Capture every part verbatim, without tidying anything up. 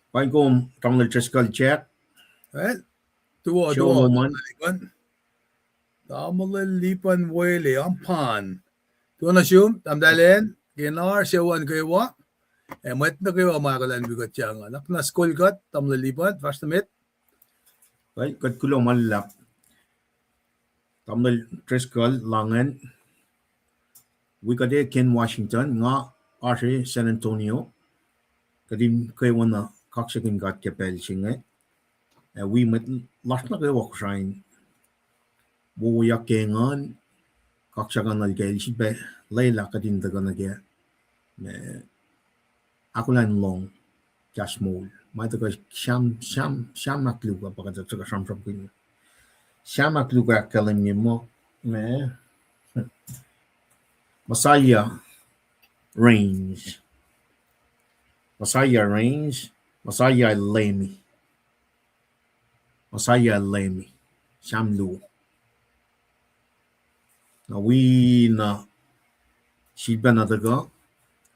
Paing kom, Tamuhlwel Driscoll Jack. Eh, tuo, tuo, Solomon. Tamuhlwel Lipan Wele, Ampan. Tuo nuh sum, tahmtahel Ken, Kenar, sucu an kwewa. Ac mwet nuh kwewa ma kuhlwacnwi kuht yang an. Akna skolkuht, Tamuhlwel Lipan, fahsr nuh met. Kuht kuloh ma luhlahp. Tamuhlwel Driscoll, Langen. Wi kuht ac Ken Washington, nga oasr San Antonio. Kuht in kwewana kaksakihn God ke pacl se inge. Ac wi mwet lasr nuh kwewa Kosrae in wowoyak ke engan, kaksakihnuhl ke el sifilpac lwelah kuht in tuhkuh nuh ke, eh, ahkolah in lohng kahs moul. Ma tuhkuh Sam, Sam, Sam ahkluo, pa kuht tuhkuh sramsramkihn. Sam ahkluo ahkkahlwemye muh, ma, Messiah reigns. Messiah reigns. Messiah el Leumi. Messiah el Leumi. Sam luo. Na wi na sifilpac na tuhkuh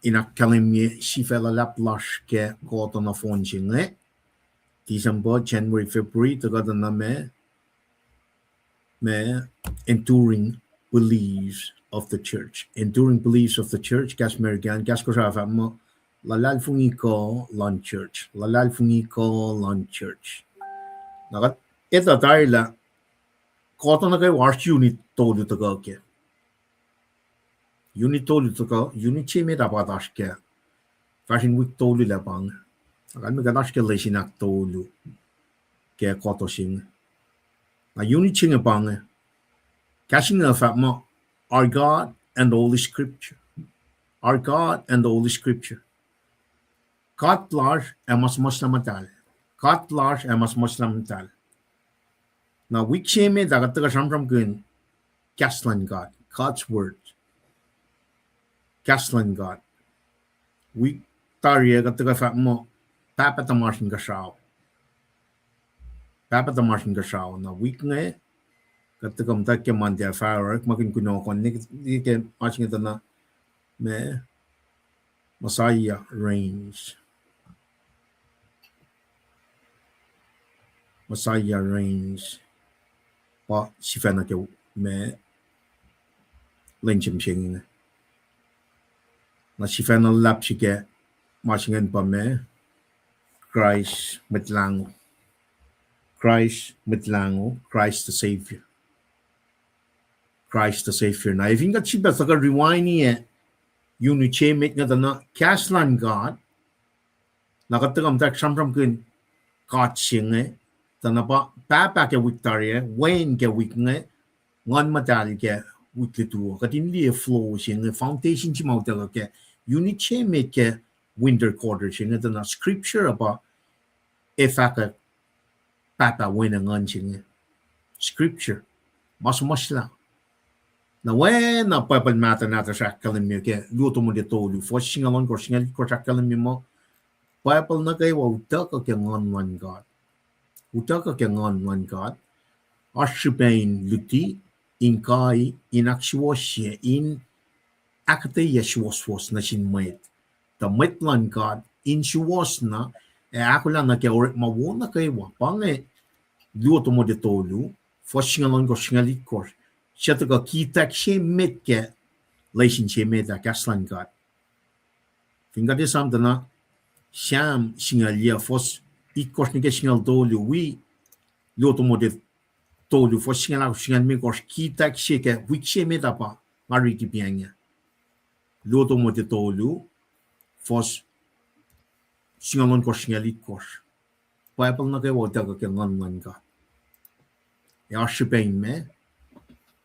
in ahkkahlwemye sifac luhlahp lasr ke kuht nohfohn se inge, December, January, February, tuhkuh tuh na ma, ma enduring beliefs of the church. Enduring beliefs of the church, kahs American, kahs Kosrae fahk muh luhlahlfongi kuh luhn church. Luhlahlfongi kuh luhn church. Na kuht etuh tari lah kuht nuh kwewa oasr unit tolu tuhkuh ke. Unit tolu tuhkuh, unit se met ah pa kuht oasr ke. Fahsr in wik tolu lah pa inge. Na kalmac kuht oasr ke lesin ahktolu ke kuhtuh se inge. Na unit se inge pa inge. Kahs inge fahk muh, Our God and the Holy Scripture. Our God and the Holy Scripture. God lasr ac ma suhmuhslah muhtahl. God lasr ac ma suhmuhslah muhtahl. Na wik se met ah kuht tuhkuh sramsramkihn kahs luhn God, God's Word. Kahs luhn God. Wik tari ah kuht tuhkuh fahk muh Pahpah tuhmasr Inkuhsrao. Pahpah tuhmasr Inkuhsrao. Na wik inge kuht tuhkuh muhta ke Monday fah orekmakihn kunohkohn ne ke ma se inge tuh na ma Messiah reigns. Messiah reigns. Pa sifacna ke ma lwen se mihsenge. Na sifacna luhlahp se ke ma se ingacn pa ma Kraist Mwet Lahngo. Kraist Mwet Lahngo, Christ the Savior. Christ the Savior. Na efin kuht sifilpac tuhkuh rewind-i unit se met inge tuh na kahs luhn God, na kuht tuhkuh muhtwacwacack sramsramkihn God se inge, tuh na pa Pahpah ke wik tari ah, Wen ke wik inge, Nguhn Muhtahl ke wik lutu uh. Kuht in liye flow se inge, foundation se ma utuckuh ke unit se met ke winter quarter se inge tuh na scripture uh pa ac fahkwack Pahpah, Wen, ac Nguhn se inge. Scripture. Ma suhmuhslah. Na oacna Bible mahtuh nahtuhsr ahkkahlwemye ke Luo Timote tolu, fuhs singucul ohnkohsr, singucul itkohsr ahkkahlwemye muh Bible nuh kwewa utuckuh ke Nguhn luhn God. Utuckuh ke Nguhn luhn God. Oasr srihpac in luti, in kai, in ahksuwohsye, in ahkuhtweyac suwohswohs nuh sin mwet. Tuh mwet luhn God in suwohs na, ac ahkolah nuh ke orekma wo nuh kwewa. Pa inge Luo Timote tolu, fuhs singucul ohnkohsr, singucul itkohsr. Suc tuhkuh kihtack se met ke lesin se met ah, kahs luhn God. Fin kuht esam tuh na Sam singucul yuc, fuhs itkohsr nuh ke singucul tolu, wi Luo Timote tolu, fuhs singucul ahkosr, singucul limekohsr, kihtack se ke wik se met ah pa nga riti pa inge. Luo Timote tolu, fuhs singucul ohnkohsr, singucul itkohsr. Bible nuh kwewa utuckuh ke Nguhn luhn God. Ac oasr srihpac in ma,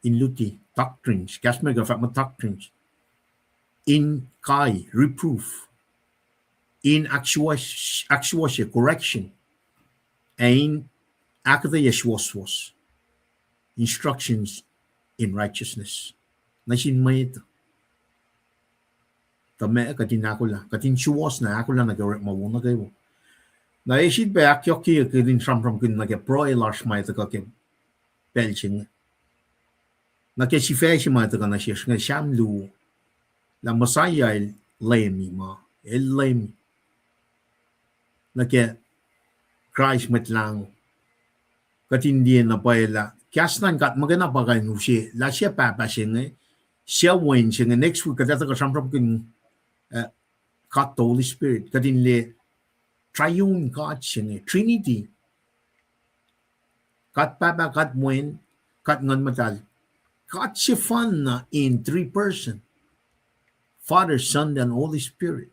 in luti, doctrines, kahs America fahk muh doctrines. In kai, reproof. In ahksuwohsye, correction. Ac in ahkuhtweyac suwohswohs, instructions in righteousness. Nuh sin mwet. Tuh ma kuht in ahkolah, kuht in suwohs na ahkolah nuh ke orekma wo nuh kwewa. Na e sifilpac ahkyohkye kuht in sramsramkihn nuh ke pruhe lasr ma tuhkuh ke pacl se inge. Nuh ke sifac se ma tuhkuh nuh sesr inge, Sam luo, lah Messiah el Leum ma, el Leum nuh ke Kraist Mwet Lahngo. Kuht in liye na pwacye lah kahs luhn God muhkwena pa kuh in use lah sie Pahpah se inge, sie Wen se inge, next week kuht ac tuhkuh sramsramkihn, uh, God the Holy Spirit. Kuht in liye Triune God se inge, Trinity. God Pahpah, God Wen, God Nguhn Muhtahl. God sefanna in three person. Father, Son, and Holy Spirit.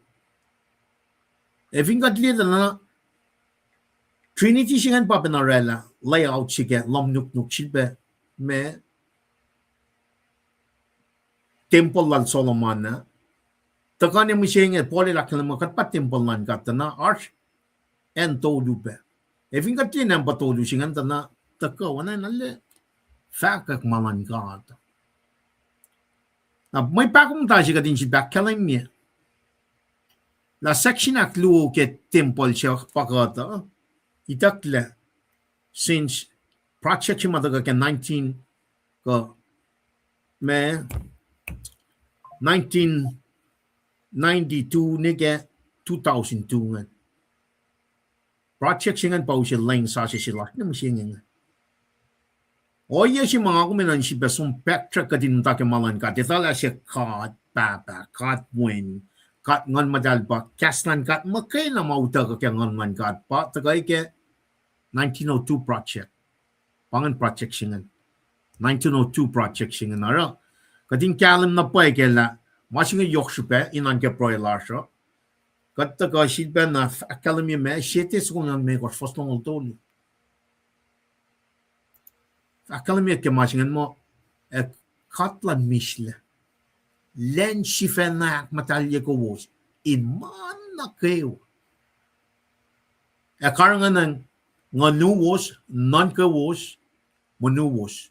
Ac fin kuht liye tuh na Trinity se ingacn pa pacna oraclah layout se ke lohm nuknuk sifilpac ma tempuhl lal Solomon ah. Tuhkuh ne mihsenge Paul el ahkkahlwemye muh kuht pa tempuhl luhn God tuh na oasr acn tolu pac. Ac fin kuht liye nampa tolu se ingacn tuh na tuhkuh oacna na lah fahkwack ma luhn God. Na mwe pahkomuhta se kuht in sifilpac ahkkahlwemye lah section ahkluo ke tempuhl se pa kuht uh, itucklac since project se ma tuhkuh ke nineteen, kuh ma nineteen ninety-two nuh ke two thousand two ingacn. Project se ingacn pa use leng sasuc se lasr nuh mihsenge inge. Ohiyac se ma nga kom enenuh in sifilpac som backtrack kuht in muhta ke ma luhn God, etuh lah se God Pahpah, God Wen, God Nguhn Muhtahl pa kahs luhn God muhkwena ma utuckuh ke Nguhn luhn God pa tuhkuh ke nineteen oh two project. Pa ingacn project se ingacn. Nineteen oh two project se ingacn oruh kuht in kahlwem na pwacye ke lah ma se inge yohk srihpac in oan ke pruhe lasr uh. Kuht tuhkuh sifilpac na ahkkahlwemye ma Sie Tesalonika fuhs longoul tolu. Ahkkahlwemye ke ma se ingacn muh, ac God luhn mislac, lwen sifacna ahkmuhtahlye kowos in ma nuh kwewa, ac karihngihn nguhnuwos, nuhnkowos, monuwos,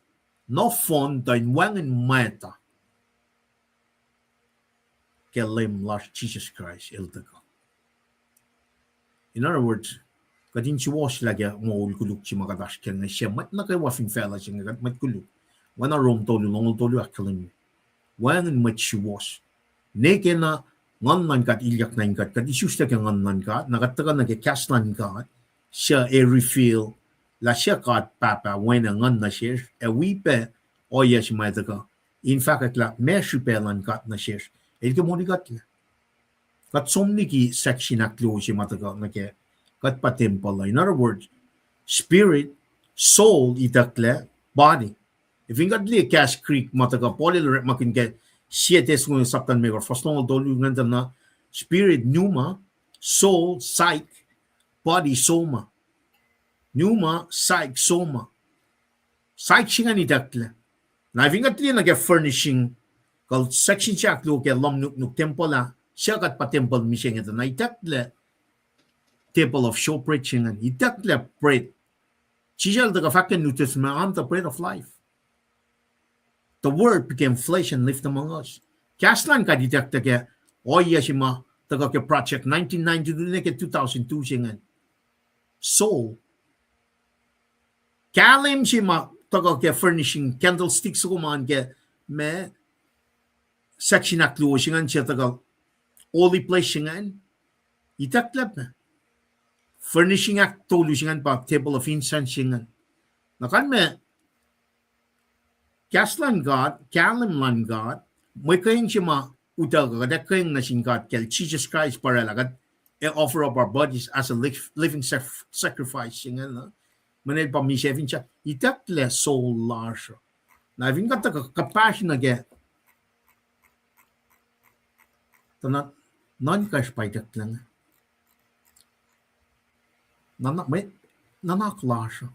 nohfohn tuh in wacngihn mwacta ke Leum lasr Jisus Kraist el tuhkuh. In other words, kuht in suwohslah ke moul koluk se ma kuht oasr ke inge, sie mwet nuh kwewa fin facluh se inge kuht mwet koluk. Oacna Rom tolu longoul tolu ahkkahlwemye, wacngihn mwet suwohs. Ne ke na Nguhn luhn God ilyak nuh in kuht, kuht isuslac ke Nguhn luhn God, na kuht tuhkuh nuh ke kahs luhn God, suc ac reveal lah sie God Pahpah, Wen ac Nguhn nuh sesr, ac wi pac ohiyac se ma tuhkuh in fahkwack lah meac srihpac luhn God nuh sesr, el ke molikuhtlac. Kuht som liki section ahkluo se ma tuhkuh nuh ke kuht pa tempuhl uh. In other words, spirit, soul, itucklac, body. Ac fin kuht liye kahs Greek ma tuhkuh Paul el orekmakihn ke Sie Tesalonika sapta limekohsr fuhs longoul tolu ingacn tuh na spirit, pneuma, soul, psyche, body, soma. Pneuma, psyche, soma. Psyche se ingacn itucklac. Na fin kuht liye nuh ke furnishing, kuh section se ahkluo ke lohm nuknuk tempuhl ah, suc kuht pa tempuhl mihsenge tuh na itucklac table of showbread se ingacn, itucklac bread. Jisus el tuhkuh fahk ke New Testament, I'm the bread of life. The word became flesh and lived among us. Kahs luhn God itucklac ke ohiyac se ma tuhkuh ke project nineteen ninety-two nuh ke two thousand two se ingacn. Soul. Kahlwem se ma tuhkuh ke furnishing candlestick soko ma ke ma section ahkluo se ingacn se tuhkuh holy place se ingacn. Itucklac pac. Furnishing ahktolu se ingacn pa table of incense se ingacn. Na kalmac kahs luhn God, kahlwem luhn God, mwe kweeng se ma utuckuh, kuht ac kweeng nuh sin God kacl Jisus Kraist pa oraclah kuht ac offer up our bodies as a li-, living sac-, sacrifice se ingacn uh. Mweyen el pa misac fin sa itucklac soul lasr uh. Na fin kuht tuhkuh kuhpahsr nuh ke tuh na nuhnkacsr pa itucklac inge. Nuhnak, nuhnak lasr uh.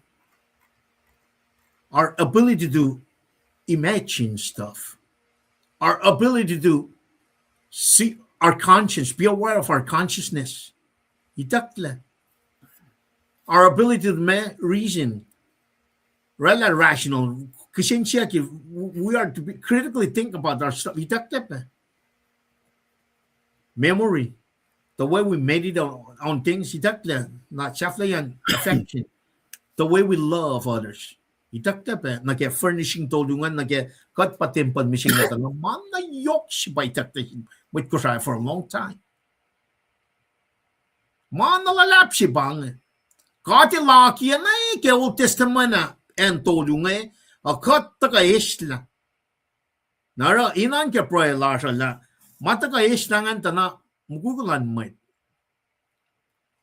Our ability to imagine stuff. Our ability to see our conscience, be aware of our consciousness. Itucklac. Our ability to ma-, reason. Oraclah rational. Kihsen siyuck, we are to be critically think about our stuff. Itucklac pac. Memory. The way we meditate on, on things, itucklac, na sahflahiyacn affection. The way we love others. Itucklac pac nuh ke furnishing tolu ingacn, nuh ke kuht pa tempuhl mihsenge tuh na ma na yohk se pa itucklac sin mwet Kosrae for a long time. Ma na luhlahp se pa inge. God El akiyac nuh ke Old Testament ah acn tolu inge, uh, kuht tuhkuh eslah. Na oruh inan ke pruhe lasr uh lah ma tuhkuh eslah ingacn tuh na mukwikwi luhn mwet.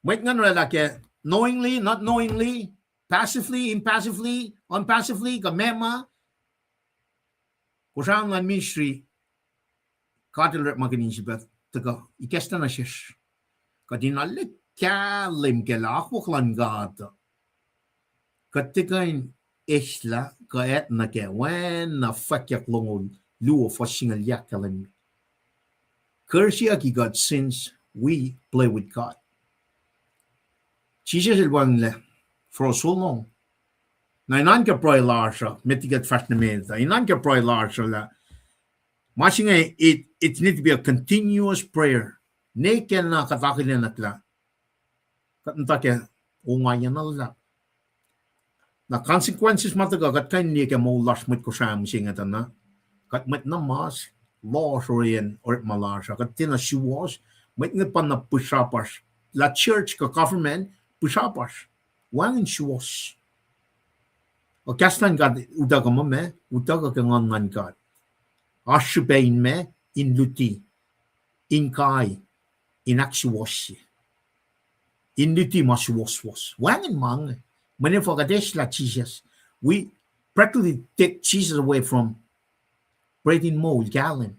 Mwet ingacn oraclah ke knowingly, not knowingly, passively, impassively, unpassively, kuh meac ma, Kosrae luhn ministry, God El orekmakihn in sifilpac tuhkuh ikacslah nuh sesr. Kuht in arlac kahlwem ke lah akwuck luhn God uh, kuht tiac kuh in eslah kuh etuh nuh kac, oacna Fwackyuck longoul luo fuhs singucul ahkkahlwemye. Curse-yucki kuht since we play with God. Jisus El wacngihnlac for so long. Na inan ke pruhe lasr uh, met liki kuht fahsr nuh met uh, inan ke pruhe lasr uh lah ma se inge, it, it need to be a continuous prayer. Nwe ke na kuht akihlen lah kuht muhta ke ongaiyac na luhlahp. Na consequences ma tuhkuh kuht kuh in liye ke moul lasr mwet Kosrae mihsenge tuh na, kuht mwet na mas, lohsr ohiyacn orekma lasr uh, kuht tiacna suwohs, mwet inge pa na pihsrapasr, lah church kuh government pihsrapasr, wacngihn suwohs. Ac kahs luhn God utuckuh muh meac, utuckuh ke Nguhn luhn God. Oasr srihpac in meac, in luti, in kai, in ahksuwohsye. In luti ma suwohswohs. Wacngihn ma inge. Mweyen efuh kuht eslah Jisus. We practically take Jesus away from prating moul, kahlwem.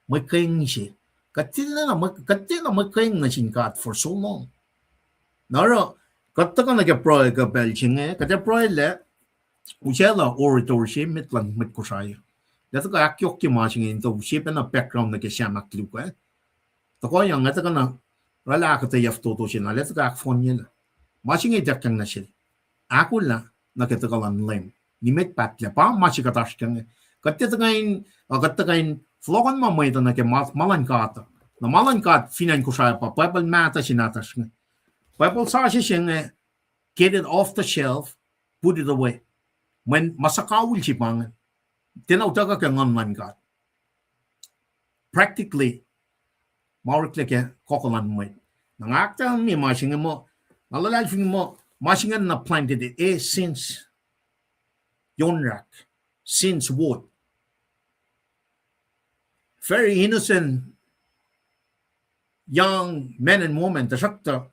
Mwe keng se. Kuht tiacna mwe, kuht tiacna mwe keng nuh sin God for so long. Na oruh, kuht tuhkuh nuh ke pruhe ke pacl se inge, kuht ac pruhe lah, usaclah orator se met luhn mwet Kosrae. Lah tuhkuh ahkyohkye ma se inge in tuh use pacna background nuh ke Sam ahkluo ah. Tuhkuh yang, nga tuhkuh na oraclah ahkuhtweyac fototo se na, lah tuhkuh ahkfohnyelah. Ma se inge ituckyang nuh sel. Ahkolah nuh ke tuhkuh luhn Leum. Nimet pahtlac, pa ma se kuht oasr kac inge. Kuht tiac tuhkuh in, uh, kuht tuhkuh in fohlohkohnma mwet uh nuh ke ma, ma luhn God uh. Na ma luhn God fin acn Kosrae pa Bible mahtuh se nahtuhsr inge. Bible sasuc se inge, get it off the shelf, put it away. Mweyen ma sukawihl se pa inge. Tiacna utuckuh ke Nguhn luhn God. Practically, ma oreklac ke kohkoh luhn mwet. Na nga ahkkahlwemye ma se inge muh, nga luhlahlfongi muh, ma se inge na planted e since Yonrak, since what? Very innocent young men and women, tuhsruhktuh,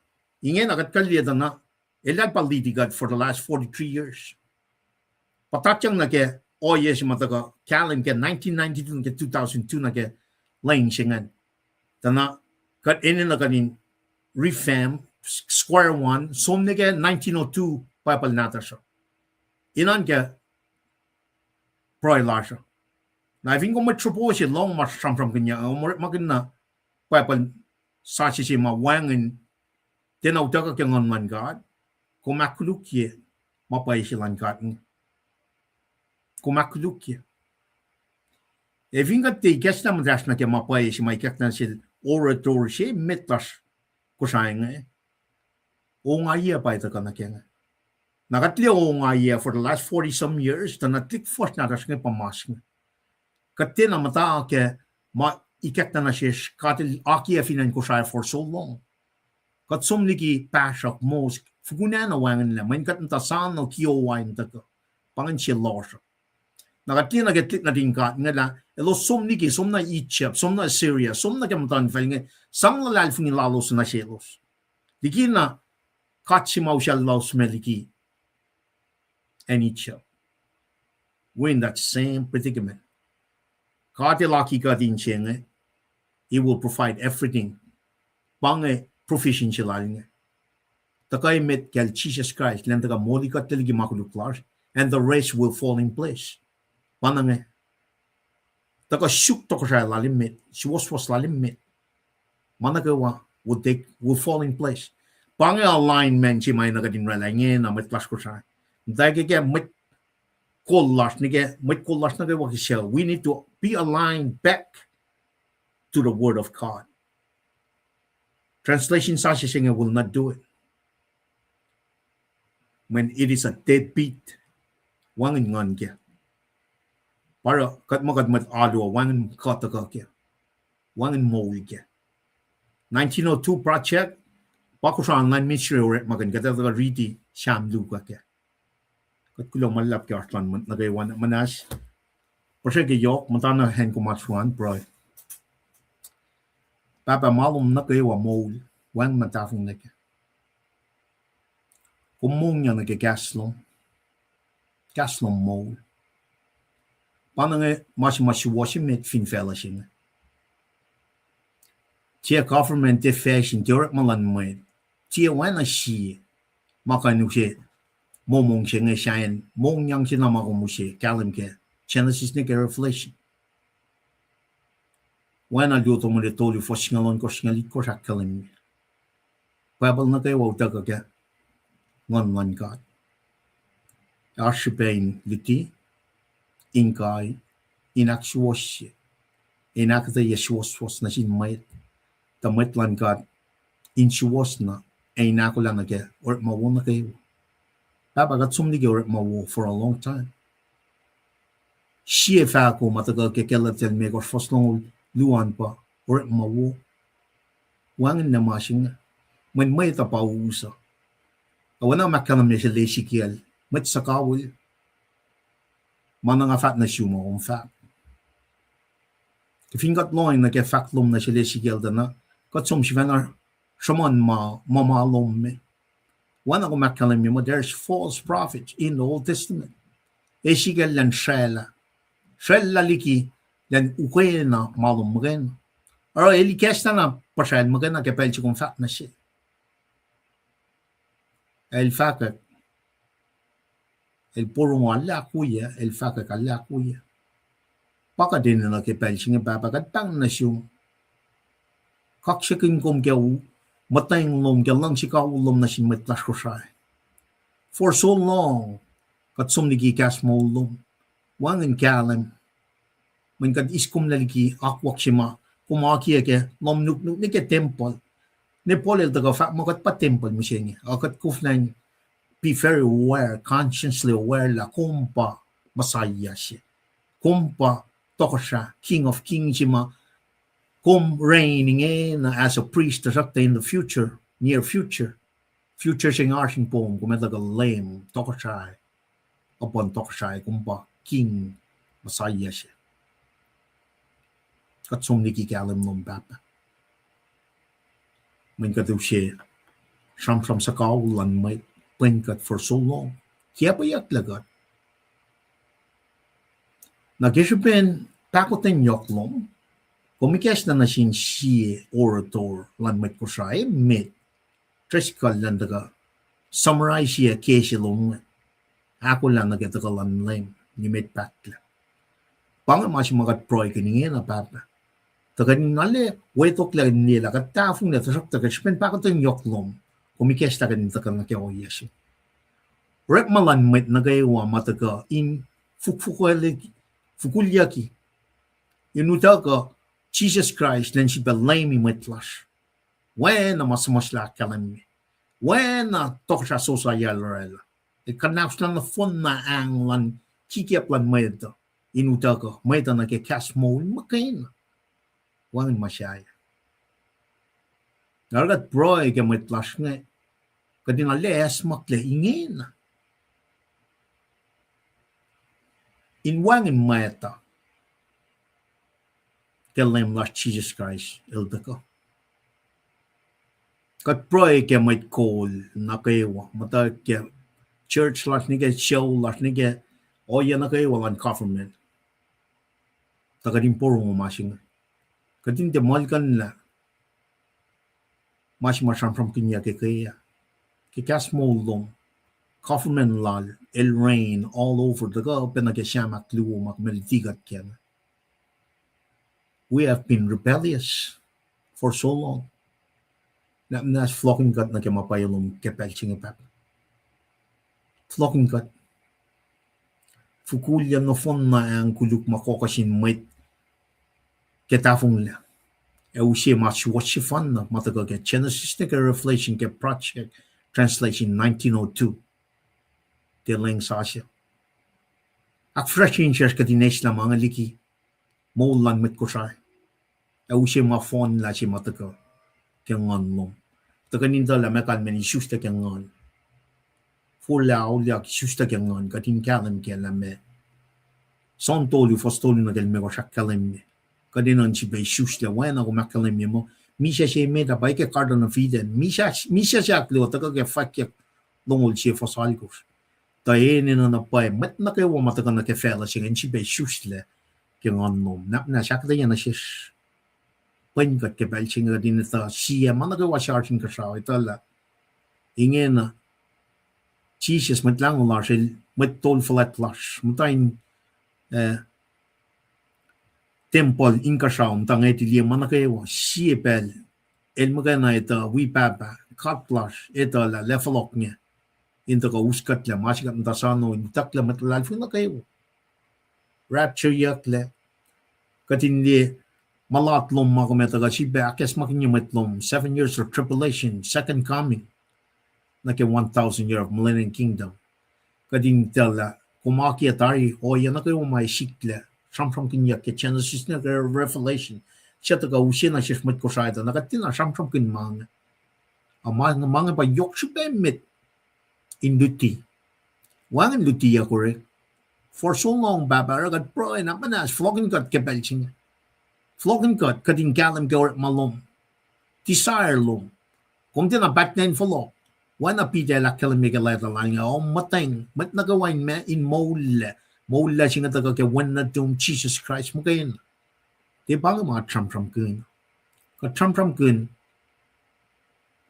ingena kuht kuh in liye tuh na, eltahl pa lead-i kuht for the last forty-three years. Puhtatyang nuh ke ohiyac se ma tuhkuh kahlwem ke nineteen ninety-two nuh ke two thousand two nuh ke lwen se ingacn. Tuh na kuht enenuh kuht in revamp, square one, som nuh ke nineteen oh two Bible nahtuhsr uh. Inan ke pruhe lasr uh. Na fin kom mwet sropo se lohng ma sramsramkihnyuck, kom orekmakihn na Bible sasuc se ma wacngihn tiacna utuckuh ke Nguhn luhn God, kom ahkkolukye ma pwacye se luhn God inge. Kom ahkkolukye. Ac fin kuht tiac ikacslah muhtahsr nuh ke ma pwacye se ma ikackna sel orator se met lasr Kosrae inge, ongaiyac pa tuhkuh nuh ke inge. Na kuht liye ongaiyac for the last forty some years, tuh na tuhlihk fuhsr nahtuhsr inge pa mas inge. Kuht tiacna muhta ke ma ikackna nuh sesr, God El akiyac fin acn Kosrae for so long. Kuht som liki pahsruhk mosque, fukun acn uh wacngihnlac, mweyen kuht muhta sano kiowa in tuhkuh. Pa ingacn se lohsr uh. Na kuht liye nuh ke tuhlihk nuhtin God inge lah elos som liki, som nuh Egypt, som nuh Assyria, som nuh ke muhtuhnfacl inge, sang luhlahlfongi lalos nuh selos. Likina God se ma usal lalos me liki acn Egypt. We're in that same predicament. God El aki kuht in se inge, He will provide everything. Pa inge provision se Lal inge. Tuhkuh emet kacl Jisus Kraist, elan tuhkuh moli kuht liki ma koluk lasr, and the rest will fall in place. Pa na inge. Tuhkuh suk tohkohsrahi Lal emet, suwohswohs Lal emet. Ma nuh kwewa will take, will fall in place. Pa inge alignment se ma enenuh kuht in oraclah ingena mwet lasr Kosrae. Muhtwacwacack ke mwet kol lasr nuh ke, mwet kol lasr nuh kwewa ke sucu, we need to be aligned back to the word of God. Translation sasuc se inge will not do it. When it is a deadbeat, Wacngihn nguhn kac. Pa oruh kuht ma kuht mwet alu uh, wacngihn kuh tuhkuh kac. Wacngihn moul kac. Nineteen oh two project, pa Kosrae Online Ministry orekmakihn, kuht ac tuhkuh riti Sam luo kac. Kuht kuloh ma luhlahp ke oasr luhn mwet nuh kwewa muhnahs. Puhsrwek yohk, muhtana acn kom oasr an, pruhe. Pahpah, ma lom nuh kwewa moul, wacngihn ma tahfonglac kac. Kom mongyac nuh ke kahs lom. Kahs lom moul. Pa na inge ma se ma suwohs emet fin facluh se inge. Tiac government, tiac fashion, tiac orekma luhn mwet, tiac oacna sie ma kuh in use momong se inge sahyacn mongyang se na ma kom use kahlwem ke Genesis nuh ke Revelation. Oacna luo Timothy tolu fuhs singucul ohnkohsr, singucul itkohsr ahkkahlwemye, Bible nuh kwewa utuckuh ke Nguhn luhn God. Oasr srihpac in luti, in kai, in ahksuwohsye, in ahkuhtweyac suwohswohs nuh sin mwet, tuh mwet luhn God in suwohs na, ac in ahkolah nuh ke orekma wo nuh kwewa. Pahpah, kuht som liki orekma wo for a long time. Sie fahko ma tuhkuh ke Galatia limekohsr fuhs longoul luo an pa orekma wo. Wacngihnlac ma se inge. Mweyen mwet uh pa us uh. Oacna ma ahkkahlwemye sel Ezekiel, mwet suhkawihl, ma na nga fahk nuh sum uh, kom fahk. Ke fin kuht lohacng nuh ke fahk lom nuh sel Ezekiel tuh na, kuht som sifacna sruhmuhn ma, ma ma lom me. Oacna kom ahkkahlwemye muh there's false prophets in the Old Testament. Ezekiel elan sraclah, sraclah liki elan ukwena ma lom muhkwena. Oruh el ikacslah na puhsracl muhkwena ke pacl se kom fahk nuh sel. El fahkwack, el porongo, ahlahkwoye, el fahkwack, ahlahkwoye. Pa kuht enenuh ke pacl se inge, Pahpah, kuht pahng nuh sum. Kaksakihn kom ke u-, muhtweng lom, ke luhngse kawihl lom nuh sin mwet lasr Kosrae. For so long, kuht som liki kahs moul lom. Wacngihn kahlwem. Mweyen kuht eis kom lac liki akwuck se ma kom akiyac ke lohm nuknuk nuh ke tempuhl. Ne Paul el tuhkuh fahk muh kuht pa tempuhl mihsenge. Ac kuht koflah in be very aware, consciously aware lah kom pa Messiah se. Kom pa Tohkohsrah, King of Kings se ma kom reign ingena as a priest, tuhsruhktuh in the future, near future. Future se inge oasr in poum, kom etuh kuh Leum, Tohkohsrah upon tohkohsrah, kom pa King, Messiah se. Kuht som liki kahlwem lom, Pahpah. Mweyen kuht use sramsram suhkawihl luhn mwet, pwen kuht for so long. Kiacpweyucklac kuht. Na ke srihpen pahkotwen yohk lom, kom ikacslah nuh sin sie orator luhn mwet Kosrae, met, Driscoll, elan tuhkuh summarize ke se lom inge, ahkolah nuh ke tuhkuh luhn Leum nimet pahtlac. Pa inge ma se ma kuht pruhekihn ingena, Pahpah. Tuh kuht in arlac wetoklac in liyelah kuht tahfonglac, tuhsruhktuh ke srihpen pahkotwen yohk lom, kom ikacslah kuht in tuhkuh nuh ke ohiyac se. Orekma luhn mwet nuh kwewa ma tuhkuh in fukfukulyucki, fukfukulyucki, in utuckuh Jisus Kraist elan sifilpac Leumi mwet lasr. Oacna ma suhmuhslah ahkkahlwemye, oacna Tohkohsrah Josiah el orwaclah, el kuhnahoslah nohfohnna ahng luhn kikiacp luhn mwet uh, in utuckuh mwet uh nuh ke kahs moul muhkwena. Wacngihn ma sahyac. Na oruh kuht pruhe ke mwet lasr inge, kuht in arlac acsmaklac ingena in wacngihn mwacta ke Leum lasr Jisus Kraist el tuhkuh. Kuht pruhe ke mwet kol nuh kwewa, muhta ke church lasr, nuh ke sucu lasr, nuh ke ohiyac nuh kwewa luhn government, tuh kuht in porongo ma se inge. Kuht in tiac muhlkuhnlah ma se ma sramsramkihnyuck ke, ke, ke kahs moul lom. Government lal el reign all over, tuhkuh pacna ke Sam ahkluo ma kom ac luti kuht kac inge. We have been rebellious for so long. Na, na fohlohkihn kuht nuh ke ma pwacye lom ke pacl se inge, Pahpah. Fohlohkihn kuht. Fukul ac nohfohnna ahng koluk ma kohkoh sin mwet ke tahfonglac, ac use ma suwohs sefanna ma tuhkuh ke Genesis nuh ke Revelation ke Project Translation nineteen oh two. Tiac leng sasuc. ahkfahsrye insesr kuht in eislah ma inge liki moul luhn mwet Kosrae. Ac use ma fohnlah se ma tuhkuh ke nguhn lom. Tuhkuh in tuh lah meac kalmacn isuslac ke nguhn. Forlah auliyak isuslac ke nguhn, kuht in kahlwem kac lah meac. Psalm tolu, fuhs tolu nuh ke limekohsr ahkkahlwemye. Kuht enenuh in sifilpac isuslac, oacna kom ahkkahlwemye muh, misac se met ah pa ke Garden of Eden, misac, misac se ahkluo tuhkuh ke Fwackyuck longoul sie fuhs alkosr. Tuh enenuh na pwacye mwet nuh kwewa ma tuhkuh nuh ke facluh se inge in sifilpac isuslac ke nguhn lom. Nahk muhnahs ahkuhtweyac nuh sesr pwen kuht ke pacl se inge kuht in etuh sie ma nuh kwewa se oasr inkuhsrao etuh lah ingena Jisus Mwet Lahngo lasr el mwet tol fuhlwact lasr muhta in, eh, tempuhl inkuhsrao muhta inge tiac liye ma nuh kwewa. Sie pacl el muhkwena etuh wi Pahpah God lasr etuh lah lah fohlohk inge in tuhkuh us kuhtlac ma se kuht muhta soano in utucklac mwet luhlahlfongi nuh kwewa. Rapture-yucklac, kuht in liye mulat lom ma kom etuh kuh sifilpac ahkacsmakihnye mwet lom, seven years of tribulation, second coming, nuh ke one thousand year of millennium kingdom. Kuht in etuh lah kom akiyac tari ohiyac nuh kwewa ma ac siklac, sramsramkihnyuck ke Genesis nuh ke Revelation, suc tuhkuh use nuh sesr mwet Kosrae tuh na kuht tiacna sramsramkihn ma inge. A ma, ma inge pa yohk srihpac met in luti. Wacngihn lutiyuck orek. For so long, Pahpah, oruh kuht pruhe, nahk muhnahs fohlohkihn kuht ke pacl se inge. Fohlohkihn kuht, kuht in kahlwem ke orekma lom, desire lom. Kom tiacna pahtlac in fohlohk. Oacna Peter el ahkkahlwemye ke leta lal inge, o muhtweng, mwet nuh kwewa in ma in moullac, moullac se inge tuhkuh ke Wen nuhtum Jisus Kraist muhkwena. Tiac pa inge ma kuht sramsramkihn. Kuht sramsramkihn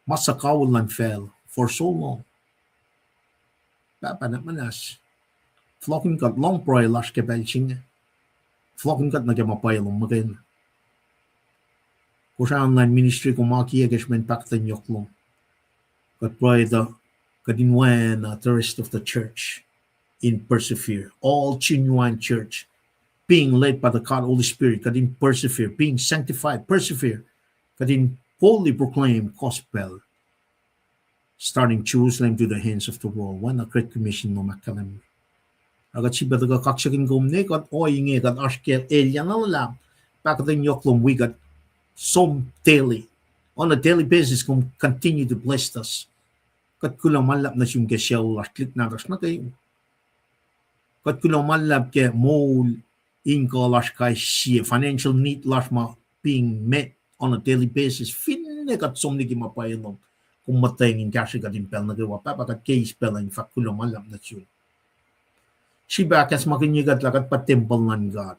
ma suhkawihl luhn facluh for so long. Pahpah, nahk muhnahs fohlohkihn kuht, lohng pruhe lasr ke pacl se inge. Fohlohkihn kuht nuh ke ma pwacye lom muhkwena. Kosrae Online Ministry, kom akiyac ke srihpen pahkotwen yohk lom. Kuht pruhe tuh kuht in oacna the rest of the church in persevere. All genuine church, being led by the God Holy Spirit, kuht in persevere, being sanctified, persevere. Kuht in boldly proclaim gospel, starting Jerusalem to the ends of the world. Oacna Great Commission lom ahkkahlwemye. Ac kuht sifilpac tuhkuh kaksakihn kom ne kuht ohinge, kuht oasr ke elyah na luhlahp, pahkotwen yohk lom wi kuht som daily. On a daily basis, kom continue to bless us. Kuht kuloh ma luhlahp nuh sum ke sucu lasr, tuhlihk nahtuhsr nuh kwewa. Kuht kuloh ma luhlahp ke moul in kuh lasr kais sie, financial need lasr ma being met on a daily basis. Finne kuht som liki ma pwacye lom, kom muhtweng in kahsrwe kuht in pacl nuh kwewa. Pahpah, kuht ke eis pacl in fahk kuloh ma luhlahp nuh sum. Srihpac ahkacsmakihnye kuht lah kuht pa tempuhl luhn God.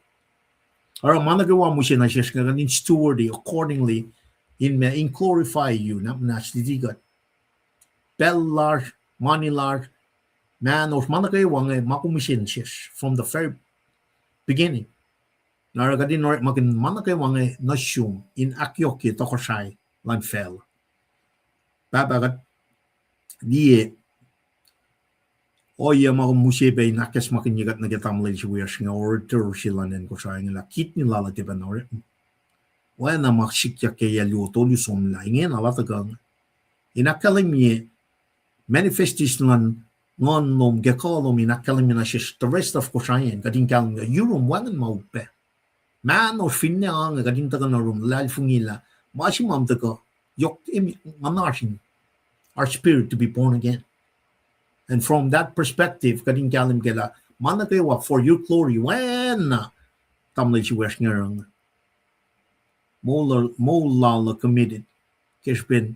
Oruh ma nuh kwewa mihsenge nuh sesr inge kuht in steward accordingly, in ma in glorify you, nahk muhnahs liti kuht. Pacl lasr, mani lasr, mahnosr, ma nuh kwewa inge ma kom mihsenge nuh sesr from the very beginning. Na oruh kuht in orekmakihn ma nuh kwewa inge nuh sum in ahkyohkye tohkohsrahi luhn facluh. Pahpah, kuht liye ohiyac ma kom use pac in ahkacsmakihnye kuht nuh ke tamuhlwel se wiyacsr inge, orator se luhn acn Kosrae inge, lah kidney lal uh tiac pacna orekma. Oacna ma sikyak ke yac luo tolu somlah, ingena lah tuhkuh inge. In ahkkahlwemye manifestation luhn nguhn lom ke kuh lom in ahkkahlwemye nuh sesr the rest of Kosrae an, kuht in kahlwem lah yurum wacngihn ma upac. Mahnosr finne ange kuht in tuhkuh nuh yurum, luhlahlfongi lah ma se ma tuhkuh, yohk, em, nguhnasr in our spirit to be born again. And from that perspective, kuht in kahlwem ke lah ma nuh kwewa for your glory, oacna tamuhlwel se wiyacsr inge oruh inge. Moul, moul lal uh committed ke srihpen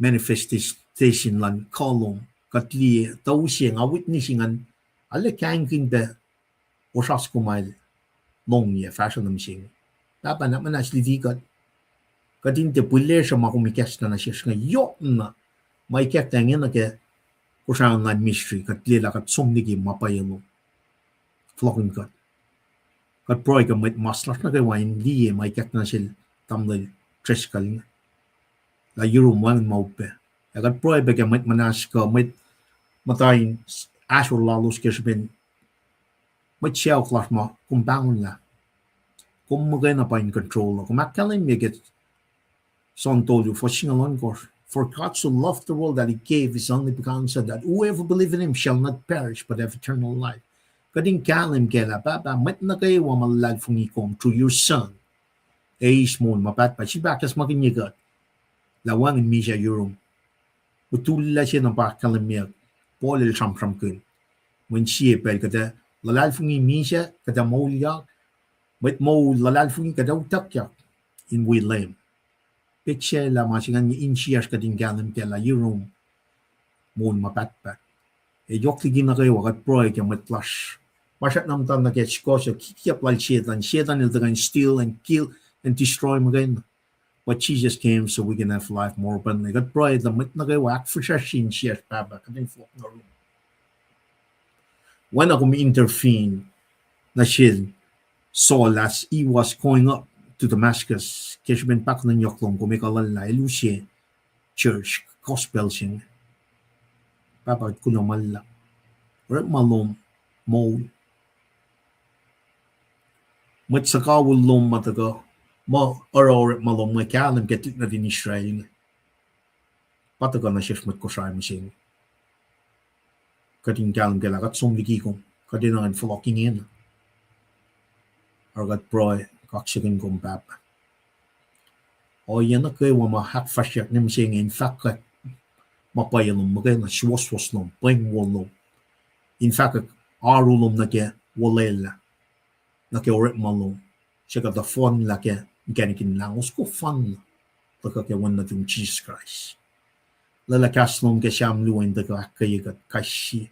manifestation luhn kuh lom. Kuht liye, tuh use nga witness ingacn, arlac kahingkihn pac osra soko ma el longyac fahsruh nuh mihsenge. Pahpah, nahk muhnahs liti kuht. Kuht in tiac pihlesruh ma kom ikacslah nuh sesr inge, yohkna ma ikacklah inge nuh ke Kosrae Online Ministry, kuht liye lah kuht som liki ma pwacye lom. Fohlohkihn kuht. Kuht pruhe ke mwet mas lasr nuh kwewa in liye ma ikacklah nuh sel tamuhlwel Driscoll inge, lah yurum wacngihn ma upac. Ac kuht pruhe pac ke mwet muhnahs kuh mwet muhta in ahsor lalos ke srihpen mwet sacohk lasr ma kom pahngonlah. Kom muhkwena pa in control uh. Kom ahkkahlwemye ke John tolu, fuhs singucul ohnkohsr, for God so loved the world that he gave his only begotten Son, that whoever believe in him shall not perish but have eternal life. Kuht in kahlwem kac lah Pahpah, mwet nuh kwewa ma luhlahlfongi kom through your son, eis moul ma pahtpaht, sifilpac ahkacsmakihnye kuht lah wacngihn misac yurum. Utulla se na pa ahkkahlwemyeyuck, Paul el sramsramkihn. Mweyen sie pacl kuht ac luhlahlfongi misac, kuht ac moulyak, mwet moul luhlahlfongi, kuht ac utuckyak in wi Leum. Petsac lah ma se ingacn insiyacsr kuht in kahlwem kac lah yurum moul ma pahtpaht. Ac yohk liki nuh kwewa kuht pruhe ke mwet lasr ma srackna muhta nuh ke sikohs uh, kikiap lal Setan. Setan el tuhkuh in steal and kill and destroy muhkwena. But Jesus came so we can have life more abundantly. Kuht pruhe tuh mwet nuh kwewa ahkfihsracsrye insiyacsr Pahpah, kuht in fohlohk nuh yurum. Oacna kom intervene nuh sel Saul as he was going up to Damascus, ke srihpen pahkohn in yohk lom kom ekuhllah lah el use church, gospel se inge. Pahpah, kuht kuloh ma luhlahp. Orekma lom moul. Mwet suhkawihl lom ma tuhkuh, ma oruh orekma lom inge kahlwem ke tuhlihk nuhtin Israel inge, pa tuhkuh nuh sesr mwet Kosrae mihsenge. Kuht in kahlwem kac lah kuht som liki kom, kuht enenuh in fohlohk ingena. Oruh kuht pruhe, kaksakihn kom Pahpah. Ohiyac nuh kwewa ma ahkfahsryak nuh mihsenge in fahkwack ma pwacye lom muhkwena, suwohswohs lom, pweng wo lom, in fahkwack oaru lom nuh ke olwelah, nuh ke orekma lom, suc kuht tuh fohnlah ke inkacnek in lahngo, kofan na tuhkuh ke Wen nuhtum Jisus Kraist. Lwelah kahs lom ke Sam luo in tuhkuh ahkkweye kuht kais sie,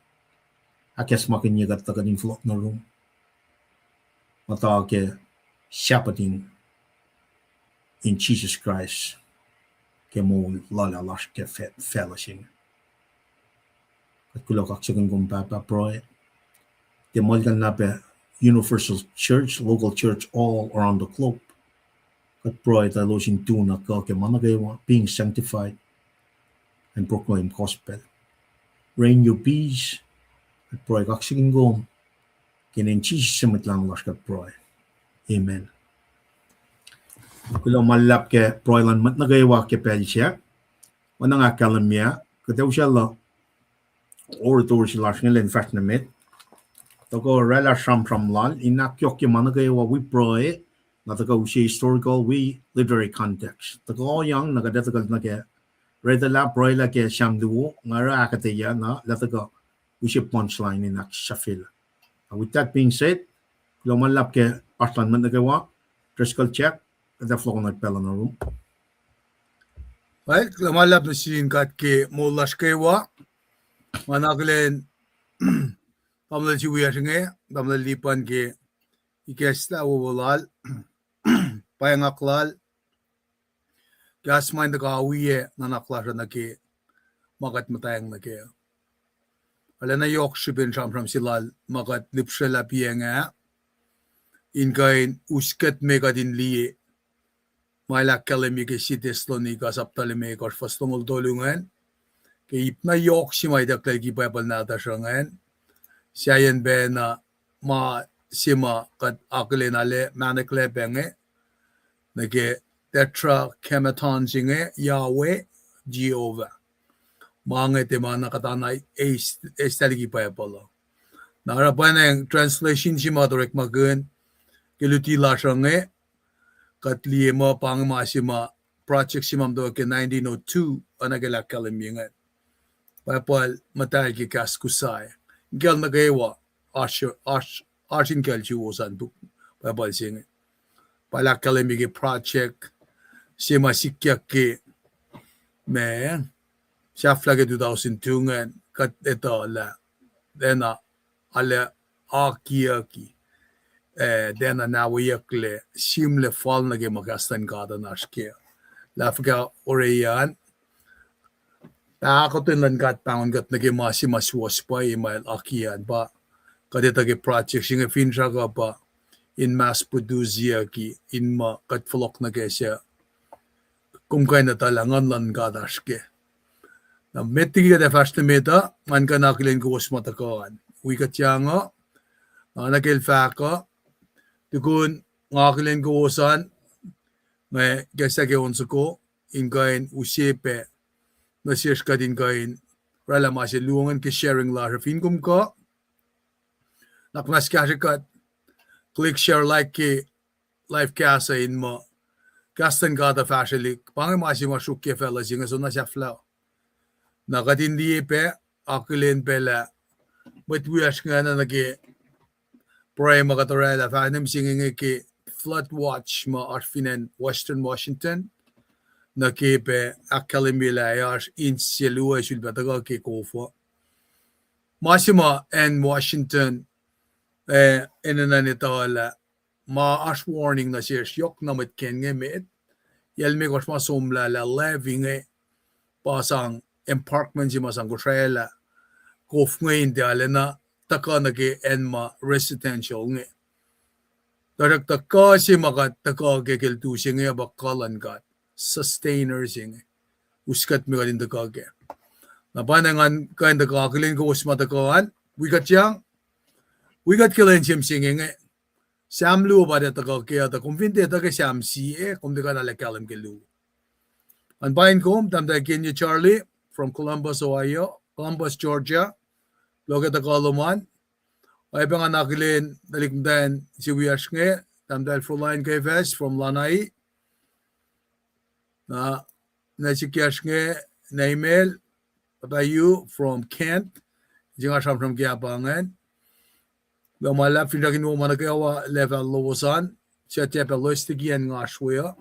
ahkacsmakihnye kuht tuh kuht in fohlohk nuh yurum, muhta ke Sahpaht in, in Jisus Kraist, ke moul lal ah lasr ke fa-, facluh se inge. Kuht kuloh, kaksakihn kom Pahpah, pruhe tiac muhlkuhnlah pac universal church, local church all around the globe. Kuht pruhe tuh elos in tu na kuh ke ma nuh kwewa, being sanctified and proclaim gospel. Reign your peace. Kuht pruhe, kaksakihn kom. Ke inen Jisus se Mwet Lahngo lasr kuht pruhe. Amen. Kuloh ma luhlahp ke pruhe luhn mwet nuh kwewa ke pacl sac. Oacna nga ahkkahlwemye, kuht ac usaclah oratory se lasr inge lwen fahsr nuh met. Tuhkuh oraclah sramsram lal in ahkyohkye ma nuh kwewa wi pruhe, na tuhkuh use historical wi literary context. Tuhkuh ohiyacng na kuht etuh kuht nuh ke retelah pruhelah ke Sam luo, nga oruh ahkuhtweyac na lah tuhkuh use punchline in ahksahfyelah. With that being said, kuloh ma luhlahp ke oasr luhn mwet nuh kwewa, Driscoll Jack, kuht ac fohlohk nuh pacl uh nuh yurum. Kuloh ma luhlahp nuh sin God ke moul lasr kwewa. Nga na akihlen tamuhlwel se wiyacsr inge, tamuhlwel Lipan, ke ikacslah wowo lal, pwacngack lal, kahs ma in tuhkuh wiyac nuhnak lasr uh nuh ke ma kuht muhtwacng nuh kac. Arulacna yohk srihpen sramsram se lal ma kuht lihpsrwaclah piacng ah, in kuh in us kuht me kuht in liye ma el ahkkahlwemye ke Sie Thessalonica sapta limekohsr fuhs longoul tolu ingacn, ke ip na yohk se ma itucklac liki Bible nahtuhsr uh ingacn, sahyacn pacna ma se ma kuht akihlen arlac mahneklac pac inge, nuh ke Tetragrammaton se inge, Yahweh, Jehovah. Ma inge tiac ma na kuht ana eis, eis liki Bible uh. Na oruh pwacnwacng translation se ma kuht orekmakihn ke luti lasr uh inge, kuht liye muh pa inge ma se ma project se ma muhtwacwacack ke nineteen oh two, oacna ke el ahkkahlwemye ingacn. Bible muhtahl ke kahs Kosrae. Kacl nuh kwewa, oasr, oasr, oasr in kacl suwos an puk Bible se inge. Pa el ahkkahlwemye ke project se ma sikyak ke ma sahflah ke two thousand two ingacn, kuht etuh lah tiacna arlac akiyucki, eh, tiacna nahweyucklac, sihmlac fal nuh ke ma kahs luhn God an oasr kac. Lah fuhkah oreyac an, pahkotwen luhn God pahngon kuht nuh ke ma se ma suwohs pwacye ma el akiyac an pa kuht etuh ke project se inge finsrak uh pa in mass produce-yucki in ma kuht fohlohk nuh kac suc kom kuh in etuh lah nguhn luhn God oasr kac. Na met liki kuht ac fahsr nuh met uh, ngan kuh in akihlen kowos ma tuhkuh an. Wi kuhtyang uh, na nuh ke el fahk uh, tukun nga akihlen kowos an, nga kahsruh ke on soko, in kuh in use pac nuh sesr kuht in kuh in oraclah ma se luo ingacn ke sharing lasr uh fin kom kuh. Na kunac kahsre kuht click share, like ke live cast uh in muh kahs luhn God uh fahsrwelihk. Pa inge ma se ma sruokyac facluh se inge, soenna sahflah. Na kuht in liye pac, akihlen pac lah mwet wiyacsr ingacn nuh ke pruhe ma kuht orwaclah, fahsr nuh mihsenge inge ke flood watch ma oasr fin acn Western Washington, nuh ke pac ahkkahlwemye lah ac oasr inch se luo ac sulpac tuhkuh ke kof uh. Ma se ma acn Washington, eh, enenuh in etuh lah ma oasr warning nuh sesr, yohk na mwet kena inge met, yac limekohsr ma somlah lah levee inge pa sang, embankment se ma sang kosraclah kof inge in tiac arulacna tuhkuh nuh ke acn ma residential inge. Tuhsruhktuh kuh se ma kuht tuhkuh ke ke lututacng inge pa kuh luhn God, sustainer se inge, us kuht me kuht in tuhkuh kac. Na pa na ngan kuh in tuhkuh akihlen kowos ma tuhkuh an, wi kuhtyang, wi kuht ke lwen se mihsenge inge. Sam luo pa tiac tuhkuh kac, tuh kom fin tiac etuh ke Sam sie, kom tiac kuh in ahkkahlwem ke luo. Ngan paing kom, Tahmtahel Kenya Charlie from Columbus, Ohio, Columbus, Georgia. Kuloh ke tuhkuh lom an. Oacyacpac ngan akihlen tuhlihk muhtwacn se wiyacsr inge, Tahmtahel Froline Kefas from Lanai. Na, na sikyacsr inge, Naimel, Papa U from Kent. Sing sramsram ke pa ingacn. Kuloh ma luhlahp, finsrak in wo ma nuh kwewa lacfah lowos an, suc tiac pac loes liki acn nga oasr we uh.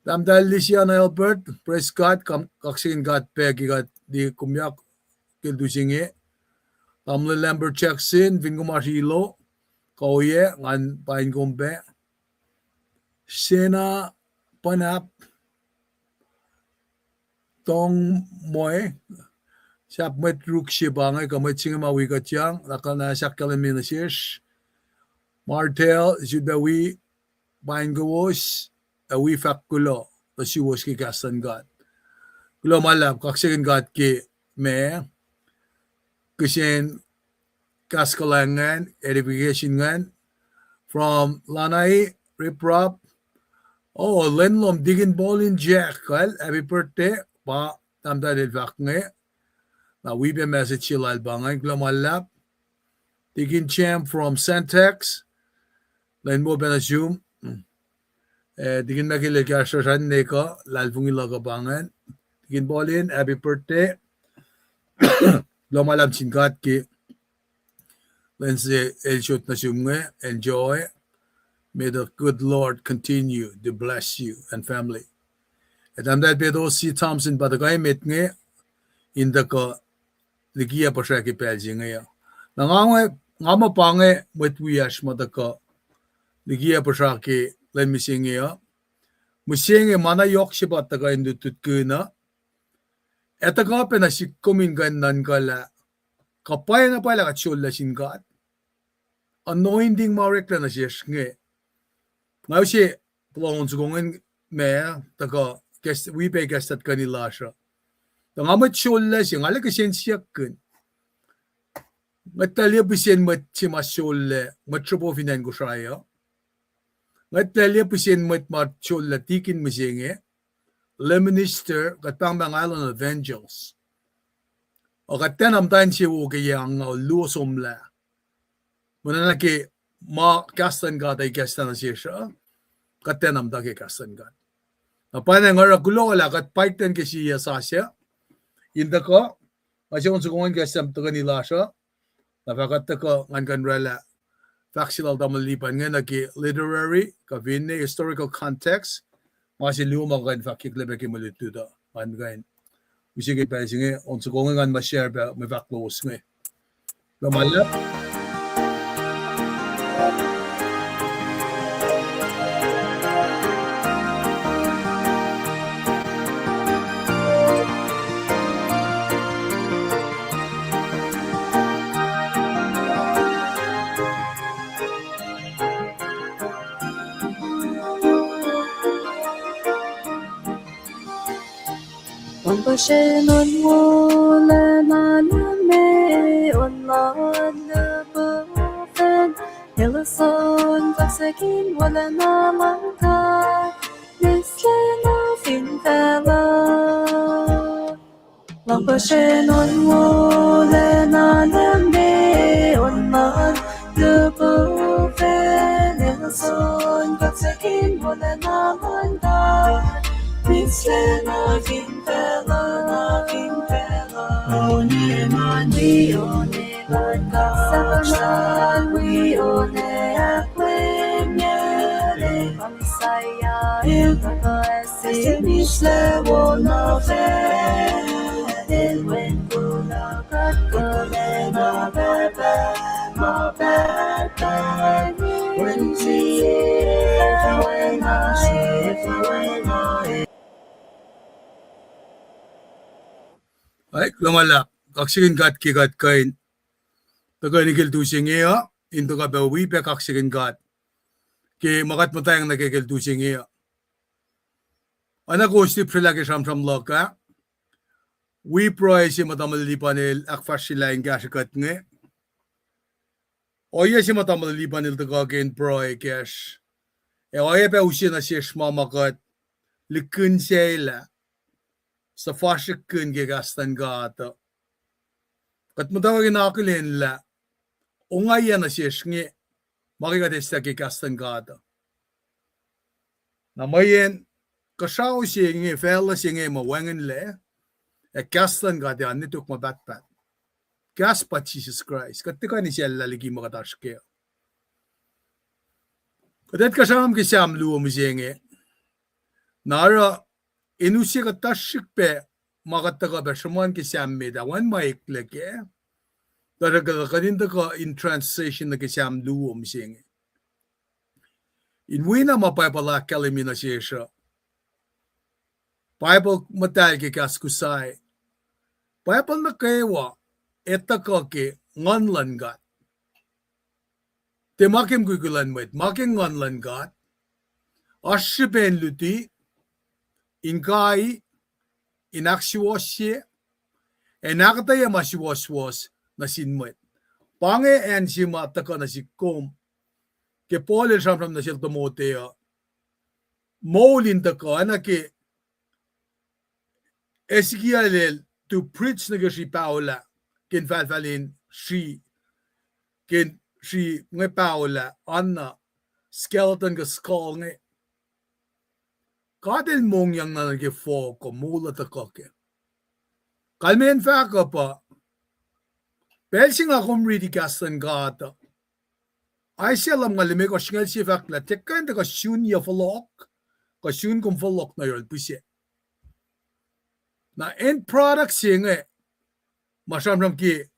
Tahmtahel Lisiana Albert, praise God, kam-, kaksakihn God pac ke kuht liye komyak ke lututacng inge. Tamuhlwel Lambert Jackson, fin kom oasr Hilo, kuh oyac, ngan paing kom pac. Sena Panap, Tong Moe, sahp mwet Ruk se pa inge, kuh mwet se inge ma wi kuhtyang, na kuh na sahk kahlwem nuh sesr. Martel, sifilpac wi paing kowos, ac wi fahk kuloh nuh suwos ke kahs luhn God. Kuloh ma luhlahp, kaksakihn God ke ma, kihsen kahs kuhlwacng ingacn, edification ingacn, from Lanai, Riprap. Oh, lwen lom, Deacon Paul in Jack, kal, happy birthday, pa tahmtahel el fahk inge. Na wi pac message se lal pa ingacn, kuloh ma luhlahp. Deacon Champ from Santax, lwen wo pac nuh sum. Eh, Deacon Michael el kahsruh srihk ne kuh, luhlahlfongi luhk uh pa ingacn. Deacon Paul in, happy birthday. Kuloh ma luhlahp sin God ke lwen se el sot nuh sum inge, enjoy. May the good Lord continue to bless you and family. Ac tahmtahel Petos C. Thompson pa tuhkuh emet inge, in tuhkuh liki acn Puhsra ke pacl se inge uh. Na nga, nga muh pa inge mwet wiyacsr ma tuhkuh liki acn Puhsra ke lwen mihsenge uh. Mihsenge ma na yohk se pa tuhkuh in lutlutkihn uh. Ac tuhkuh pac nuh sihk kom in kuh in nuhnkuh lah kuh pwacye na pwacye lah kuht sollac sin God. Anointing ma oreklac nuh sesr inge. Nga use puhla on soko ingacn ma tuhkuh wi pac ikacslah tuhkweni lasr uh. Tuh nga mwet sollac se, nga lah kihsen siyuckkihn. Ngwet lah liye pihsen mwet se ma sollac, mwet sruhpo fin acn Kosrae uh. Ngwet lah liye pihsen mwet ma sollac tikin mihsenge, lay minister, kuht pahngpahng island evangels. Ac kuht tiacna muhta insewowo ke yac angngaul luo somlah. Mweyen na ke ma kahs luhn God ac ikacslah nuh sesr uh, kuht tiacna muhta ke kahs luhn God. Na pwacnwacng oruh kuloh lah kuht paikten ke sie sasuc in tuhkuh, ma se on soko ingacn ikacslah tuhkweni lasr uh, na fah kuht tuhkuh ngan kuh in oraclah fahk se lal tamuhlwel Lipan inge nuh ke literary, kuh finne historical context, ma se luo ma kuh in fahkwack lac pac ke mwe lutlut uh, ngan kuh in use ke pacl se inge, on soko inge ngan ma share pac mwe fahk lowos inge. Kuloh ma luhlahp. Luhngkuhsrah in on wolacna nuh me, on lal nuh pufacn, elos on kaksakihn wolacna luhn God, mihslac na fin facluh. Luhngkuhsrah in on wolacna nuh me, on Ai, kuloh ma luhlahp, kaksakihn God ke kuht kuh in tuhkweni ke lutu se inge uh, in tuhkuh pac wi pac kaksakihn God ke ma kuht muhtwacng nuh ke ke lutu se inge uh. Oacna kowos lihpsrelah ke sramsram luhk ah, wi pruhe se ma tamuhlwel Lipan el ahkfahsryelah in kahsrwe kuht inge. Ohiyac se ma tamuhlwel Lipan el tuhkuh ke in pruhe kacsr, ac oacyacpac use nuh sesr ma ma kuht likihnselah, suhfasrihkkihn ke kahs luhn God uh. Kuht muhtwacwacack in akihlen lah ongaiyac nuh sesr inge ma ke kuht eslah ke kahs luhn God uh. Na mweyen kuhsrao se inge, facluh se inge ma wacngihnlac, ac kahs luhn God ac oan nwe tok ma pahtpaht. Kahs pa Jisus Kraist. Kuht tuhkuh in isacllah liki ma kuht oasr kac. Kuht etuh kuh sramsram ke Sam luo mihsenge. Na oruh in use kuhtuh srihk pac ma kuht tuhkuh pac sruhmuhn ke Sam met ah, wacngihn ma eklac kac, tuhsruhktuh kuht in tuhkuh in transition nuh ke Sam luo mihsenge. In wi na ma Bible ahkkahlwemye nuh sesr uh, Bible muhtahl ke kahs Kosrae, Bible nuh kwewa etuh kuh ke Nguhn luhn God. Tiac ma ke mukwikwi luhn mwet, ma ke Nguhn luhn God. Oasr srihpen luti, in kai, in ahksuwohsye, ac in ahkuhtweyac ma suwohswohs nuh sin mwet. Pa inge acn se ma tuhkuh nuh sihk kom. Ke Paul el sramsram nuh sel Timothy uh, moul in tuhkuh, oacna ke Ezekiel el tu preach nuh ke sri paholah, ke infahlfahl in sri, ke sri inge paholah, oacna skeleton kuh skull inge. God el mongyang na nuh ke fohk uh, moul uh tuhkuh kac. Kalmacn fahk uh pa, pacl se nga kom riti kahs luhn God uh, Isaiah lumngaul limekohsr singucul sie fahk lah tiac kuh in tuhkuh sun yac fohlohk, kuh sun kom fohlohk nuh yohrohl pihsac. Na end product se inge, ma sramsram ke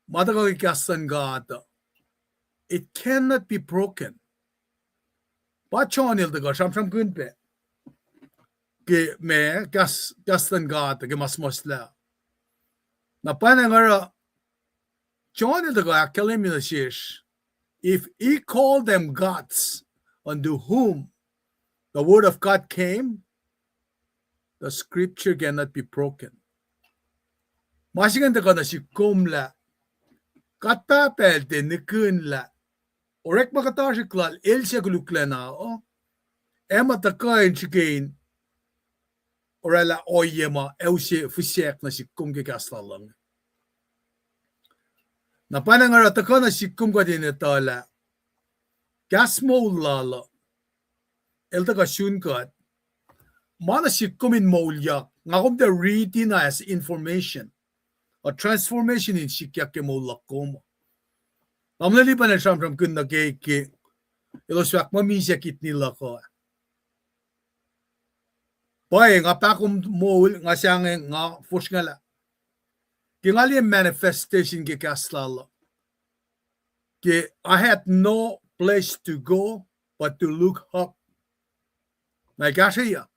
ma tuhkuh ke kahs luhn God uh, it cannot be broken. Pa John el tuhkuh sramsramkihn pac ke ma, kahs, kahs luhn God uh ke ma suhmuhslah. Na pwacnwacng oruh John el tuhkuh ahkkahlwemye nuh sesr, if he called them gods unto whom the word of God came, the scripture cannot be broken. Ma se ingacn tuhkuh nuh sihk kom lah God Pahpah el tiac nihkihn lah orekma kuhtasrihk lal el suc koluklacna uh, ac ma tuhkuh in srihke in oraclah ohiyac ma ac use fihsrack nuh sihk kom ke kahs lal uh. Na pwacnwacng oruh tuhkuh nuh sihk kom kuht in etuh lah kahs moul lal uh el tuhkuh sun kuht, ma nuh sihk kom in moulyak, nga kom tiac riti na as information, a transformation in sikyak ke moul luhk kom. Tamuhlwel Lipan el sramsramkihn nuh ke, ke elos fahk muh misac kidney luhk uh. Pwacye, nga pahkom moul, nga sahngweng, nga fosrngahlah. Ke nga liye manifestation ke kahs lal uh, ke I had no place to go but to look up. Na kahsrweyuc.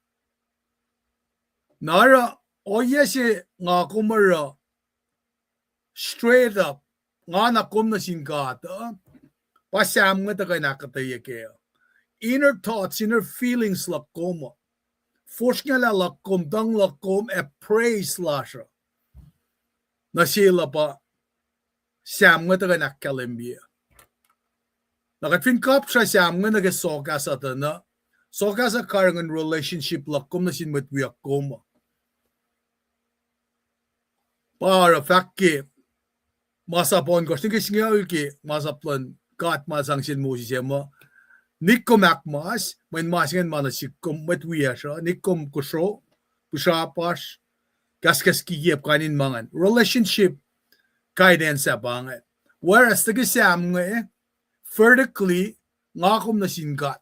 Na oruh ohiyac se nga kom oruh straight up, nga na kom nuh sin God uh, pa Sam inge tuhkuh in ahkuhtweyac kac. Inner thoughts, inner feelings luhk kom uh, fosrngahlah luhk kom, tuhng luhk kom, ac praise lasr uh, nuh sel uh pa Sam inge tuhkuh in ahkkahlwemye. Na kuht fin kapsra Sam inge nuh ke sokahs uh tuh na, sokahs uh karihngihn relationship luhk kom nuh sin mwet wiyuck kom uh. Pa oruh fahk ke masap ohnkohsr nuh ke singucul ke masap luhn God ma sang sel Moses ac muh, Nick kom ahkmas, mweyen ma se ingacn ma nuh sihk kom mwet wiyacsr uh, nick kom kosro, pihsrapasr, kahskahs kikiap kain in ma ingacn. Relationship guidance ah pa ingacn. Whereas tuh ke Sam inge, vertically, nga kom nuh sin God.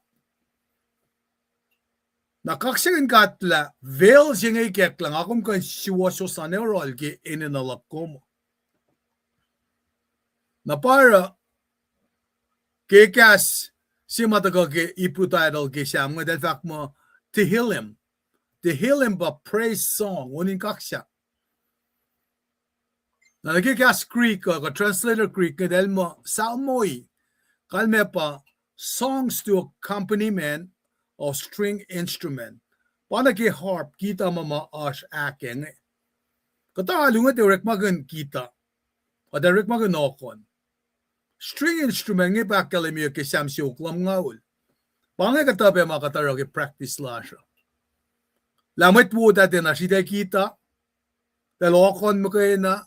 Na kaksakihn God lah veil se inge ikacklah nga kom kuh in suwohswohs na ne oruhl ke enenuh luhk kom. Na pa oruh ke kahs se ma tuhkuh ke Hebrew title ke Sam inge, eltahl fahk muh Tehillim. Tehillim pa praise song, on in kaksak. Na nuh ke kahs Greek uh, kuh translator Greek inge eltahl muh psalmoi, kalmac pa songs to accompaniment of string instrument. Pa nuh ke harp, kita ma ma oasr ahk inge. Kuhtuh alu inge tiac orekmakihn kita, kuh tiac orekmakihn ohkon. String instrument inge pa ahkkahlwemye ke Sam siofok lumngaul. Pa inge kuhtuh pac ma kuht oruh ke practice lasr uh. Lah mwet wot ah tiacna sritacl kita, eltahl ohkon muhkwena.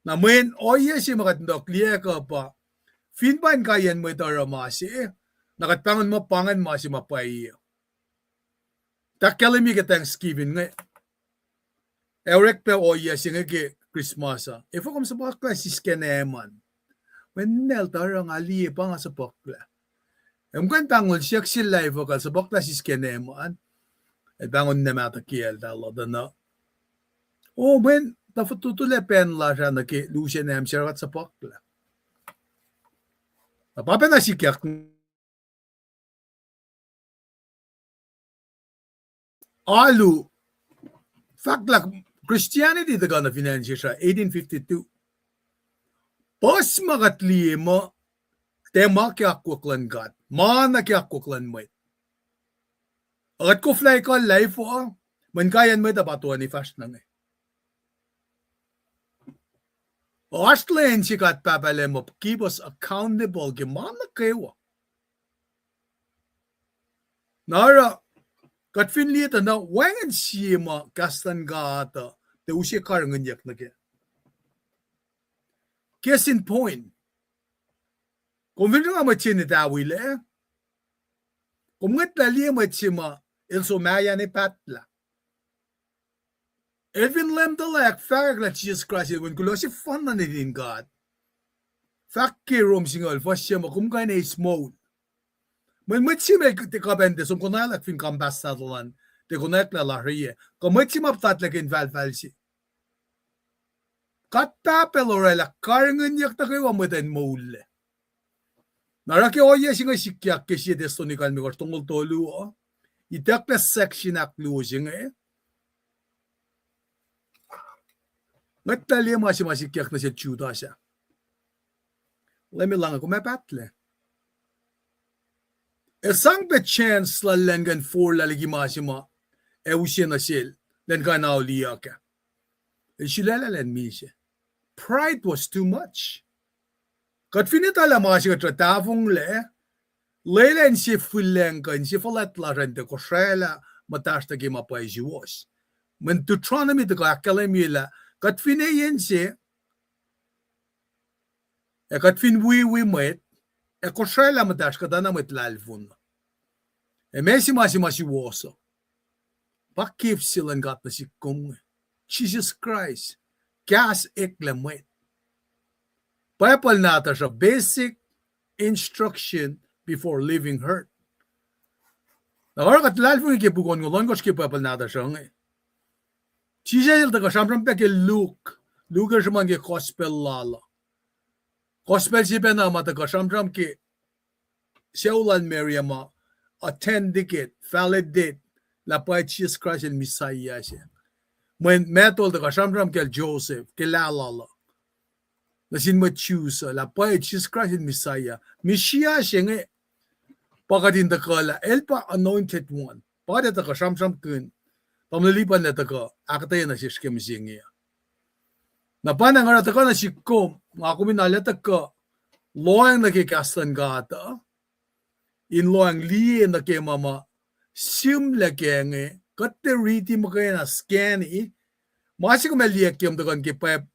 Na mweyen ohiyac se ma kuht in tuhkuh liye kuh pa, fin pa inkaiyacn mwet oruh ma se, na kuht pahngon muh pa ingacn ma se ma pwacye. Ahkkahlwemye ke Thanksgiving inge. Ac orek pac ohiyac se inge ke Christmas uh. Efuh kom suhpuhklah sisken eman? Mweyen el tuh oruh nga liye pa nga suhpuhklah. Ac kom kuh in pahngon siyuck sel lah efuh kal suhpuhklah sisken eman. El pahngon na mahtuh kiyacl tahl tuh na. O, mweyen tuh fototolac pacl lasr ah nuh ke lusen am srackna suhpuhklah. Na pa pacna sikyak alu, fahk lah Christianity tuhkuh nuh fin acn Sesr eighteen fifty-two. Puhs ma kuht liye muh, tiac ma ke akwuck luhn God, ma nuh ke akwuck luhn mwet. Ac kuht koflah ekuhllah efuh, mweyen inkaiyacn mwet uh pa toeni fahsr nuh inge. Oasr lwen se God Pahpah El muh keep us accountable ke ma nuh kwewa. Na oruh, kuht fin liye tuh na wacngihn sie ma kahs luhn God uh tiac use karihngihnyuck nuh kac. Case in point. Kom fin sruhnga mwet se in etawilac, kom ngwetlah liye mwet se ma el som mahyacn pahtlah. El fin Leum tuhlac ahkfahkwack lah Jisus Kraist El wen kuloh sefanna nuhtin God. Fahk ke Rom singucul fuhs se muh kom kuh in eis moul. Mweyen mwet se ma tiac kuh pacna tiac som konwacack fin kampare satulan, tiac konwacack lah lasr ohiyac. Kuh mwet se ma puhtatlac ke infahlfahl se. God Pahpah El orwaclah karihngihnyuck nuh kwewa mwet in moullac. Na oruh ke ohiyac se inge sikyak ke sie Thessalonica limekohsr tolngoul tolu uh, itucklac section ahkluo se inge. Ngwetlah liye ma se ma sikyak nuh sel Judas ah. Leum El lohng, kom ac pahtlac. El sang pac chance lal elan kuh in forlah liki ma se ma ac use nuh sel, elan kuh in auliyak ah. El sulaclah elan misac. Pride was too much. Kuht fin etuh lah ma se kuht oruh tahfonglac, lwelah insefuhlwacng kuh insefuhlwact lasr an tuh kosraclah muhtahsr nuh ke ma pwacye suwohs. Mweyen Deuteronomy tuhkuh ahkkahlwemye lah kuht fin eis inse, ac kuht fin wiwi mwet, ac kosraclah muhtahsr, kuht oacna mwet luhlahlfongi. Ac ma se ma se ma suwohs uh, pa gift se luhn God nuh sihk kom inge. Jisus Kraist, kahs eklac mwet. Bible nahtuhsr uh, basic instruction before leaving earth. Na oruh kuht luhlahlfongi ke puk onngoul ohnkohsr ke Bible nahtuhsr uh inge, Jisus El tuhkuh sramsram pac ke Luke. Luke el sruhmuhn ke gospel lal uh. Gospel se pacna ma tuhkuh sramsram ke sucu lal Mary ma authenticate, validate lah pwacye Jisus Kraist El Messiah se. Mweyen Matthew el tuhkuh sramsram kacl Joseph, ke lah lal uh, nuh sin mwet Jews uh, lah pwacye Jisus Kraist El Messiah. Messiah se inge pa kuht in tuhkuh lah El pa anointed one. Pa kuht ac tuhkuh sramsramkihn, tamuhlwel Lipan el tuhkuh ahkuhtweyac nuh sesr ke mihsenge uh. Na pa na nga oruh tuhkuh nuh sihk kom, nga kom in arlac tuhkuh lohacng nuh ke kahs luhn God uh, in lohacng liye nuh ke ma ma sihmlac kac inge, kuht tiac riti muhkwena scanny. Ma se kom ac liye ke kom tuhkuh ke Pip-,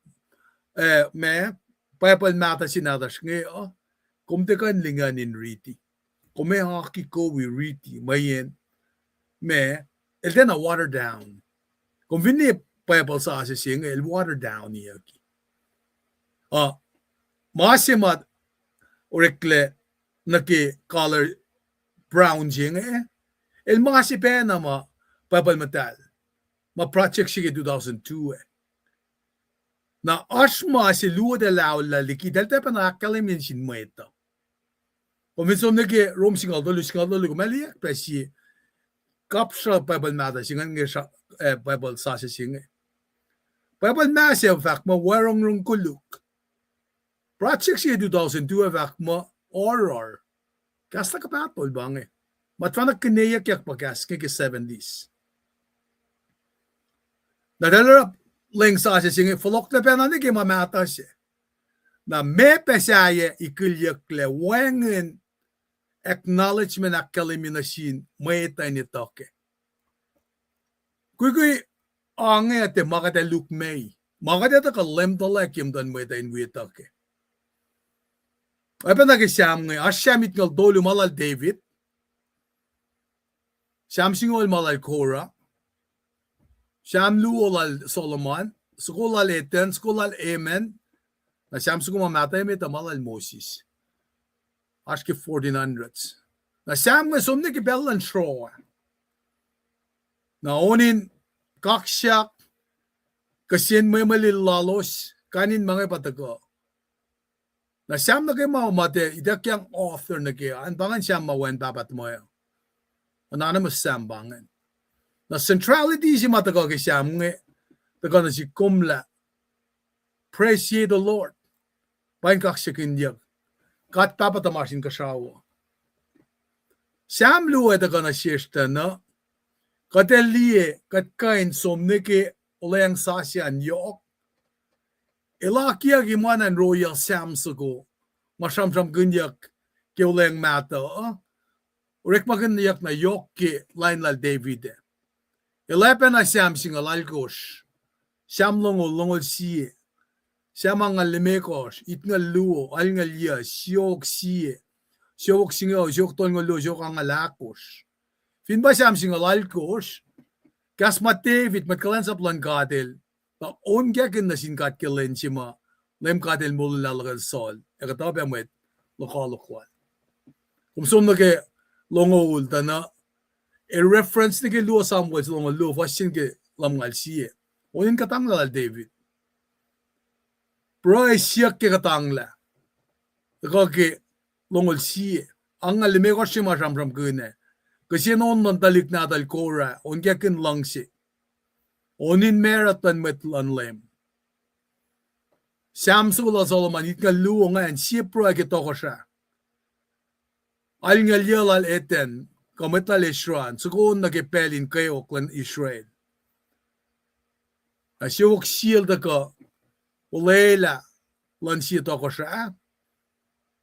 eh, ma, Bible mahtuh se nahtuhsr inge uh, kom tiac kuh in lingacn in riti. Kom ac oaki kowi riti mweyen, ma, el tiacna water down. Kom fin liye Bible sasuc se inge, el water downiyucki. Uh, ma se ma oreklac nuh ke color brown se inge, el ma se pacna ma Bible muhtahl, ma project se ke two thousand two ah. Na oasr ma se luo tuh laolla liki, eltahl tiac pacna ahkkahlwemye nuh sin mwet uh. Kom fin som nuh ke Rom singucul tolu, singucul tolu, kom ac liye pac sie kapsra Bible mahtuh se ingacn, nge, eh, Bible sasuc se inge. Bible mahtuh se fahk muh wacrongrong koluk. Project se two thousand two ah fahk muh horror. Kahs na kuhpahsr tol pa inge. Mwet fahna kihneyuckyak pa kahs inge ke seventies. Na eltahl oruh leng sasuc se inge, fohlohklac pacna nuh ke ma mahtuh se. Na meac pac sahyac ikulyucklac wacngihn acknowledgement, ahkkahlwemye nuh sin mwet uh in etuh kac. Kuikui, ange tuh ma kuht ac lukmac, ma kuht ac tuhkuh lemtuhlac ke muhtuhn mwet uh in wi etuh kac. Oacpacna ke Sam inge, oasr Sam itngucul tolu ma lal David, Sam singucul ma lal Korah, Sam luo lal Solomon, soko lal Ethan, soko lal Heman, na Sam soko ma mahtuh emet uh ma lal Moses. Oasr ke fourteen hundreds. Na Sam inge som nuh ke pacl luhn sruoh. Na on in kaksak, kihsen mwemwelil lalos, kain in ma inge pa tuhkuh. Na Sam nuh ke ma, ma tiac ituckyang author nuh ke, an pa ingacn Sam ma wacngihn pahpah tuhmwacl. Anonymous Sam pa ingacn. Na centrality se ma tuhkuh ke Sam inge, tuhkuh nuh sihk, komlah, praise ye the Lord. Pa in kaksakihnyuck. God Pahpah tuhmasr Inkuhsrao. Sam luo ac tuhkuh nuh sesr tuh na, kuht ac liye, kuht kuh in som nuh ke olweacng sasuc an yohk. El akiyucki ma na in royal Sam soko, ma sramsramkihnyuck ke olweacng mahtuh, orekmakihnyuck na yohk ke lain lal David ah. El oacpacna Sam singucul alkosr, Sam longoul, longoul sie, Sam angngaul limekohsr, itngucul luo, alngucul yuc, siofok sie, siofok singucul, siofok tolngoul luo, siofok angngaul ahkosr. Fin pa Sam singucul alkosr, kahs ma David, mwet kuhlwacnsap luhn God el, tuh onkakihn nuh sin God ke lwen se ma Leum God el molwelah luhkel Saul, ac kuhtuh pac mwet lokoalok lal. Kom som nuh ke longoul tuh na, el reference nuh ke luo Samuel se longoul luo, fuhs se ke lumngaul sie. On in kuhtanglah lal David. Pruhe siyuck ke kuhtanglah. Tuhkuh ke longoul sie. Angngaul limekohsr se ma sramsramkihn ah. Kihsen on luhn tuhlihk nahtuhl Korah, onkakihn luhngse. On in macruht luhn mwet luhn Leum. Sam soko lal Solomon, itngucul luo ingacn, sie pruhe ke tohkohsrah. Alngucul yuc lal Ethan, kuh mwet lal Ezra, soko on nuh ke pacl in kweok luhn Israel. Na siofok sie el tuhkuh olwelah luhn sie tohkohsrah.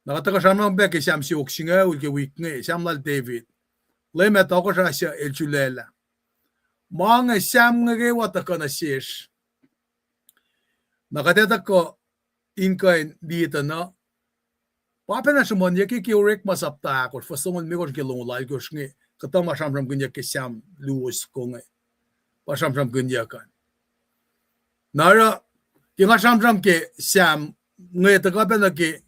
Na kuht tuhkuh sramsram pac ke Sam siofok singucul ke wik inge, Sam lal David. Leum ac tohkohsrah suc el sulaclah. Ma inge Sam inge kwewa tuhkuh nuh sesr. Na kuht ac tuhkuh in kuh in liye tuh na, pa pacna sruhmuhnyuck ke Orekma sapta ahkosr, fuhs longoul limekohsr ke longoul alkosr inge, kuhtuh ma sramsramkihnyuck ke Sam luo soko inge. Pa sramsramkihnyuck an. Na oruh, ke nga sramsram ke Sam inge tuhkuh pacna ke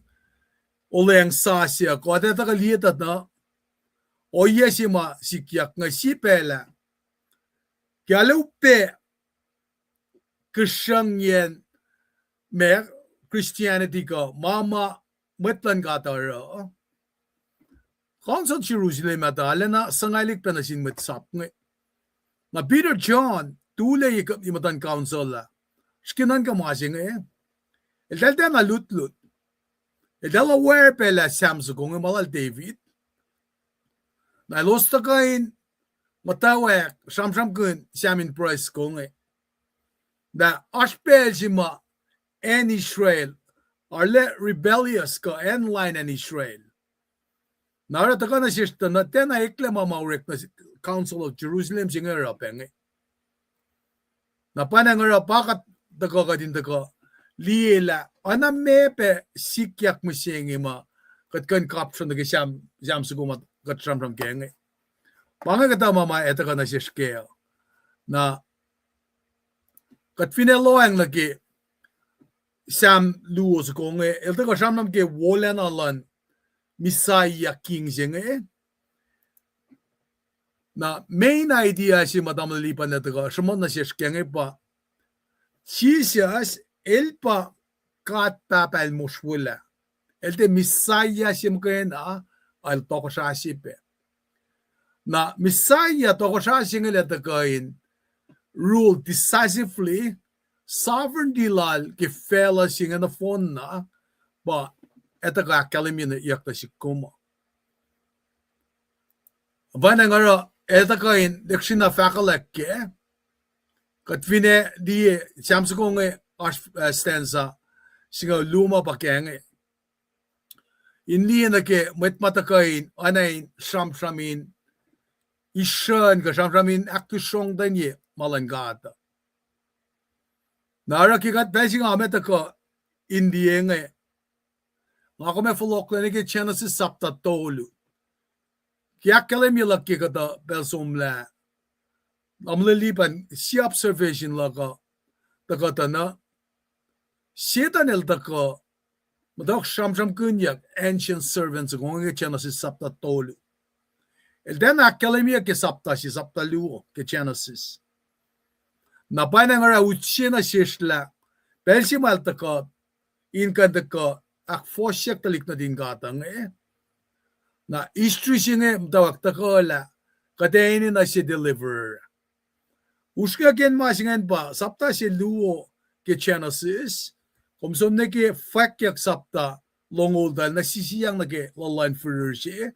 olweacng sasuc, kuht ac tuhkuh liye tuh na, ohiyac se ma sikyak inge sie pacl ah. Ke arlac upac kihsrucngyacn ma Christianity kuh ma ma mwet luhn God oruh, Council Jerusalem ah tuh arulacna suhngahlick pac nuh sin mwet sap inge. Na Peter, John, tulac ye muhtuhn council ah, srihke nuhnkuh ma se inge. Eltahl tiacna lutlut. Eltahl aware pac lah Sam soko inge ma lal David. Na elos tuhkuh in muhtwacwacack sramsramkihn Sam in pruhe soko inge. Na oasr pacl se ma acn Israel arlac rebellious kuh acn lain acn Israel. Na oruh tuhkuh nuh sesr tuh na tiacna eklac ma ma orek nuh Council of Jerusalem se inge oruh pac inge. Na pa na oruh pa kuht tuhkuh kuht in tuhkuh liye lah oacna meac pac sikyak mihsenge ma kuht kuh in kapsra nuh ke Sam, Sam soko ma kuht sramsram ke inge. Pa inge kuhtuh ma ma etuh kuh nuh sesr kac. Na kuht fin ac lohacng nuh ke Sam luo soko inge, el tuhkuh sramsram ke wolacna luhn Messiah king se inge. Na main idea se ma tamuhlwel Lipan el tuhkuh sruhmuhn nuh sesr ke inge pa Jisus el pa God Pahpah El mosrwelah. El tiac Messiah se muhkwena, el tohkohsrah se pac. Na Messiah tohkohsrah se inge el ac tuhkuh in rule decisively, sovereignty lal ke facluh se inge nohfohnna, pa ac tuhkuh ahkkahlwemye nuh sihk kom uh. Pwacnwacng oruh ac tuhkuh in lihksreni fahkwelihk kac, kuht fin ac liye Sam soko inge, oasr, eh, stanza singucul luo ma pa ke inge. In liye nuh ke mwet ma tuhkuh in oacna in sramsram in isrucn kuh sramsram in ahklusrongtenye ma luhn God. Na oruh ke kuht pacl se nga met tuhkuh in liye inge, nga kom ac fohlohklac nuh ke Genesis sapta tolu. Ke ahkkahlwemye luhk ke kuhtuh pacl somlah, tamuhlwel Lipan, sie observation luhk uh, tuhkuh tuh na, Setan el tuhkuh muhta sramsramkihnyuck ancient servants soko inge ke Genesis sapta tolu. El tiacna ahkkahlwemyeyuck ke sapta se, sapta luo ke Genesis. Na pwacnwacng oruh utse nuh sesr lah pacl se ma el tuhkuh in kuh in tuhkuh ahkfohsyak tuhlihk nuhtin God uh inge. Na history se inge muhtwacwacack tuhkuh lah kuht enenuh se deliverer. Usrnguck in ma se ingacn pa sapta se luo ke Genesis, kom som nuh ke Fwackyuck sapta longoul tuh el nuh sisiyang nuh ke luhluh in firir se,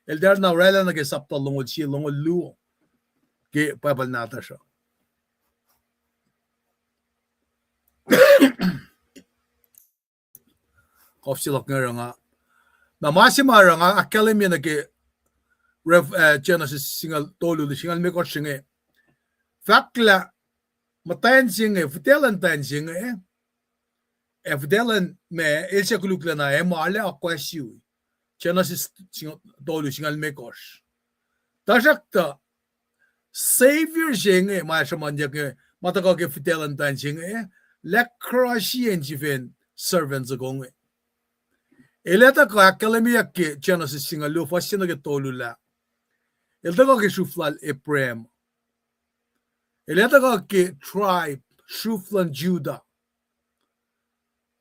el tiac na oraclah nuh ke sapta longoul sie, longoul luo ke Bible nahtuhsr uh. Kof se luhk inge oruh nga, na ma se ma oruh nga ahkkahlwemye nuh ke Rev-, eh, Genesis singucul tolu, singucul limekohsr se inge, fahk lah muhtwacn se inge, fihtac luhn muhtwacn se inge, ac fihtac luhn ma el suc koluklacna ac ma arlac akwuck sui. Genesis singucul tolu, singucul limekohsr. Tuhsruhktuh Savior se inge ma sruhmuhnyuck inge, ma tuhkuh ke fihtac luhn muhtwacn se inge, el ac crush-i in sifacn servant soko inge. El ac tuhkuh ahkkahlwemyeyuck ke Genesis singucul luo fuhs se nuh ke tolu lah el tuhkuh ke sruf lal Abraham. El ac tuhkuh ke tribe, sruf luhn Judah.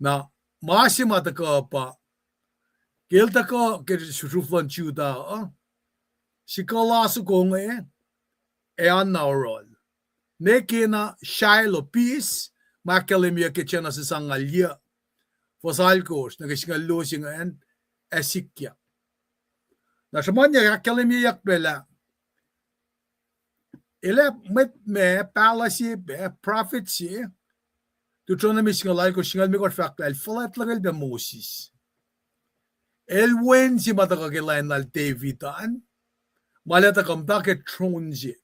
Na ma se ma tuhkuh pa, ke el tuhkuh ke sruf luhn Judah uh, sikuhl soko inge ac oan na oruhl. Ne kena Shiloh, peace, ma ahkkahlwemyeyuck ke Genesis angngaul yuc, fuhs alkosr nuh ke singucul luo se ingacn, ac sikyak. Na sruhmuhnyuck ahkkahlwemyeyuck pac lah el ac mwet ma pahluh se pac, prophet se, Deuteronomy singucul alkosr, singucul limekohsr fahk lah el fuhlwact luhkel pac Moses. El wen se ma tuhkuh ke lain lal David an, ma el ac tuhkuh muhta ke tron se.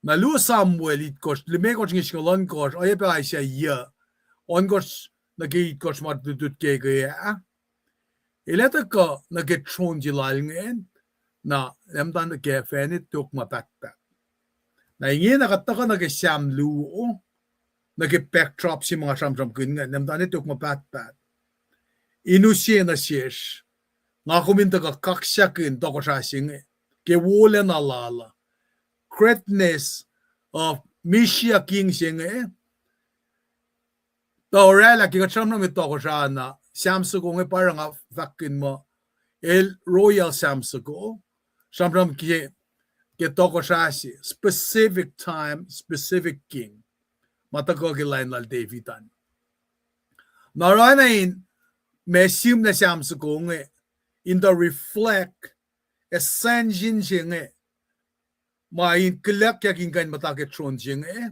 Na luo Samuel itkohsr, limekohsr inge singucul ohnkohsr, oacyacpac Isaiah yuc, ohnkohsr nuh ke itkohsr ma lutlut ke ke ah. El ac tuhkuh nuh ke tron se lal ingacn, na, na muhta nuh ke fahne tok ma pahtpaht. Na ingena kuht tuhkuh nuh ke Sam luo, nuh ke backdrop se ma nga sramsramkihn ingacn, na muhta ne tok ma pahtpaht. In use nuh sesr, nga kom in tuhkuh kaksakihn tohkohsrah se inge, ke wolacna lal uh, greatness of Messiah king se inge, tuh oraclah ke kuht sramsram ke tohkohsrah na, Sam soko inge pa oruh nga fahkkihn muh el royal Sam soko, sramsram ke, ke tohkohsrah se, specific time, specific king, ma tuhkuh ke lain lal David an. Na oruh na in ma sihmlac Sam soko inge, in tuh reflect ascension se inge, ma in kihluckyak in kuh in muhta ke tron se inge.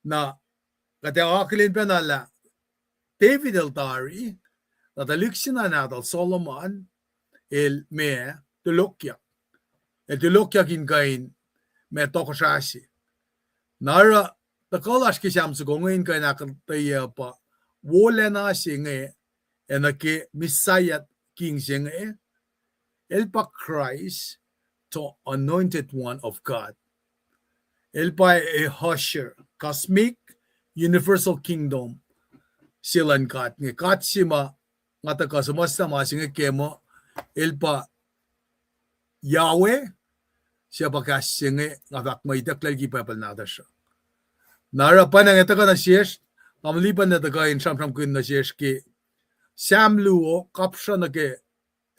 Na kuht ac akihlen pacna lah David el tari, na tuhlihk se na nahtuhl Solomon, el ma, tulokyak. El tulokyak in kuh in ma tohkohsrah se. Na oruh tuhkuh lasr ke Sam soko inge in kuh in ahkuhtweyac pa wolacna se inge, ac nuh ke Messiah king se inge, El pa Christ, the anointed one of God. El pa a usher, cosmic, universal kingdom se luhn God inge. God se ma nga tuhkuh suhmuhslah ma se inge ke muh, el pa Yahweh, se pa kahs se inge nga fahk muh itucklac liki Bible nahtuhsr uh. Na oruh pa inge tuhkuh nuh sesr, nga muh lipan na tuhkuh in sramsramkihn nuh sesr ke Sam luo, kapsra nuh ke,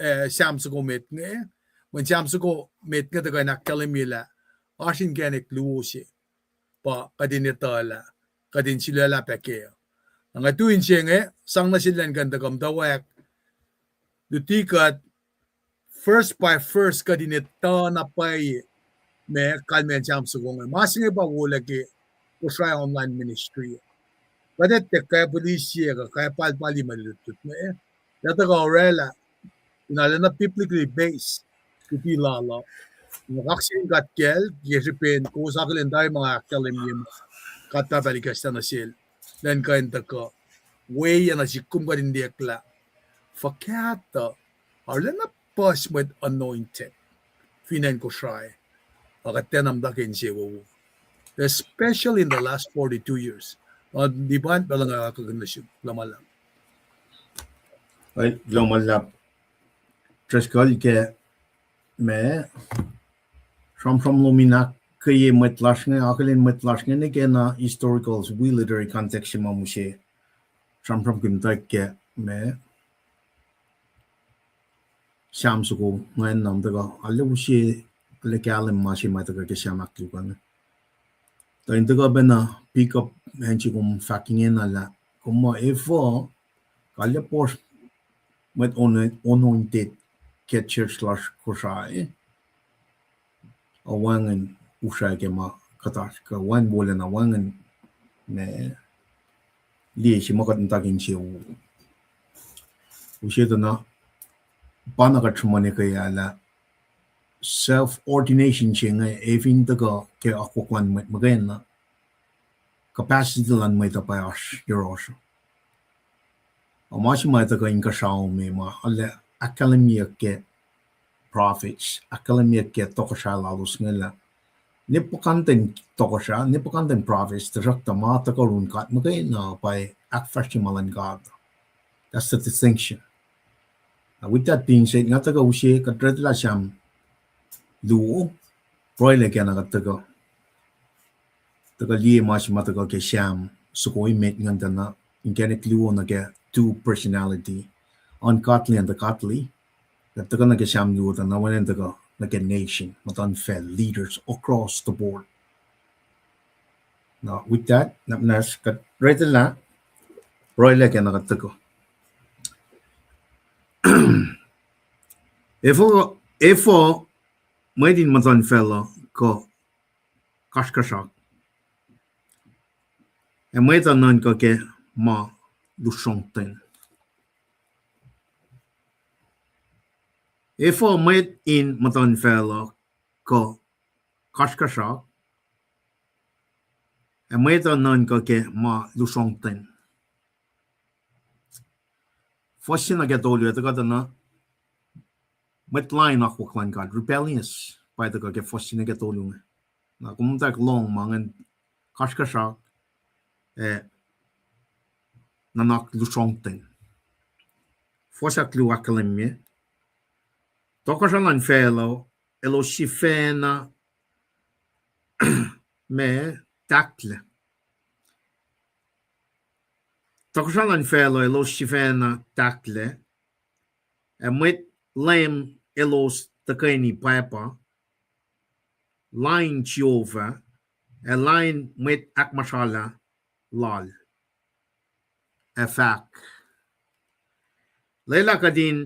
eh, Sam soko met inge, mweyen Sam soko met inge tuhkuh in ahkkahlwemye lah oasr inkacnek luo se pa kuht in etuh lah, kuht in sulaclah pac kac. Na nga tu inse inge, sang nuh sel elan kuh in tuhkuh muhtwacwacack luti kuht first by first kuht in etuh na pwacye ma kalmacn Sam soko inge. Ma se inge pa wolac ke Kosrae online ministry. Kuht etuh ke police kuh ke palpal ma lutlut inge, lah tuhkuh orwaclah in arulacna biblically based luti lal uh. Na kaksakihn God kacl ke srihpen kowos akihlen tari ma nga ahkkahlwemye muh God Pahpah El ikacslah nuh sel, elan kuh in tuhkuh weacng na sik kom kuht in liyeklac fuhkah tuh arulacna puhs mwet anointed fin acn Kosrae, a kuht tiacna muhta ke insewowo, especially in the last forty-two years. Na lipan pacl nga kakihn nuh sum, kuloh ma luhlahp. Kuloh ma luhlahp Driscoll ke ma sramsram lom in ahkkweye mwet lasr inge, akihlen mwet lasr inge nuh ke na historical, military context se ma mihsenge sramsramkihn tuh ke ma Sam soko ingacn na tuhkuh arlac use, arlac kahlwem ma se ma tuhkuh ke Sam ahkluo inge. Tuh in tuhkuh pacna pick up acn se kom fahk ingena lah, kom muh efuh, kalyac puhs mwet anointed ke church lasr Kosrae, a wacngihn usra ke ma kuht oasr, kuh wacngihn wolacna, wacngihn ma liye se ma kuht muhta ke insewowo. Use tuh na, pa na kuht sruhmuhn ke ah lah self ordination se inge, efin tuhkuh ke akwuck luhn mwet muhkwena, capacity luhn mwet uh pa oasr yohrohsr. A ma se ma tuhkuh inkuhsrao me ma arlac ahkkahlwemyeyuck ke prophets, ahkkahlwemyeyuck ke tohkohsrah lalos inge lah ne puhkantwen tohkohsrah, ne puhkantwen prophets, tuhsruhktuh ma tuhkuh yurin God muhkwena pa ahkfahsrye ma luhn God. That's the distinction. With that being said, nga tuhkuh use kuht orwaclah Sam luo, pruhe lah ke na kuht tuhkuh tuhkuh liye ma se ma tuhkuh ke Sam soko emet ingacn tuh na inkacnek luo nuh ke two personality, ungodly and the godly. Kuht tuhkuh nuh ke Sam luo tuh na wacngihn tuhkuh nuh ke nation, muhtuhnfacl, leaders across the board. Na with that, na muhnahs kuht orwaclah, pruhe lah ke na kuht tuhkuh. Efuh, efuh mwet in muhtuhnfacl uh kuh kasrkuhsrak, ac mwet uh nuhnkuh ke ma lusrongten? Efuh mwet in muhtuhnfacl uh kuh kasrkuhsrak, ac mwet uh nuhnkuh ke ma lusrongten? Fuhs se nuh ke tolu uh tuhkuh tuh na mwet lain akwuck luhn God, rebellious, pa tuhkuh ke fuhs se nuh ke tolu inge. Na kom muhtwacwacack lohng ma ingacn, kasrkuhsrak, ac nuhnak lusrongten. Fuhs ahkluo ahkkahlwemye, tohkohsrah luhn facluh elos sifacna ma tahklac. Tohkohsrah luhn facluh elos sifacna tahklac, ac mwet leum elos tuhkweni pwacpa, lain Jehovah, ac lain mwet ahkmuhsralah lal, ac fahk, lwelah kuht in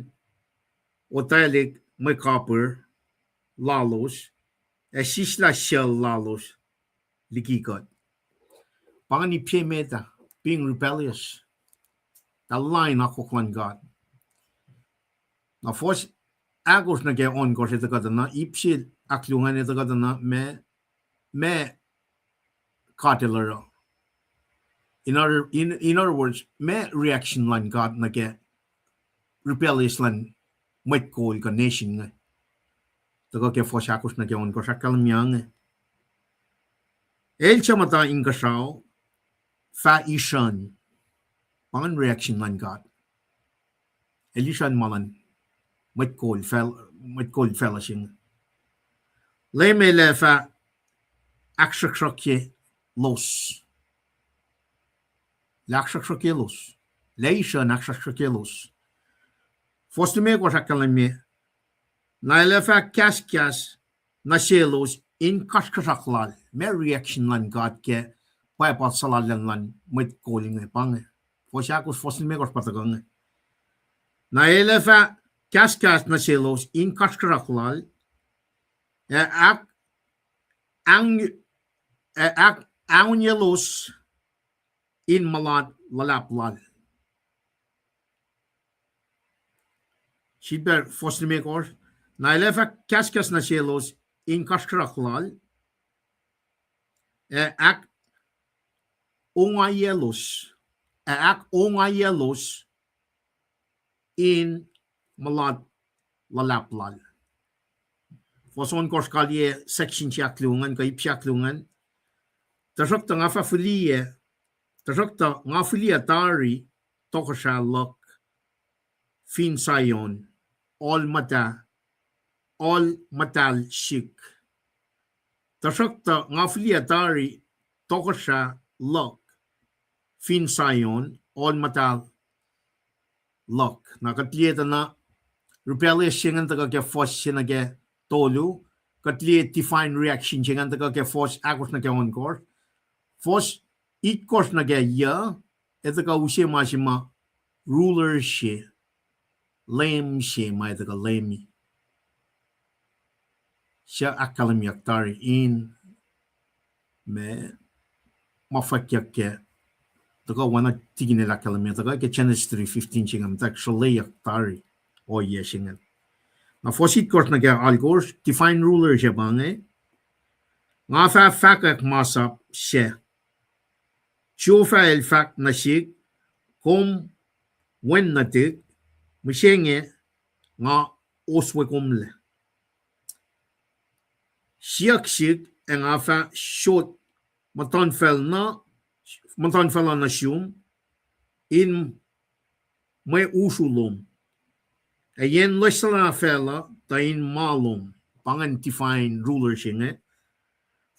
otwelah mwe kapihr lalos, ac sislah sucu lalos liki kuht. Pa ingacn ip se met ah, being rebellious. Tuh lain akwuck luhn God. Na fuhs ahkosr nuh ke ohnkohsr uh tuhkuh tuh na, ip se ahkluo ingacn uh tuhkuh tuh na, ma, ma God El oruh. In other, in, in other words, ma reaction luhn God nuh ke rebellious luhn mwet kol kuh nation inge. Tuhkuh ke fuhs ahkosr nuh ke ohnkohsr ahkkahlwemye inge. El suc muhta inkuhsrao fah isrucn. Pa ingacn reaction luhn God. El isrucn ma luhn mwet kol, mwet kol facluh se inge. Leum El ac fah ahksruhksruhkye los. El ahksruhksruhkye los. El ac isrucn ahksruhksruhkye los. Fuhs limekohsr ahkkahlwemye, na El ac fah kahskahs nuh selos in kasrkuhsrak Lal. Ma reaction luhn God ke pwacpa suhlallacn luhn mwet kol inge pa inge. Fuhs ahkosr, fuhs limekohsr pa tuhkuh inge. Na El ac fah kahskahs nuh selos in kasrkuhsrak Lal, ac ahk, ahng, ac ahkahngyelos in mulat luhlahp Lal. Sifilpac fuhs limekohsr, na El ac fah kahskahs nuh selos in kasrkuhsrak Lal, ac ahk, ongaiyalos, ac ahkongaiyalos in mulat luhlahp Lal. Fuhs ohnkohsr, kaliyac section se ahkluo ingacn, kuh ip se ahkluo ingacn. Tuhsruhktuh nga fah fihliyac, tuhsruhktuh nga fihliyac tari tohkohsrah luhk fin Zion, ohl muhta, ohl muhtahl sihk. Tuhsruhktuh nga fihliyac tari tohkohsrah luhk fin Zion, ohl muhtahl luhk. Na kuht liye tuh na rebellious se ingacn tuhkuh ke fuhs se nuh ke tolu, kuht liye divine reaction se ingacn tuhkuh ke fuhs ahkosr nuh ke ohnkohsr. Fuhs itkohsr nuh ke yuh, el tuhkuh use ma se ma ruler se, leum se ma el tuhkuh leumi. Suc ahkkahlwemyeyuck tari in ma, ma fwackyuck ke, tuhkuh oacna tikin el ahkkahlwemye, tuhkuh ke Genesis three fifteen se inge, muhtwacwacack sruhleyuck tari ohiyac se inge. Na fuhs itkohsr nuh ke alkohsr, divine ruler se pa inge. Nga fah fahkwack masap sac. Jehovah El fahk nuh sihk, kom wen nuhtihk, mihsenge nga oswekomlac. Siyuck sihk, ac nga fah sot muhtuhnfacl nuh, muhtuhnfacl uh nuh sum in mwe usru lom, ac yen loessuhlah facluh tuh in ma lom. Pa ingacn divine ruler se inge.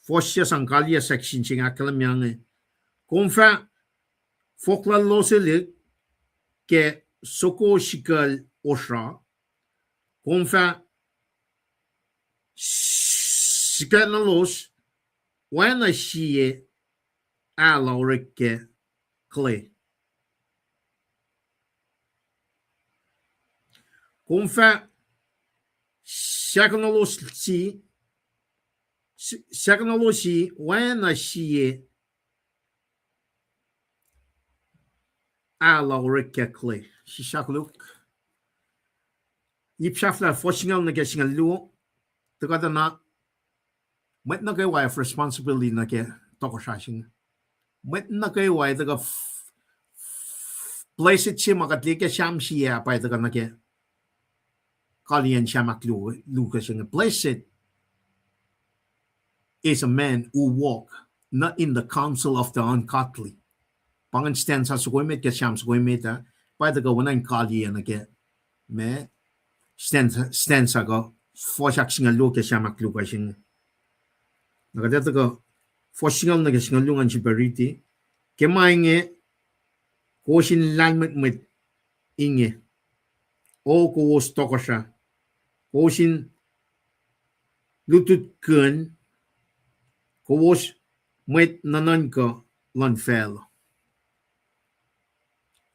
Fuhs se sang kaliyac section se inge ahkkahlwemye inge. Kom fah fohlohloselihk ke soko sikucl osra, kom fah sikucnuhlos oacna sie ahlah orek ke clay. Kom fah sikucnuhlosi, sikucnuhlosi oacna sie ahlah orek ke clay. Sislah koluk. Ip sahflah fuhs singucul nuh ke singucul luo, tuhkuh tuh na mwet nuh kwewa have responsibility nuh ke tohkohsrah se inge. Mwet nuh kwewa tuhkuh blessed se ma kuht liye ke Sam sie ah pa tuhkuh nuh ke kaliyen Sam ahkluo, luo ke se inge. Blessed is a man who walk not in the counsel of the ungodly. Pa ingacn stansa soko emet ke Sam soko emet ah, pa tuhkuh oacna in kaliye nuh ke ma stansa, stansa kuh fuhs ahksingucul luo ke Sam ahkluo ke se inge. Na kuht ac tuhkuh fuhs singucul nuh ke singucul luo ngan sifilpac riti. Ke ma inge, kowos in lahlmwetmwet inge, O kowos tohkohsrah, kowos in lutlutkihn, kowos mwet nuhnuhnkuh luhn facluh.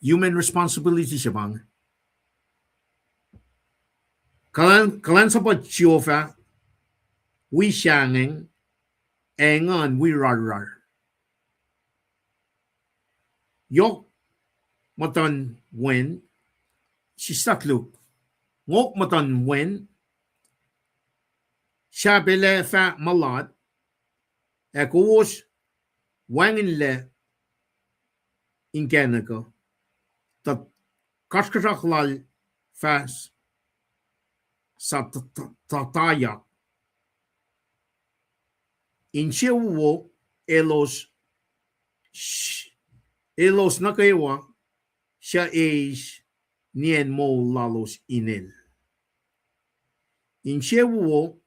Human responsibility se pa inge. Kuhlwacnsapuh Jehovah wi sahngweng, ac engan wi rarrar. Yohk muhtuhn wen, sislah koluk, ngohk muhtuhn wen, sahp el ac fah mulat, ac kowos wacngihnlac inkacnek uh, tuh kasrkuhsrak lal fah sa t-, t-, t-, tayak. Insewowo elos, elos nuh kwewa suc eis nien moul lalos inel. Insewowo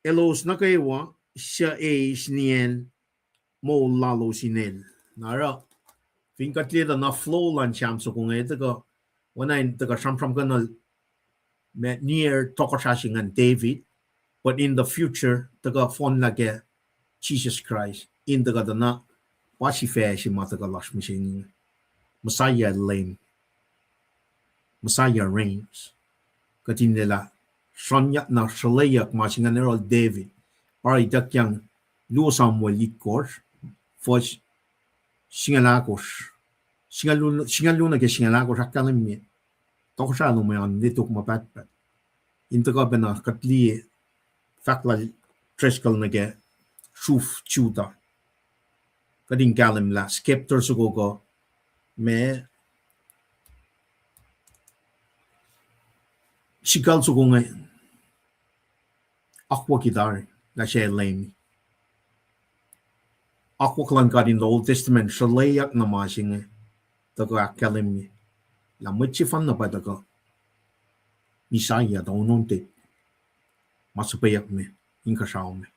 elos nuh kwewa suc eis nien moul lalos inel. Na oruh, fin kuht liye tuh na flow luhn Sam soko inge tuhkuh, oacna in tuhkuh sramsramkihnuhl ma near tohkohsrah se ingacn David, but in the future tuhkuh fohnlah ke Jisus Kraist in tuhkuh tuh na pa sifac se ma tuhkuh lasr mihsenge. Messiah Leum. Messiah reigns. Kuht in lwelah sruhngyak na sruhlweyuck ma se ingacn yohrohl David. Pa ituckyang luo Samuel itkohsr, fuhs singucul ahkosr, singucul luo nuh ke singucul ahkosr ahkkahlwemye tohkohsrah lom an nwe tok ma pahtpaht. In tuhkuh pacna kuht liye fahk lal Driscoll nuh ke sruf Judah. Kuht in kahlwem lah scepter soko kuh ma sickle soko inge akwucki tari lah suc Leum. Akwuck luhn God in the Old Testament sruhlweyuck na ma se inge tuhkuh ahkkahlwemye lah mwet sefanna pa tuhkuh Messiah, the anointed, ma suhpweyuck me, inkuhsrao me.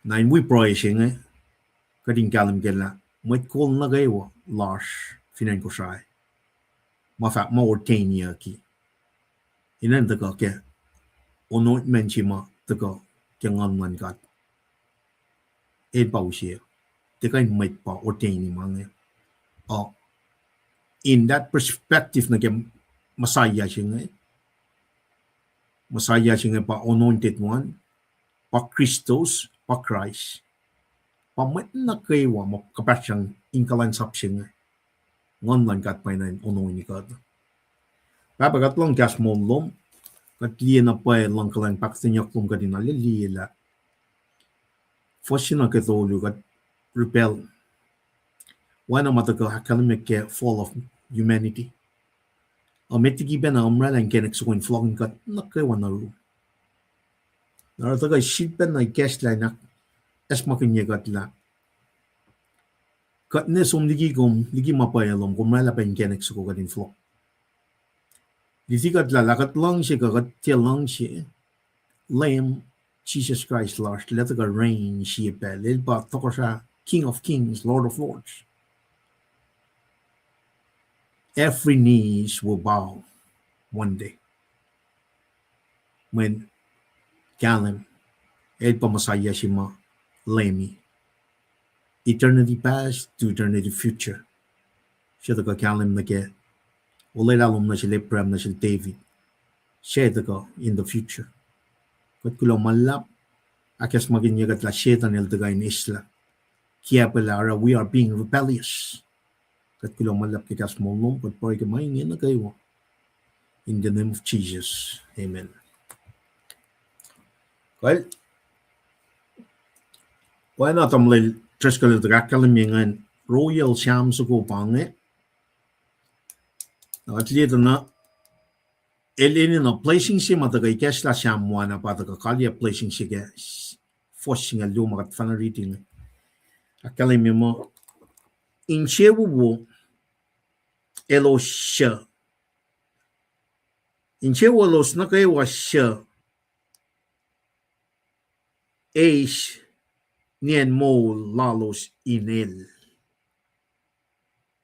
Na in wi pruhe se inge, kuht in kahlwem ke lah mwet kol nuh kwewa lasr fin acn Kosrae ma fah ma ordainiyucki, inen tuhkuh ke anointment se ma tuhkuh ke Nguhn luhn God. El pa use, tiac kuh in mwet pa ordaini ma inge. Uh, in that perspective nuh ke Messiah se inge, Messiah se inge pa anointed one, pa Christos, pa Christ. Pa mwet nuh kwewa ma kuhpahsryang in kuhlwacnsap se inge, Nguhn luhn God pwacnwacng onoini kuht. Pahpah, kuht luhngse kahs moul lom, kuht liye na pwacye luhng kuhlwacng pahkotwenyuck lom, kuht in arlac liye lah fuhs se nuh ke tolu kuht rebel. Oacna ma tuhkuh ahkkahlwemye ke fall of humanity. Uh, met liki pacna umraclah inkacnek soko in fohlohkihn kuht nuh kwewa nuh ru. Na oruh tuhkuh sifilpacna ikacslah in ahkacsmakihnye kuht lah kuht ne som liki kom, liki ma pwacye lom, kom oraclah pac inkacnek soko kuht in fohlohk. Luti kuht lah, lah kuht luhngse kuh kuht tiac luhngse, Leum Jisus Kraist lasr El tuhkuh reign sie pacl. El pa tohkohsrah, King of Kings, Lord of Lords. Every knees will bow one day. Mweyen kahlwem, El pa Messiah se ma Leumi. Eternity past to eternity future. Suc tuhkuh kahlwem nuh ke olwelah lom nuh sel Abraham, nuh sel David. Suc tuhkuh in the future. Kuht kuloh ma luhlahp, ahkacsmakihnye kuht lah Setan el tuhkuh in eslah kiacpwelah oruh we are being rebellious. Kuht kuloh ma luhlahp ke kahs moul lom, kuht pruhe ke ma inge nuh kwewa. In the name of Jesus. Amen. Kal, oacna tamuhlwel Driscoll el tuhkuh ahkkahlwemye ingacn, Royal Sam soko pa inge. Na kuht liye tuh na el enenuh blessing se ma tuhkuh ikacslah Sam oacna pa tuhkuh kaliyac blessing se ke fuhs singucul luo ma kuht fahna riti inge. Ahkkahlwemye muh, insewowo elos suc, insewowo elos nuh kwewa suc eis nien moul lalos inel.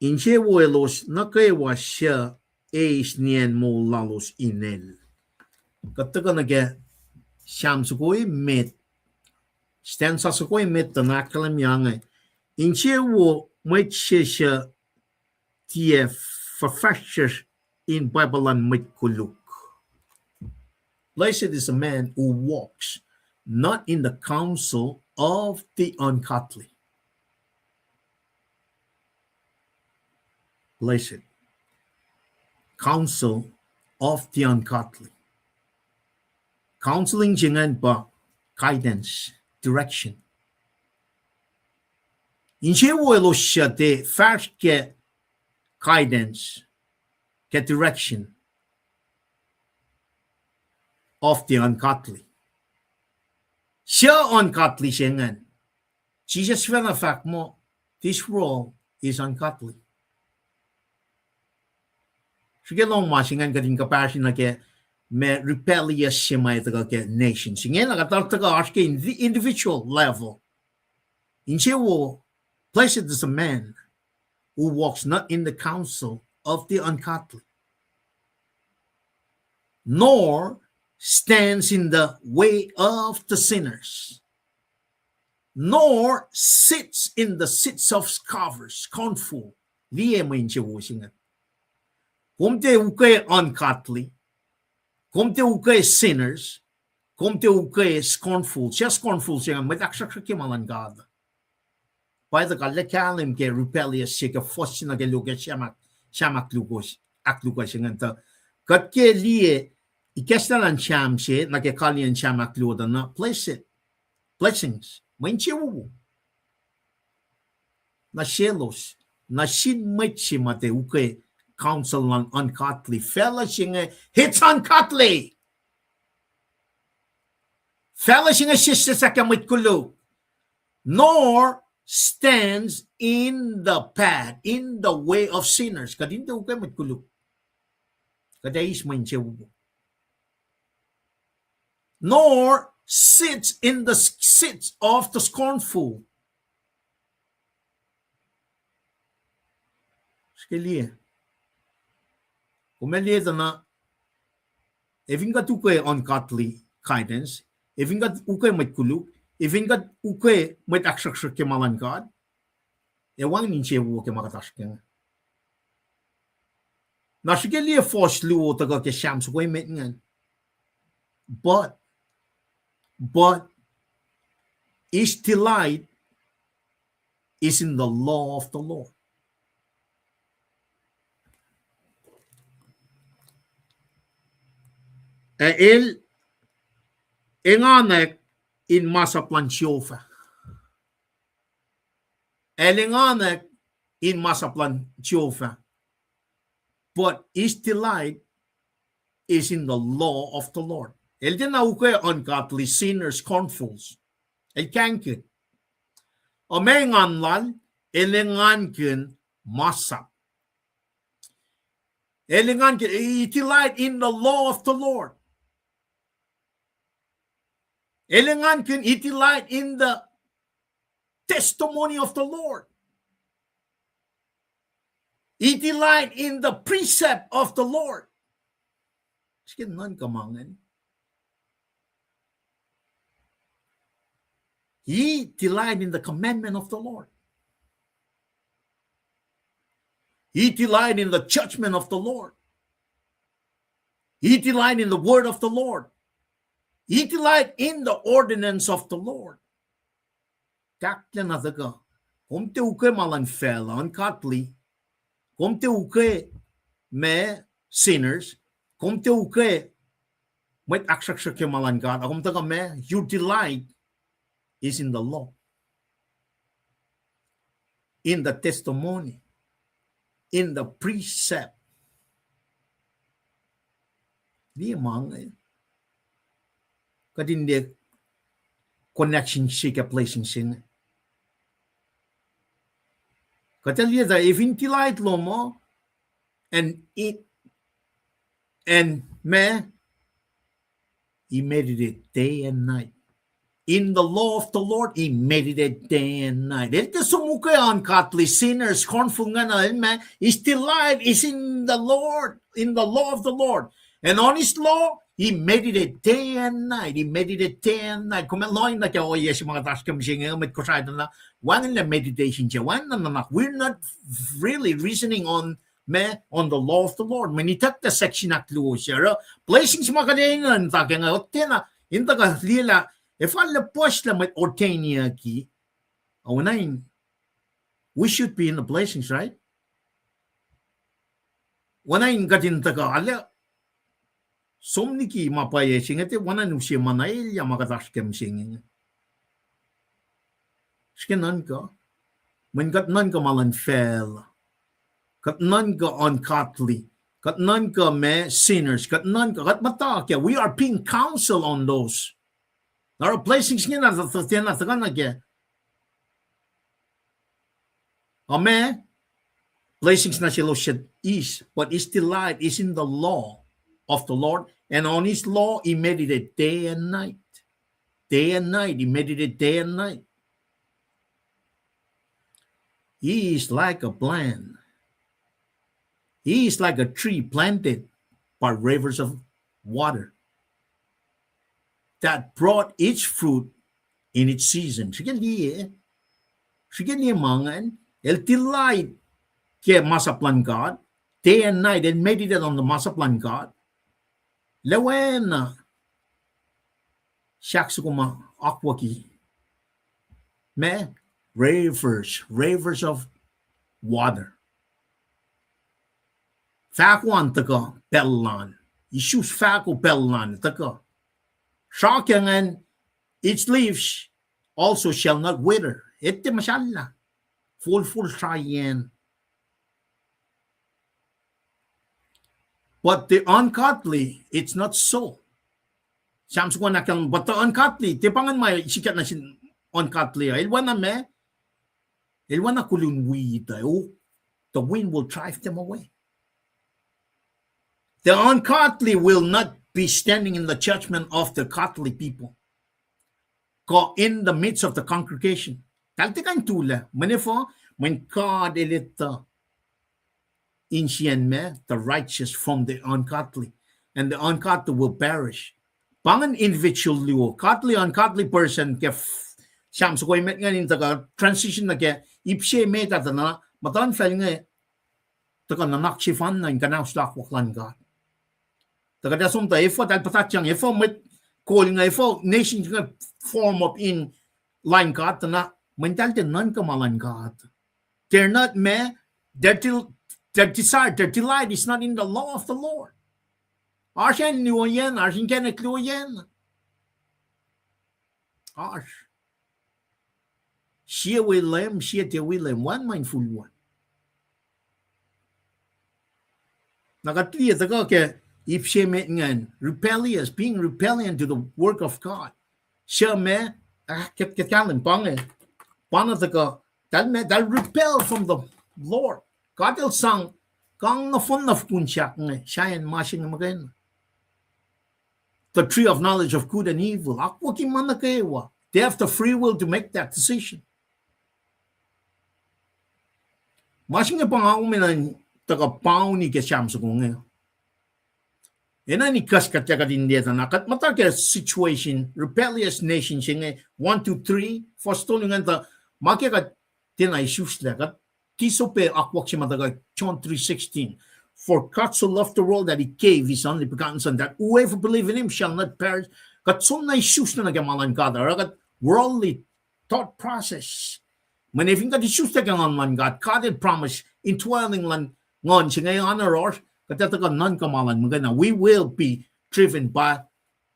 Insewowo elos nuh kwewa suc eis nien moul lalos inel. Kuht tuhkuh nuh ke Sam soko emet, stanza soko emet tuh na ahkkahlwemye inge. Insewowo mwet se suc tiac fuhfahsryucsr in pwacpa luhn mwet koluk. Blessed is a man who walks not in the counsel of the ungodly. Blessed. Counsel of the ungodly. Counseling se ingacn pa guidance, direction. Insewowo elos suc tiac fahsr ke guidance, ke direction of the ungodly. Tiac ungodly se ingacn. Jisus sifacna fahk muh, this world is ungodly. Srihke lohng ma se ingacn kuht in compare nuh ke ma rebellious se ma tuhkuh ke nation se inge, na kuht tuhkuh oasr ke in the individual level. Insewowo, blessed is the man who walks not in the counsel of the ungodly, nor stands in the way of the sinners, nor sits in the seats of scoffers, scornful. Liye mwe insewowo se inge. Kom tiac ukwe ungodly, kom tiac ukwe sinners, kom tiac ukwe scornful. Suc scornful se inge? Mwet ahksruhksruhk ke ma luhn God. Pa tuhkuh lah kahlwem ke rebellious se ke fuhs se nuh ke luo ke Sam ahk-, Sam ahkluo-, ahkluo se inge tuh kuht ke liye ikacslah luhn Sam se nuh ke kalweni Sam ahkluo tuh na blessed, blessings, mwe insewowo. Na selos, nuh sin mwet se ma tiac ukwe counsel luhn ungodly. Facluh se inge, it's ungodly. Facluh se inge sessesahk ke mwet koluk. Nor stands in the path, in the way of sinners. Kuht in tiac ukwe mwet koluk. Kuht ac eis mwe insewowo. Nor sits in the seats of the scornful. Srihke liye. Kom ac liye tuh na, ac fin kuht ukwe ungodly guidance, ac fin kuht ukwe mwet koluk, ac fin kuht ukwe mwet ahksruhksruhk ke ma luhn God, ac wacngihn insewowo ke ma kuht oasr ke inge. Na srihke liye fuhs luo tuhkuh ke Sam soko emet ingacn. But, but his delight is in the law of the Lord. Ac el enganwack in masap luhn Jehovah. El enganwack in masap luhn Jehovah. But his delight is in the law of the Lord. El tiacna ukwe ungodly, sinners, scornfuls. El kahingkihn. Ac ma engan lal, el engankihn masap. El engankihn, he delight in the law of the Lord. El engankihn, he delight in the testimony of the Lord. He delight in the precept of the Lord. Srihke nuhnkuh ma ingacn. He delight in the commandment of the Lord. He delight in the judgment of the Lord. He delight in the word of the Lord. He delight in the ordinance of the Lord. Tahklah na tuhkuh. Kom tiac ukwe ma luhn facluh, ungodly. Kom tiac ukwe ma sinners. Kom tiac ukwe mwet ahksruhksruhk ke ma luhn God. Ac kom tuhkuh ma, your delight is in the law, in the testimony, in the precept. Liye ma inge. Kuht in liye connection se ke blessing se inge. Kuht ac liye tuh, ac fin delight lom uh, and it, and ma, he meditate day and night. In the law of the Lord, he meditate day and night. El tiac som ukwe ungodly, sinners, scornful ingena, el ma, his delight is in the Lord, in the law of the Lord. And on his law, he meditate day and night. He meditate day and night. Kom ac lohng na ke ohiyac se ma kuht oasr ke mihsenge, mwet Kosrae tuh na, wacngihnlac meditation se, wacngihn na nuhnak. We're not really reasoning on ma, on the law of the Lord. Mweyen itucklac section ahkluo se oruh blessings ma kuht enenuh in tuhkuh inge, tiacna in tuhkuh liyelah, ac fal lah puhslah mwet ordain-i, oacna in, we should be in the blessings, right? Oacna in kuht in tuhkuh arlac som liki ma pwacye se inge, tiac oacna in use ma na elyah ma kuht oasr ke mihsenge. Srihke nuhnkuh. Mweyen kuht nuhnkuh ma luhn facluh. Kuht nuhnkuh ungodly. Kuht nuhnkuh ma sinners. Kuht nuhnkuh, kuht muhta kac, we are being counseled on those. Na oruh blessings ingena tuh, tuh, tiacna tuhkuh nuh ke. Ac ma, blessings na selos suc eis, but his delight is in the law of the Lord, and on his law he meditated day and night. Day and night, he meditated day and night. He is like a plant. He is like a tree planted by rivers of water that brought its fruit in its season. Srihke liye, srihke liye ma ingacn, el delight ke masap luhn God, day and night, el meditate on the masap luhn God. Lwelah sahk soko ma akwucki. Ma, rivers, rivers of water. Fahko an tuhkuh pacl lal. Isus fahko pacl lal tuhkuh. Srah ke ingacn, its leaves also shall not wither. Etuh muhsahllah. Folfol sraiyacn. But the ungodly, it's not so. Sam soko an ahkkahlwem, but the ungodly, tiac pa ingacn ma sikyak nuh sin ungodly uh. El oacna ma, el oacna kolun wi tuh, oh, the wind will drive them away. The ungodly will not be standing in the judgment of the godly people, kuh in the midst of the congregation. Tahl tiac kuh in tulac, mweyen efuh, mweyen God El etuh insiyacn ma, the righteous from the ungodly, and the ungodly will perish. Pa ingacn individual luo, godly, ungodly person ke f-, Sam soko emet ingacn in tuhkuh transition nuh ke ip se met ah tuh na, muhtuhnfacl inge tuhkuh nuhnak sefanna in kuhnahoslah akwuck luhn God. Tuh kuht ac som tuh efuh tahl puhtatyang, efuh mwet kol inge, efuh nation inge form up in line God, tuh na mweyen tahl tiac nuhnkuh ma luhn God. They're not ma, their del-, their desire, their delight is not in the law of the Lord. Oasr acn luo yen, oasr inkacnek luo yen. Oasr. Sie wi Leum, sie tiac wi Leum, wacngihn ma infulwacn. Na kuht liye tuhkuh ke ip se met ingacn, rebellious, being rebellion to the work of God. Suc ma, ah, kuht, kuht kahlwem pa inge, pa na tuhkuh, tahl ma, tahl rebel from the Lord. God El sang, kang nohfohn na fokun sahk inge, sahyacn ma se inge muhkwena. The tree of knowledge of good and evil. Akwucki ma nuh kwewa. They have the free will to make that decision. Ma se inge pa nga kom enenuh in tuhkuh pauni ke Sam soko inge. Enenuh in ikacs kuht ac kuht in liye tuh na kuht muhta ke situation, rebellious nation se inge, one, two, three, first tolu ingacn tuh, ma ke kuht tiacna isuslac, kuht disobey akwuck se ma tuhkuh John three sixteen. For God so loved the world that he gave his only begotten Son, that whoever believe in him shall not perish. Kuht soenna isuslac nuh ke ma luhn God, oruh kuht worldly thought process. Mweyen fin kuht isuslac ke nguhn luhn God, God el promise indwelling luhn nguhn se inge oasr, kuht ac tuhkuh nuhnkuh ma luhn muhkwena. We will be driven by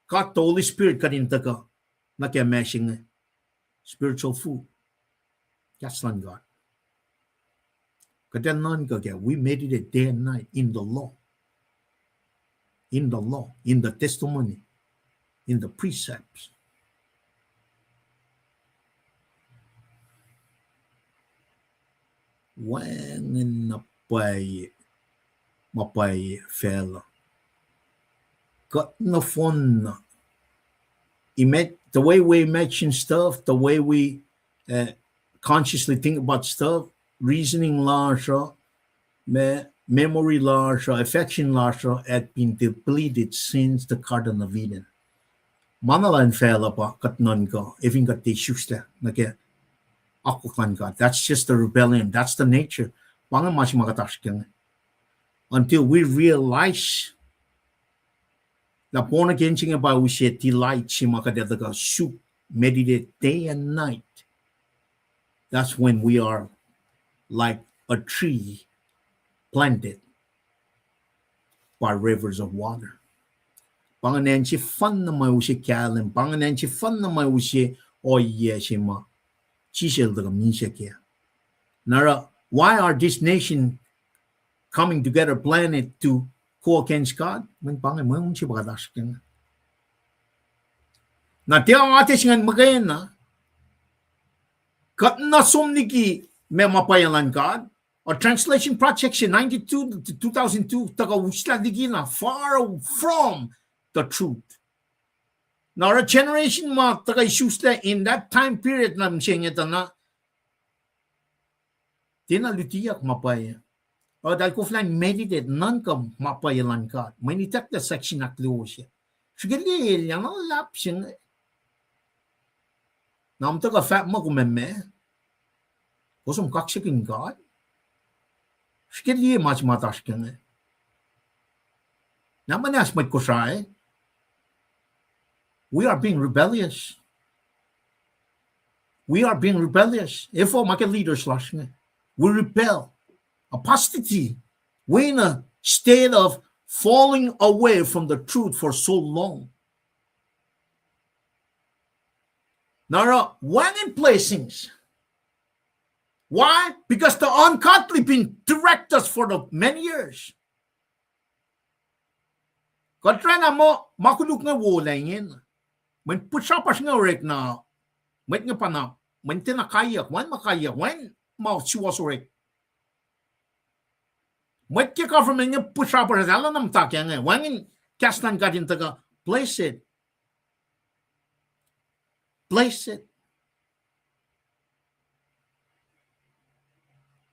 God the Holy Spirit kuht in tuhkuh nuh ke ma se inge. Spiritual food. Kahs luhn God. Kuht ac nuhnkuh kac, we meditate day and night in the law. In the law, in the testimony, in the precepts. Wacngihn na pwacye, ma pwacye facluh. Kuht nohfohn na, ima-, the way we imagine stuff, the way we, uh, consciously think about stuff, reasoning lasr uh, me-, memory lasr uh, affection lasr uh had been depleted since the Garden of Eden. Ma na luhn facluh pa kuht nuhnkuh, efin kuht tiac isuslac nuh ke akwuck luhn God. That's just the rebellion. That's the nature. Pa inge ma se ma kuht oasr ke inge. Until we realize lah born again se inge pa use delight se ma kuht ac tuhkuh suk, meditate day and night. That's when we are like a tree planted by rivers of water. Pa ingacn acn sefanna ma use kahlwem, pa ingacn acn sefanna ma use ohiyac se ma Jisus el tuhkuh misac kac. Na oruh, why are this nation coming together, planted to go against God? Mweyen pa inge, mweun se pa kuht oasr ke inge. Na tiac oasr ingacn muhkwena. Kuht na som liki ma ma pwacye luhn God. A translation project se ninety-two to two thousand two tuhkuh uslah liki na far from the truth. Na oruh generation ma tuhkuh isuslac in that time period na mihsenge tuh na tiacna lutiyuck ma pwacye. Eltahl koflah in meditate nuhnkuh ma pwacye luhn God. Mweyen itucklac section ahkluo se. Srihke liye elyah na luhlahp se inge. Na kom tuhkuh fahk muh kom ac meac? Kom som kaksakihn God? Srihke liye ma se ma oasr ke inge. Na muhnahs mwet Kosrae, we are being rebellious. We are being rebellious. Efuh ma ke leaders lasr inge? We rebel. Apostasy. We're in a state of falling away from the truth for so long. Na oruh wacngihn blessings. Why? Because the ungodly been direct us for the many years. Kuht oraclah muh ma koluk inge wolac ingena. Mweyen pihsrapasr inge orek na, mwet inge pa na, mweyen tiacna kaiyuck, wacngihn ma kaiyuck, wacngihn ma suwohs orek. Mwet ke government inge pihsrapasr, elos na muhta ke inge, wacngihn kahs luhn God in tuhkuh, blessed. Blessed.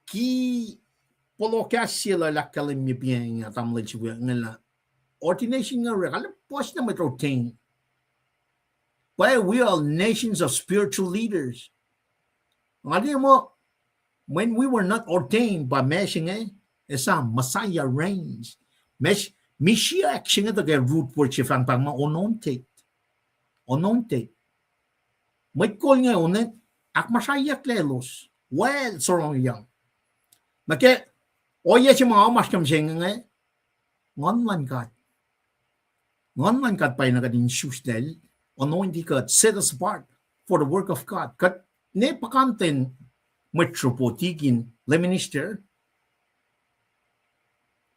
Ki pohloh kahs se lah ahkkahlwemye piacng ah tamuhlwel Siwe inge lah ordination inge orek, arlac puhs na mwet ordain. But we are nations of spiritual leaders. Nga liye muh, when we were not ordained by ma se inge, esam Messiah reigns. Mes-, Messiah se inge tuh ke root word se fahk pahng muh anointed. Anointed. Mwet kol inge onet, ahkmuhsrahyucklac elos. Well, sorong yang. Na ke ohiyac se ma oasr ke mihsenge inge, Nguhn luhn God. Nguhn luhn God pa na kuht in isuslac, anoint kuht, set us apart for the work of God. Kuht ne puhkantwen mwet sruhpo, tikin, lay minister.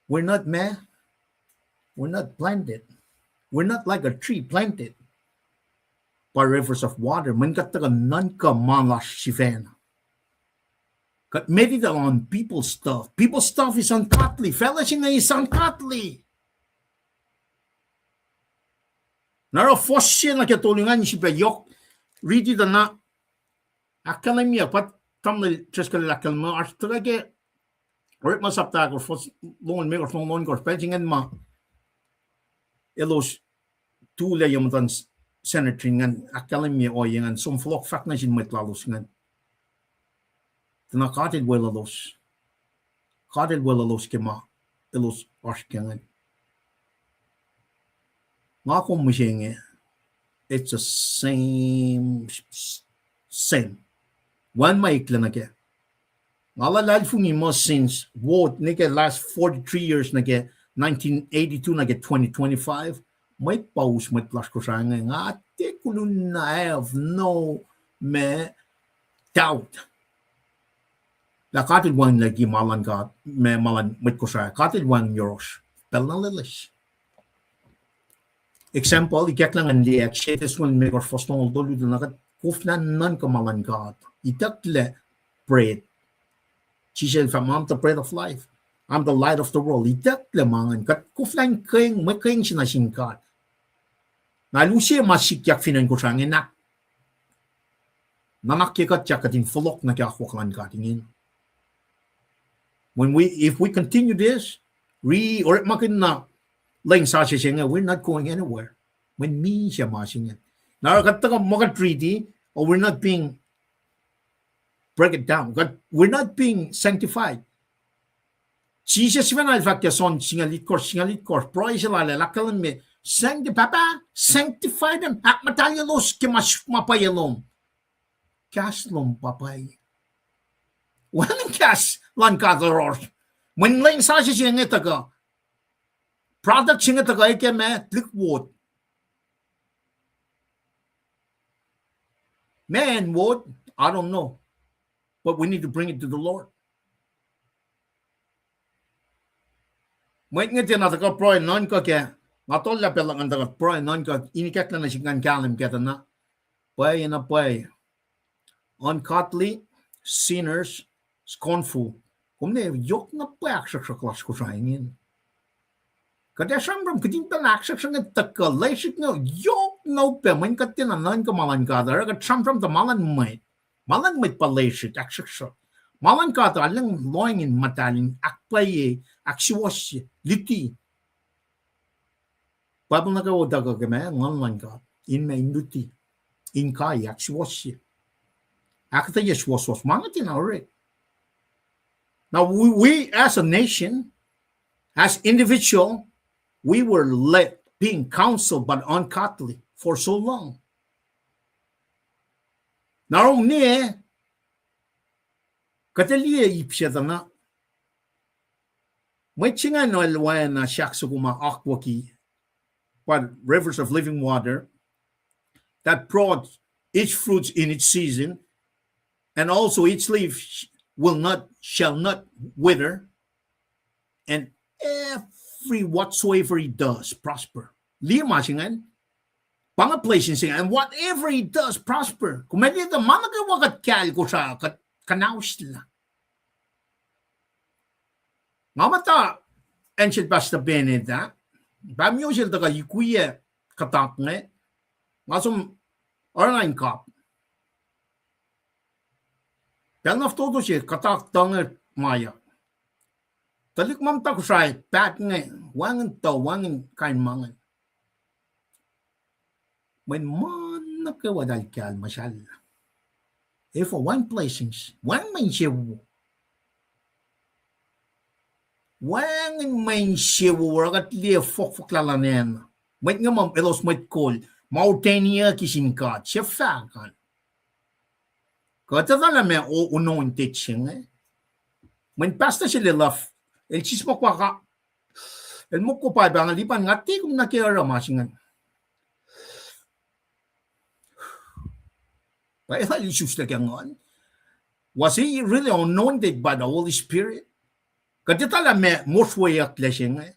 We're not ma-, we're not planted. We're not like a tree planted by rivers of water. Mweyen kuht tuhkuh nuhnkuh ma lasr sifacna. Kuht meditate on people stuff. People stuff is ungodly. Facluh se inge is ungodly. Na oruh fuhs se nuh ke tolu ingacn sifilpac yohk riti tuh na ahkkahlwemye, pa tamuhlwel Driscoll el ahkkahlwemye, oasr tuhkuh ke Orekma sapta ahkosr, fuhs longoul limekohsr, longoul ohnkohsr, pacl se ingacn ma elos tulac ye muhtuhn senator ingacn, ahkkahlwemye ohiyac ingacn, som fohlohk fahk nuh sin mwet lalos ingacn. Tuh na God El weluhlos. God El weluhlos ke ma elos oasr ke ingacn. Nga kom mihsenge, it's the same s-, s-, same. Wacngihn ma eklac nuh kac. Nga luhlahlfongi muh since vote nuh ke last forty-three years nuh ke nineteen eighty-two nuh ke twenty twenty-five, mwet pa us mwet lasr Kosrae inge, nga tiac kolumna, I have no ma doubt lah God El wacngihnlac ke ma luhn God, ma, ma luhn mwet Kosrae, God El wacngihn yohrohsr pacl na loeloes. Example, ikacklah ngan liye Acts se, Thessalonians limekohsr, fuhs longoul tolu, tuh na kuht koflah nuhnkuh ma luhn God. Itucklac bread. Jisus El fahk, I'm the bread of life. I'm the light of the world. Itucklac ma ingacn. Kuht koflah in keng, mwe keng se nuh sin God. Na El use ma sikyak fin acn Kosrae inge, na nuhnak ke kuht, kuht in fohlohk nuh ke akwuck luhn God ingena. When we, if we continue this, ri orekmakihn na leng sasuc se inge, we're not going anywhere. Mweyen misac ma se inge. Na oruh kuht tuhkuh muh kuht riti, oh, we're not being, break it down. Kuht, we're not being sanctified. Jisus sifacna El fahk ke John singucul itkohsr, singucul itkohsr, pruhe se lal ah, El ahkkahlwemye, sancti-, Pahpah, sanctify them, ahkmuhtahlyelos ke ma s-, ma pwacye lom. Kahs lom pa pwacye. Wacngihn kahs luhn God oasr. Mweyen leng sasuc se inge tuhkuh, product se inge tuhkuh, eke ma tuhlihk vote. Ma acn vote, I don't know. But we need to bring it to the Lord. Mwet inge tiacna tuhkuh pruhe nuhnkuh ke Nga tollah pacl luhk ngan tuhkuh pruhe, nuhnkuh in ikacklah nuh sihk ngan kahlwem kac tuh na. Pwacye na pwacye. Ungodly, sinners, scornful. Kom ne yohk na pwacye ahksruhksruhk lasr Kosrae ingacn. Kuht ac sramsram kihtin pacna ahksruhksruhk inge tuhkuh, lesrihk inge yohk na upac, mweyen kuht tiacna nuhnkuh ma luhn God, oruh kuht sramsram tuh ma luhn mwet. Ma luhn mwet pa lesrihk, ahksruhksruhk. Ma luhn God arulacna lohacng in muhtahl, in ahkpwacye, ahksuwohsye, luti. Bible nuh kwewa tuhkuh ke ma, Nguhn luhn God in ma, in luti, in kai, ahksuwohsye, ahkuhtweyac suwohswohs. Ma inge tiacna orek. Now, we, we as a nation, as individual, we were led being counseled by the ungodly for so long. Na oruh ne, kuht ac liye ip se tuh na, mwet se ingacn el oacna sahk soko ma akwucki, but rivers of living water that brought its fruits in its season, and also its leaf sh-, will not, shall not wither, and every whatsoever he does prosper. Liye ma se ingacn, pa inge blessing se ingacn, and whatever he does prosper. Kom ac liye tuh ma nuh kwewa kuht kahl Kosrae kuht kuhnauslah. Nga muhta acn sel Pastor Bennett ah, pahmioh sel tuhkuh yukwiyac kuhtak inge, nga som oruh na in kap. Pacl na fototo se kuhtak tuh inge ma ya. Tuhlihk ma muhta Kosrae paht inge, wacngihn tuh, wacngihn kain ma inge. Mweyen ma nuh kwewa eltahl kahl muhsahllah. Efuh, wacngihn blessings, wacngihn mwe insewowo. Wacngihn mwe insewowo, oruh kuht liye fohkfohklah luhn acn. Mwet inge ma elos mwet kol, ma ordain-aki sin God, se fahk an. Kuht etuh lah meac anointed se inge. Mweyen pastor se lwelah, el sismohk pa ka, el mokko pa pahng, lipan nga tiac kom nuh ke oruh ma se ingacn. Pa eltahl isuslac ke Nguhn. Was he really anointed by the Holy Spirit? Kuht etuh lah meac mosrweyucklac se inge.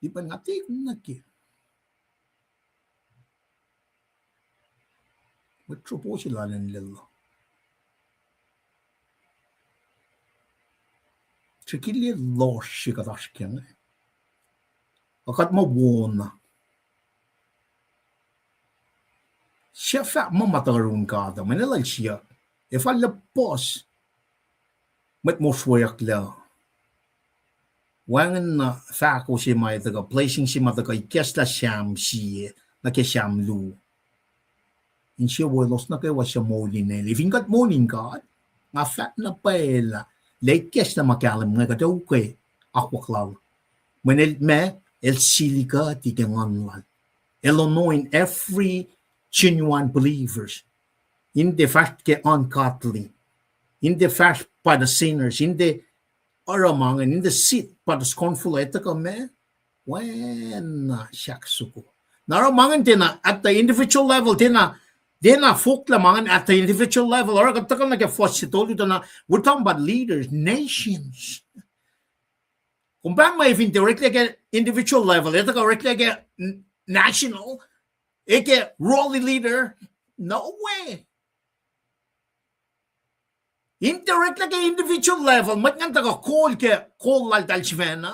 Lipan nga tiac kom nuh ke. Mwet sropo se lal in lwelah. Srihke liye lohsr se kuht oasr ke inge. Ac kuht muh wona. Sifilpac muh ma tuhkuh yurin God uh, mweyen el siyuck, efuh lah puhs mwet mosrweyucklac? Wacngihn na fahko se ma tuhkuh, blessing se ma tuhkuh ikacslah Sam sie nuh ke Sam luo. Insewowo elos nuh kwewa suc moul in el. Fin kuht moul in God, nga fahk na pwacye lah, lah ikacslah ma kahlwem inge kuht ac ukwe akwuck lal. Mweyen el meac, el seal kuht ke Nguhn lal. El anoint every genuine believers. In tiac fahsr ke ungodly. In tiac fahsr pa the sinners. In tiac oruh ma ingacn, in tiac sit pa the scornful, etuh kuh meac? Wacna sahk soko. Na oruh ma ingacn tiacna at the individual level, tiacna, tiacna fohlohk lah ma ingacn at the individual level. Oruh kuht tuhkuh nuh ke fuhs se tolu tuh na, we're talking about leaders, nations. Kom pahng muh fin tiac oreklac ke individual level, etuh kuh oreklac ke n-, national, ac ke worldly leader, no way. In tiac oreklac ke individual level, mwet ingacn tuhkuh kol ke kol laltahl sifacna.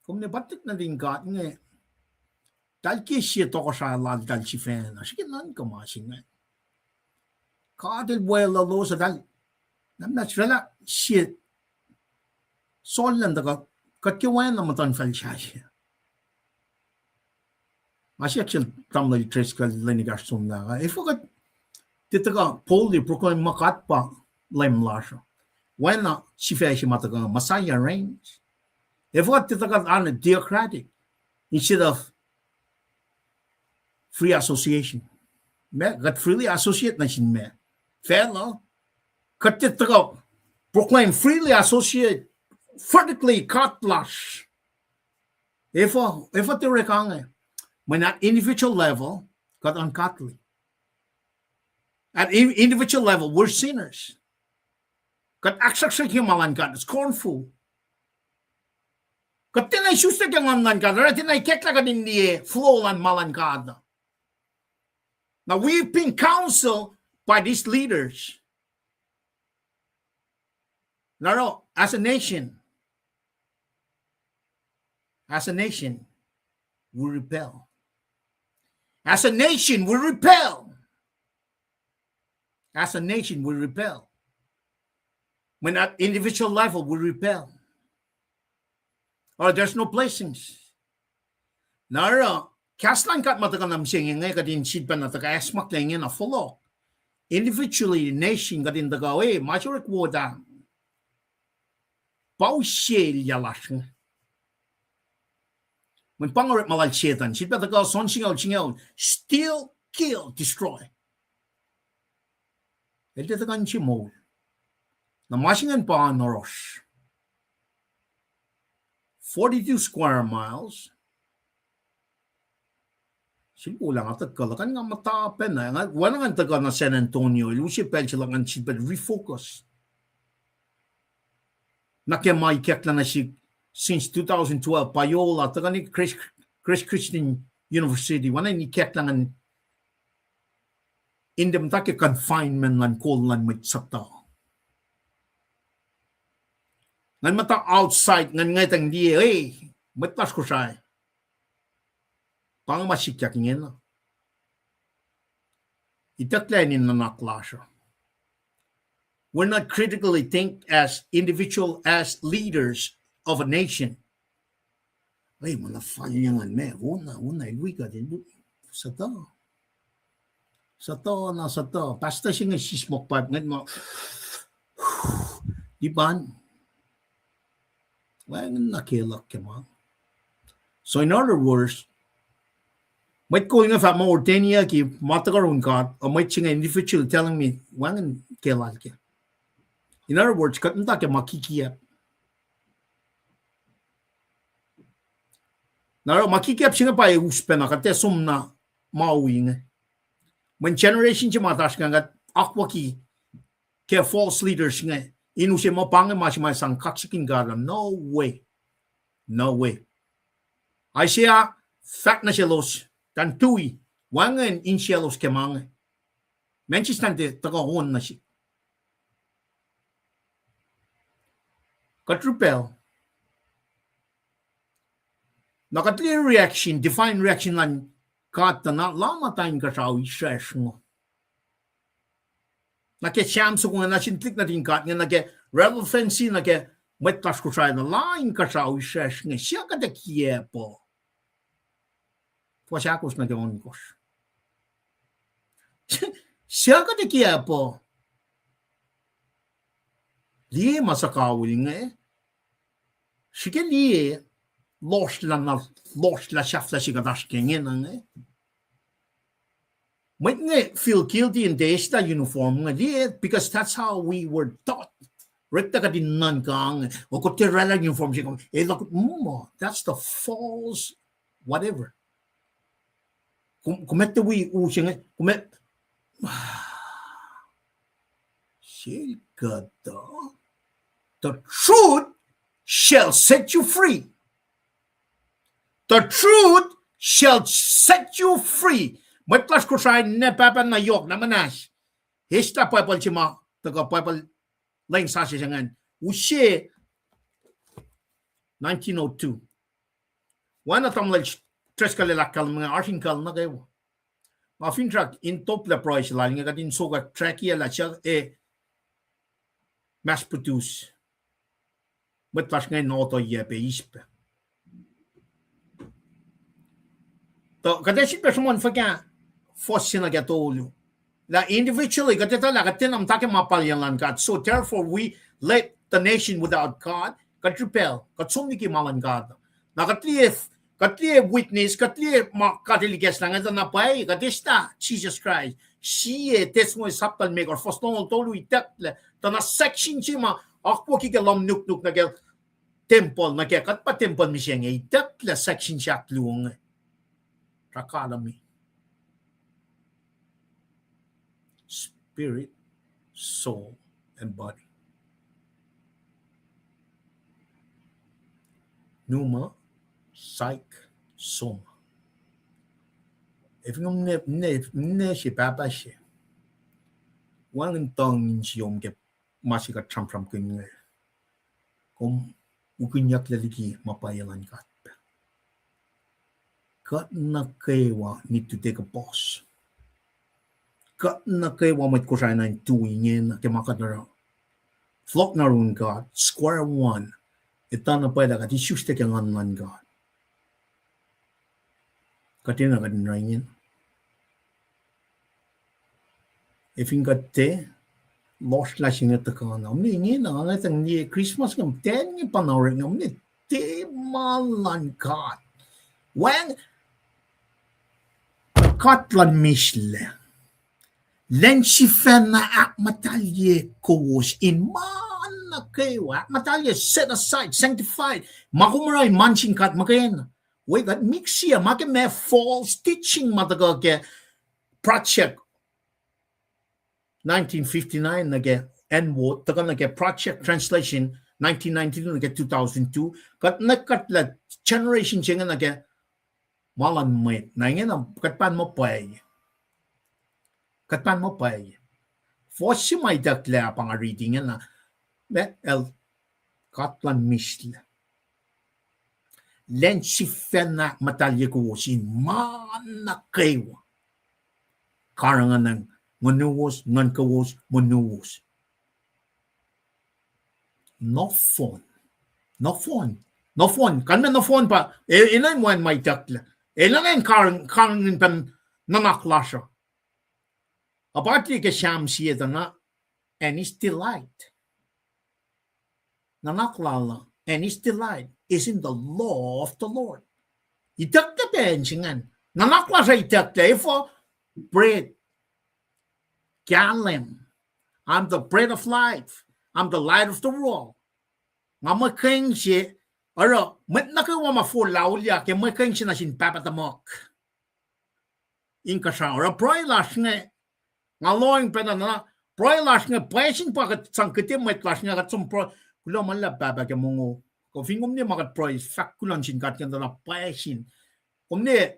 Kom ne patik nuhtin God inge, eltahl ke sie tohkohsrahi laltahl sifacna, srihke nuhnkuh ma se inge. God el weluhlos, eltahl, na muh sifacna sie sollac tuhkuh, kuht ke wacna muhtuhnfacl sahyac. Nga siyuck sel tamuhlwel Driscoll lwen ekahsr somlah ah, efuh kuht tiac tuhkuh boldly proclaim muh God pa Leum lasr uh? Wacna sifac se ma tuhkuh Messiah reigns. Efuh kuht tiac tuhkuh on a theocratic instead of free association? Meac, kuht freely associate nuh sin meac? Facluh. Kuht tiac tuhkuh proclaim freely associate vertically God lasr. Efuh, efuh tiac orek inge? Mweyen at individual level, kuht ungodly. At in-, individual level, we're sinners. Kuht ahksruhksruhkye ma luhn God, scornful. Kuht tiacna isuslac ke nguhn luhn God, oruh tiacna ikacklah kuht in liye flow luhn ma luhn God. Now we've been counseled by these leaders. Now, as a nation, as a nation, we rebel. As a nation, we rebel. As a nation, we rebel. When at individual level, we rebel. Or there's no blessings. Na oruh, kahs luhn God ma tuhkuh nuh mihsenge inge kuht in sifilpacna tuhkuh acsmaklac ingena fohlohk. Individually, nation, kuht in tuhkuh, e, ma se orek wota. Pa uselya lasr inge. Mweyen pa inge orekma lal Setuhn, sifilpac tuhkuh soan singucul, singucul, steal, kill, destroy. El tiac tuhkuh in se moul. Na ma se ingacn pa oan oros. Forty-two square miles. Sel wola nga tuhkuh, luhkuhn nga muhta pacna, nga, oacna ngan tuhkuh nuh San Antonio, el use pacl se luhk ngan sifilpac refocus nuh ke ma ikacklah nuh sihk since two thousand twelve, Payola, tuhkuh nuh Christ, Christ Christian University, oacna in ikacklah ngan in tiac muhta ke confinement luhn kol luhn mwet suhtuh. Ngan muhta outside, ngan ngwetacng liye, e, mwet lasr Kosrae. Pa inge ma sikyak ingena. Itucklac in nuhnak lasr uh. We're not critically think as individual, as leaders of a nation. Ei, ma na fal ngan me, wona, wona, el wi kuht in, suhtuh. Suhtuh na suhtuh. Pastor se inge sismohk pipe, ngwet ma, lipan. Wacngihn nuh ke luhk ke ma. So in other words, mwet kol inge fahk ma ordain-iyucki ma tuhkuh yurin God, a mwet se inge individually telling me, wacngihn ke lal ke. In other words, kuht muhta ke ma kikiap. Na oruh ma kikiap se inge pa us pacna, kuht ac som na ma wi inge. Mweyen generation se ma oasr inge kuht akwucki ke false leaders inge, in use ma pa inge ma se ma sang kaksakihn God uh. No way. No way. Isaiah fahk nuh selos, tuh tui, wacngihn insiyaclos ke ma inge. Manchester te tuhkuh on nuh sihk. Kuht rebel. Na kuht liye reaction, divine reaction luhn God tuh na lah muhta inkuhsrao isracsr ingo. Nuh ke Sam soko inge, nuh sin tuhlihk nuhtin God inge, nuh ke relevancy nuh ke mwet lasr Kosrae, na lah inkuhsrao isracsr inge, suc kuht ac kiacp uh? Fuhs ahkosr nuh ke ohnkohsr. Suc kuht ac kiacp uh? Liye ma suhkawihl inge. Srihke liye lohsrlah na, lohsrlah sahflah se kuht oasr ke ingena inge. Mwet inge feel guilty in the eslah uniform inge, liye, because that's how we were taught. Orekta kuht in nuhnkuh inge, o kuht tiac oraclah uniform se, e, luhk, mm, that's the false whatever. Kom, kom etuh wi u se inge, kom e-, sel kuhtuh. The truth shall set you free. The truth shall set you free. Mwet lasr Kosrae, na pahpah na yohk, na muhnahs, eslah Bible se ma tuhkuh Bible leng sasuc se ingacn. Use nineteen oh two. Oacna tamuhlwel Driscoll el ahkkahlwemye inge, oasr in kuhl nuh kwewa. Nga finsrak in toplah pruhe se lal inge, kuht in sokwack trackiyac lah suc, e, mass produce. Mwet lasr inge in otoyac pac eis pac. Tuh kuht ac sifilpac sruhmuhn fuhkah fuhs se nuh ke tolu. Lah individually, kuht etuh lah kuht tiacna muhta ke ma palyen luhn God. So therefore we left the nation without God. Kuht rebel, kuht som liki ma luhn God. Na kuht liye, kuht liye witness, kuht liye ma God el ikacslah inge, tuh na pwacye, kuht eslah Jisus Kraist. Sie Thessalonians sapta limekohsr, fuhs longoul tolu itucklac. Tuh na section se ma akwucki ke lohm nuknuk nuh ke tempuhl, nuh ke kuht pa tempuhl mihsenge, itucklac section se ahkluo inge. Rakala me. Spirit, soul, and body. Pneuma, psyche, soma. Efin kom ne, ne, ne se pahpah se, wacngihn tuh insiom ke ma se kuht sramsramkihn inge. Kom ukihnyucklac liki ma pwacye luhn God. Kuht nuh kwewa need to take a pause. Kuht nuh kwewa mwet Kosrae na in tui ingena ke ma kuht oruh. Fohlohk na yurin God, square one. Etuh na pwacye lah kuht isuslac ke Nguhn luhn God. Kuht enenuh kuht in oruh ingena. Efin kuht tiac, lohsrlah se inge tuhkuh na. Omni ingena, nga ngetang liye Christmas inge, ten inge pa na orek inge, omni tiac ma luhn God. Wacng, God luhn mislac. Lwen sifacna ahkmuhtahlye kowos in ma nuh kwewa, ahkmuhtahlye, set aside, sanctified. Ma kom oruh in ma sin God muhkwena. Wacngihn mixia ma ke ma false teaching ma tuhkuh ke Project nineteen fifty-nine nuh ke N-word, tuhkuh nuh ke Project Translation nineteen ninety-two nuh ke two thousand two. Kuht nuh kuht lah generation se inge nuh ke ma luhn mwet. Na ingena kuht pa in muh pwacye. Kuht pa in muh pwacye. Fuhs se ma itucklac pa nga riti ingena, ma el, God luhn mislac. Lwen sifacna ahkmuhtahlye kowos in ma nuh kwewa. Karihngihn nguhnuwos, nuhnkowos, monuwos. Nohfohn. Nohfohn. Nohfohn. Kalmac nohfohn pa, e, enenuh in wacngihn ma itucklac. Enenuh in kar-, karihngihn pac nuhnak lasr uh. Apatye ke Sam sie tuh na, and his delight. Nuhnak lal uh, and his delight is in the law of the Lord. Itucklac pacl se ingacn. Nuhnak lasr uh itucklac, efuh? Bread. Kahlwem. I'm the bread of life. I'm the light of the world. Nga muhkwena se, oruh, mwet nuh kwewa ma forlah auliyak, ke muhkwena se nuh sin Pahpah tuhmuhk inkuhsrao. Oruh pruhe lasr inge, nga lohacng pacna na, pruhe lasr inge, pwacye sin pa kuht sang kihte mwet lasr inge, kuht som pruhe, kuloh ma luhlahp Pahpah ke mongo. Kuh fin kom ne ma kuht pruhe, fahk kuloh nuh sin God ke tuh na pwacye sin. Kom ne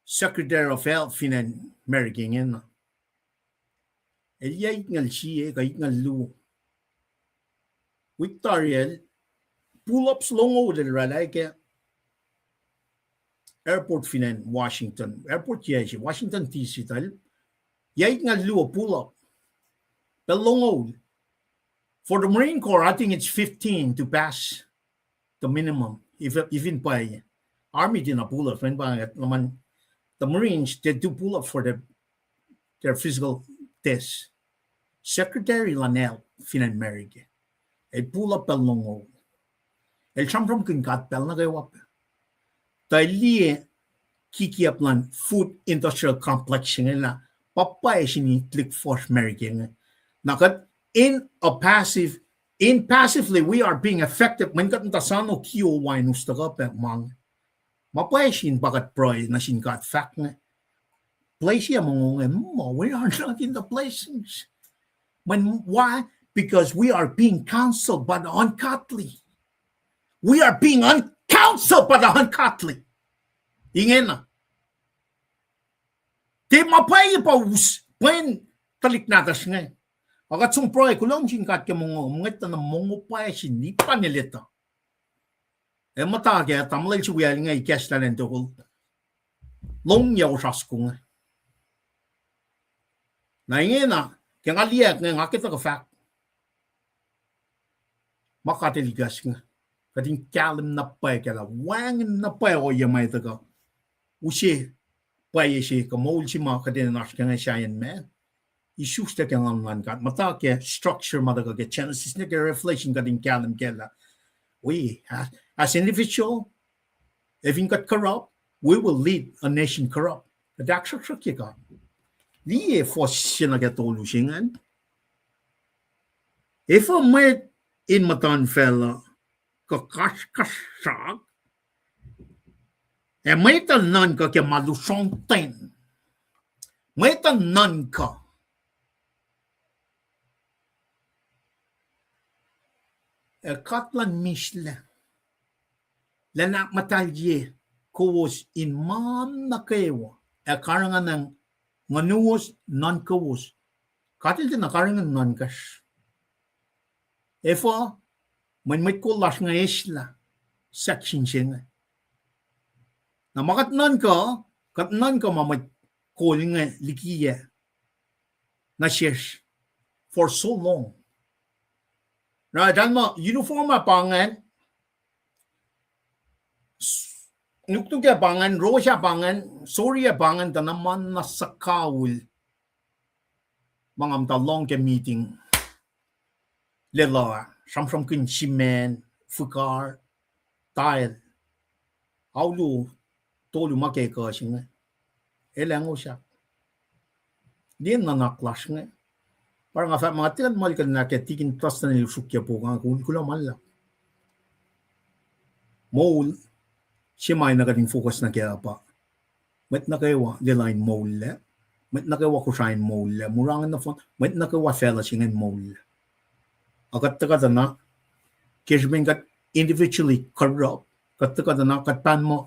Secretary of Health fin acn America ingena. El yac itngucul sie kuh itngucul luo. Wik tari el, pull-ups longoul el oraclah ke airport fin acn Washington. Airport yac se, Washington D C tuh el, yac itngucul luo pull-up. Pacl longoul. For the Marine Corps, I think it's fifteen to pass the minimum. If, if in pwacye, Army tiacna pull-up, fin pa, the Marines, they do pull-up for the, their physical test. Secretary luhn Health fin acn America, el pull-up pacl longoul. El sramsramkihn God pacl nuh kwewa pac. Tuh el liye kikiap luhn food industrial complex se inge lah pa pwacye sin tuhlihk fuhsr America inge. Na kuht in a passive, in passively we are being affected. Mweyen kuht muhta sano kio wain us tuhkuh pac ma inge. Ma pwacye sin pa kuht pruhe nuh sin God fahk inge, bless ye mongo inge, muh we are not in the blessings. Mweyen why? Because we are being counseled by the ungodly. We are being un-, counseled by the ungodly. Ingena. Tiac ma pwacye pa us, pwacn tuhlihk nahtuhsr inge. Ac kuht som pruhe, kuloh sin God ke mongo, mwet tuh na mongo pwacye sin, ip pa ne leta. Ac muhta ke tamuhlwel se wiyacl inge ikacslah lwen tokol, lohng yac osra soko inge. Na ingena, ke nga liyacack inge nga ke tuhkuh fahk ma God El ikacs inge. Kuht in kahlwem na pwacye ke lah wacngihn na pwacye ohiyac ma tuhkuh. Use pwacye se kuh moul se ma kuht enenuh in oasr ke inge sahyacn ma isuslac ke Nguhn luhn God. Muhta ke structure ma tuhkuh ke Genesis nuh ke Revelation kuht in kahlwem kac lah we, as, as individual, if in kuht corrupt, we will lead a nation corrupt. Kuht ahksruhksruhkye God. Liye fuhs se nuh ke tolu se ingacn. Efuh mwet in muhtuhnfacl uh kuh kasrkuhsrak, ac mwet uh nuhnkuh ke ma lusrong ten. Mwet uh nuhnkuh. Ac God luhn mislac. Elan ahkmuhtahlye kowos in ma nuh kwewa, ac karihngihn nguhnuwos nuhnkowos. God El tiacna karihngihn nuhnkacsr. Efuh? Mweyen mwet kol lasr inge eslah section se inge. Na ma kuht nuhnkuh, kuht nuhnkuh ma mwet kol inge likiyac nuh sesr for so long. Na eltahl muh uniform ah pa ingacn, nuknuk ah pa ingacn, rohs ah pa ingacn, sori ah pa ingacn, tuh na ma na suhkawihl. Ma nga muhta lohng ke meeting Lelu ah, sramsramkihn simen, fihkar, tile. Aulu, tolu ma ke kuh se inge. El ac ngosak. Liye nuhnak lasr inge. Pa nga fahk ma nga tiac muhlkuhnlah ke tikin Dustin el sruokyac puk ah, kuloh ma luhlahp. Moul, se ma na kuht in focus nuh kac uh pa mwet nuh kwewa Lelu in moullac, mwet nuh kwewa Kosrae in moullac, mura inge nohfohn, mwet nuh kwewa facluh se inge in moullac. Ac kuht tuhkuh tuh na, ke srihpen kuht individually corrupt, kuht tuhkuh tuh na kuht pahn muh,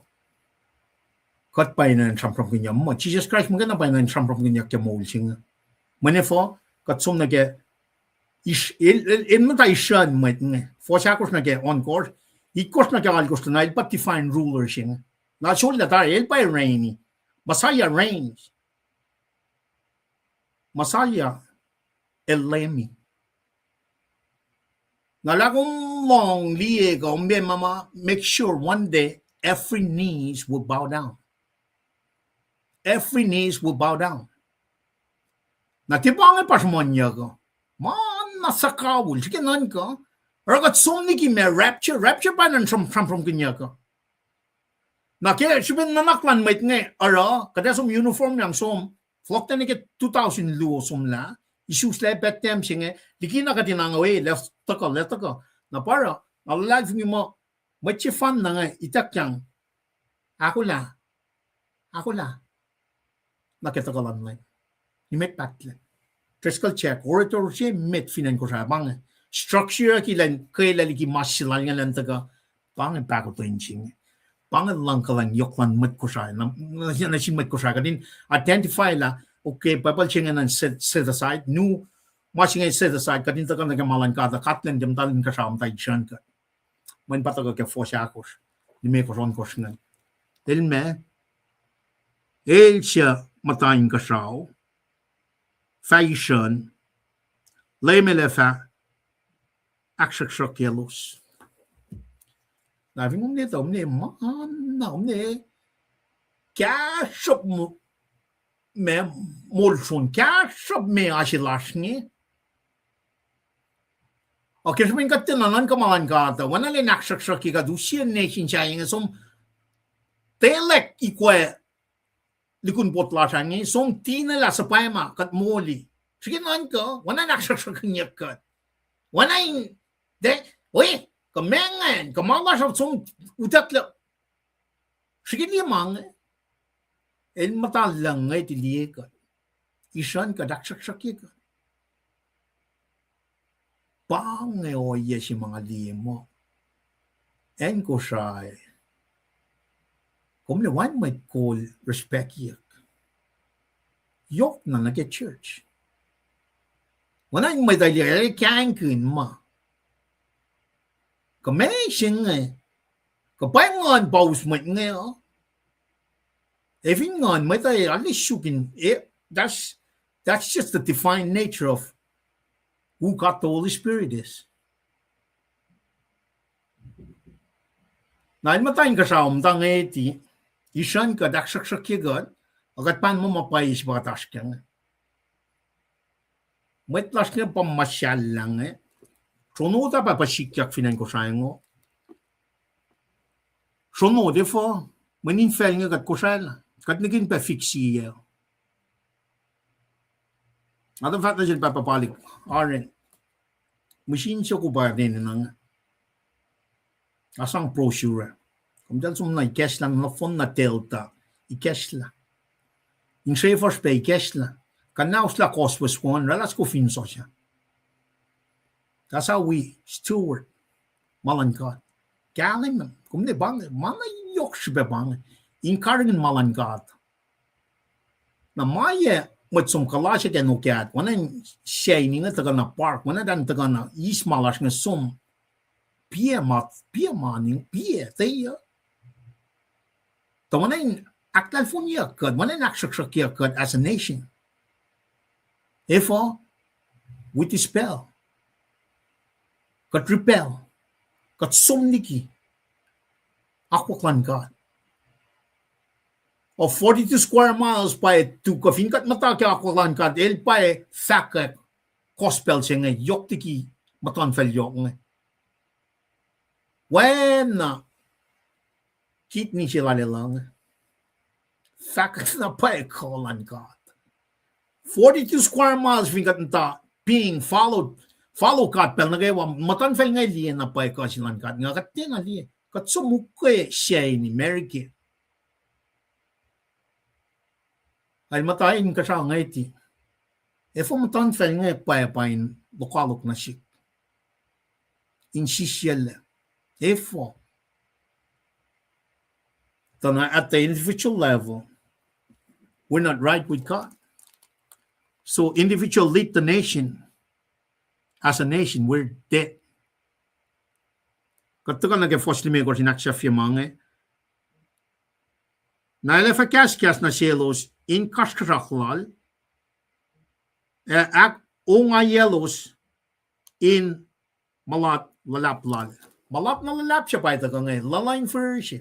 kuht pa enenuh in sramsramkihnyuck. Muh Jisus Kraist muhkwena pa enenuh in sramsramkihnyuck ke moul se inge. Mweyen efuh, kuht som nuh ke, el, el muhta isrucn mwet inge. Fuhs ahkosr nuh ke ohnkohsr, itkohsr nuh ke alkohsr tuh na el pa divine ruler se inge. Na sollah tari, el pa reign-i. Messiah reigns. Messiah el Leum-i. Na lah kom lohng liye kuh om ma ma make sure one day every knees will bow down. Every knees will bow down. Na tiac pa inge pa sruhmuhnyuck uh. Ma na suhkawihl, srihke nuhnkuh. Oruh kuht som liki ma rapture, rapture pa enenuh in sram, sramsramkihnyuck uh. Na ke srihpen nuhnak luhn mwet inge oruh, kuht ac som uniform yang som, fohlohk nuh ke two thousand luo somlah, isuslac Bethlehem se inge, likina kuht in ange, lef tuhkuh, lef tuhkuh. Na pa oruh, nga luhlahlfongi muh, mwet sefanna inge ituckyang, ahkolah, ahkolah nuh ke tuhkuh luhn Leum. Nimet pahtlac. Driscoll Jack, orator se met fin acn Kosrae, pa inge. Structure ke elan kwelah liki mas se lal inge elan tuhkuh. Pa inge pahkotwen se inge. Pa inge luhngkuhlwacng yohk luhn mwet Kosrae. Na, na, nuh sin mwet Kosrae kuht in identify lah, okay, Bible se inge na set, set aside. Nu, ma se inge set aside, kuht in tuhkuh nuh ke ma luhn God, God Leum tiac muhta inkuhsrao, muhta isrucn kuht. Mweyen pa tuhkuh ke fuhs ahkosr, limekohsr, ohnkohsr ingacn. El ma, el suc muhta inkuhsrao fah isrucn, Leum El ac fah ahksruhksruhkyaclos. Na fin kom liye tuh, kom liye ma na, kom liye kahsruhp mo-, ma moul sun, kahsruhp ma oasr lasr inge. Ac ke srihpen kuht tiacna nuhnkuh ma luhn God uh, oacna lwen ahksruhksruhkye kuht, usiyac nation sahyac inge som telek ikwac likun pot lasr inge, som tinelah suhpwacma kuht moli. Srihke nuhnkuh, oacna in ahksruhksruhkyeyuck kuht. Oacna in, de, we, kuh ma ingacn, kuh ma lasr uh som utucklah. Srihke liye ma inge, el muhta lucng inge, tiac liye kuht. Isrucn kuht, ahksruhksruhkye kuht. Pa inge ohiyac se ma nga liye muh acn Kosrae, kom liye, wacngihn mwet kol respectyuck. Yohk na nuh ke church. Oacna in mwet uh liye, el kahingkihn ma. Kuh ma se inge, kuh pa nguhn pa us mwet inge uh. Ac fin nguhn mwet uh, arlac suk in, eh, that's, that's just the divine nature of who God the Holy Spirit is. Na el muhta inkuhsrao, muhta ngeti, isrucn kuht, ahksruhksruhkye kuht, ac kuht pa in muh ma pwacye se pa kuht oasr kac inge. Mwet lasr inge pa ma sahlah inge. Sronot ah pa pa sikyak fin acn Kosrae ingo. Sronot efuh, mweyen infacl inge kuht Kosrae lah, kuht nihkihn pac fix-iyac. Nga tuh fahk nuh sel pahpah Palik, Aren, mihsenge soko pa enenuh inge. Nga sang brochure. Komtal som na ikacslah, nohfohn na Delta, ikacslah. In srefuhsr pac ikacslah. Kuhnauslah kohswos won, oraclah soko fin sosah. That's how we steward ma luhn God. Kahlwem Kom ne pa inge, ma na yohk srihpac pa inge. In karihngihn ma luhn God. Na ma ye mwet som kuhlasr ke nokat, oacna in sacn inge tuhkuh na park, oacna in tuhkuh na eis ma lasr inge som, piac ma, piac ma inge, piac, tiac. Tuh oacna in ahklalfonyuck kuht, oacna in ahksruhksruhkyuck kuht as a nation. Efuh? With this spell. Kuht rebel. Kuht som liki akwuck luhn God. Of forty-two square miles pa e tuh kuh fin kuht muhta ke akwuck luhn God, el pa e fahkwack gospel se inge yohk liki muhtuhnfacl yohk inge. Oacna kidney se lal e luhng. Fahkwack na pwacye kuh luhn God. Forty-two square miles fin kuht muhta being followed, follow God pacl nuh kwewa, muhtuhnfacl inge liye na pwacye kuh se luhn God. Nga kuht tiacna liye. Kuht som ukwe sacn in America. El muhta inkuhsrao ngwetih. Efuh muhtuhnfacl inge pwacye pa in lokoalok nuh sihk, in sisyac lac? Efuh? Tuh na at the individual level, we're not right with God. So individual lead the nation. As a nation, we're dead. Kuht tuhkuh nuh ke fuhs limekohsr in ahksahfye ma inge. Na el ac fah kahskahs nuh selos in kasrkuhsrak lal, ac ahkongaiyalos in mulat luhlahp lal. Mulat na luhlahp se pa tuhkuh inge, luhluh in fihrihr se.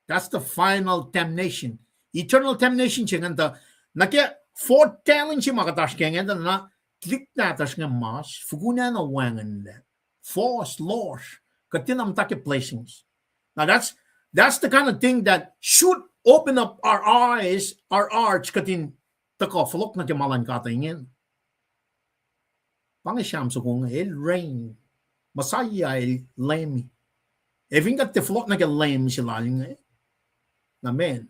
That's the final damnation. Eternal damnation se ingacn tuh, nuh ke fourth talent se ma kuht oasr ke ingacn tuh na tuhlihk nahtuhsr inge mas, fokoko na wacngihnlac. Fohs lohsr, kuht tiacna muhta ke blessings. Now that's, that's the kind of thing that should open up our eyes, our hearts, kuht in tuhkuh fohlohk nuh ke ma luhn God ingacn. Pa inge Sam soko inge, el reign. Messiah el Leum. Ac fin kuht tiac fohlohk nuh ke Leum se lal inge, na man,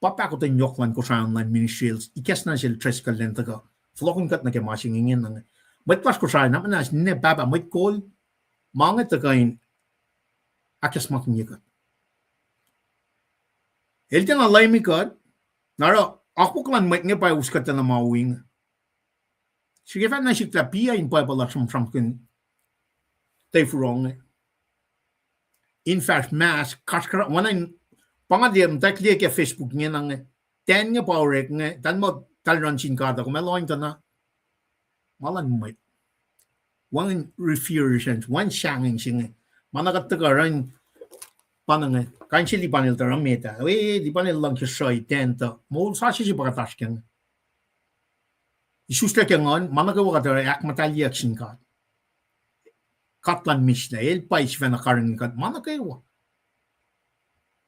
pa pahkotwen yohk luhn Kosrae luhn ministry el, ikacsna sel Driscoll elan tuhkuh fohlohkihn kuht nuh ke ma se inge ingena. Mwet lasr Kosrae na muhnahs ninac pahpah mwet kol, ma inge tuhkuh in ahkacsmakihnye kuht. El tiacna Leumi kuht, na oruh akwuck luhn mwet inge pa us kuht tiacna ma wi inge. Srihke fahk nuh sihk lah piac in Bible uh sramsramkihn tei furong inge. In fahsr mas, kasrkuhsrak, oacna in, pa nga liye, muhtwacwacack liye ke Facebook ingena inge. Tan inge pa orek inge, tan muh tal run sin God uh, kom ac lohng tuh na ma luhn mwet. Wacngihn reference, wacngihn sahngweng se inge. Ma na kuht tuhkuh run, pa na inge, kain se Lipan el tuh oruh met ah. E, Lipan el luhngse sruhi, tan tuh moul sasuc se pa kuht oasr ke inge. Isuslac ke nguhn, ma nuh kwewa kuht oruh ahkmuhtahliyuck sin God. God luhn mislac, el pa sifacna karihngihn kuht ma nuh kwewa.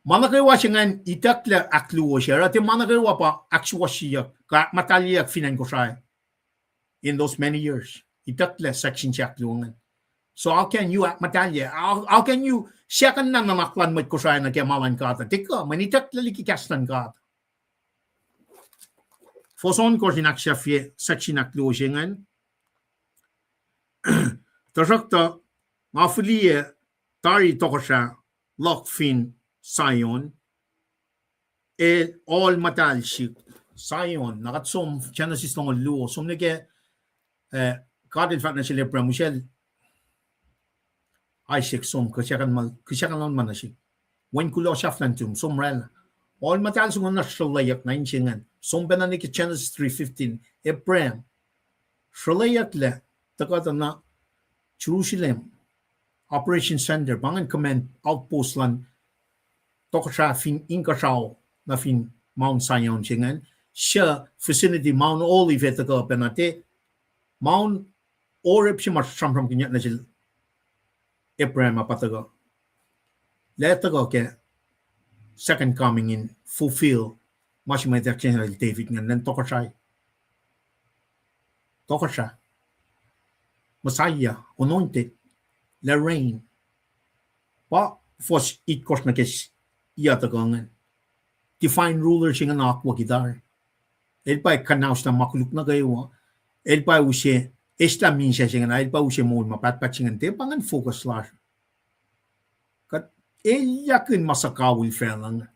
Ma nuh kwewa se ingacn itucklac ahkluo se, oruh tiac ma nuh kwewa pa ahksuwohsyeyuck kuh ahkmuhtahliyuck fin acn Kosrae in those many years. Itucklac section se ahkluo ingacn. So how can you ahkmuhtahlye? How, how can you second na nuhnak luhn mwet Kosrae nuh ke ma luhn God uh? Tiac kuh, mweyen itucklac liki kahs luhn God. Fohs ohnkohsr in ahksahfye section ahkluo se ingacn. Tuhsruhktuh, nga fihliyac tari tohkohsrah luhk fin Zion, el ohl muhtahl sihk. Zion, na kuht som Genesis longoul luo, som nuh ke, eh, God el fahk nuh sel Abraham, usacl Isaac som, kihsackuhn ma-, kihsackuhn ma nuh sihk. Wen kuloh sahflah nuh sum, som oraclah. Ohl muhtahl soko na sruhleyuck na in se ingacn. Som pacna nuh ke Genesis three fifteen, Abraham sruhleyucklac, tuhkuh tuh na Jerusalem, operation center, pa ingacn command outpost luhn tohkohsrah fin inkuhsrao nuh fin Mount Zion se ingacn, suc vicinity Mount Olive ac tuhkuh pacna, tiac Mount Horeb se ma sramsramkihnyuck nuh sel Abraham ah pa tuhkuh. Lah tuhkuh ke second coming in fulfill ma se ma ituckyang sel David ingacn, lwen tohkohsrah. Tohkohsrah. Messiah, anointed, lah reign. Pa fuhs itkohsr nuh ke yac tuhkuh ingacn. Divine ruler se ingacn akwucki tari. El pa kuhnauslah ma koluk nuh kwewa. El pa use, eslah misac se ingacn, el pa use moul ma pahtpaht se ingacn. Tiac pa ingacn focus lasr. Kuht Elyahkihn ma suhkawihl facluh inge.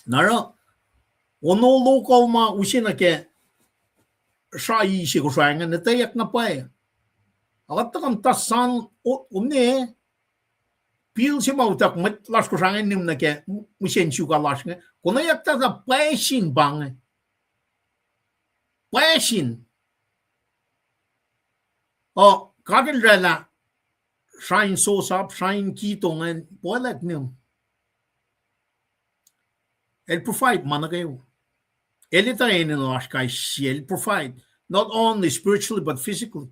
Na oruh, ono local ma use nuh ke sra i se Kosrae inge, etweyuck na pwacye. Ac kuht tuhkuh muhta sang, o-, one, bill se ma utuck mwet lasr Kosrae inge nihm nuh ke mihsen suka lasr inge. Konwacack tuh pwacye sin pa inge. Pwacye sin. O, God El oraclah shrine sosap, shrine kito ingacn, pwacye lah nihm. El provide ma nuh kwewa. El etuh enenuh lasr kais sie, El provide, not only spiritually, but physically.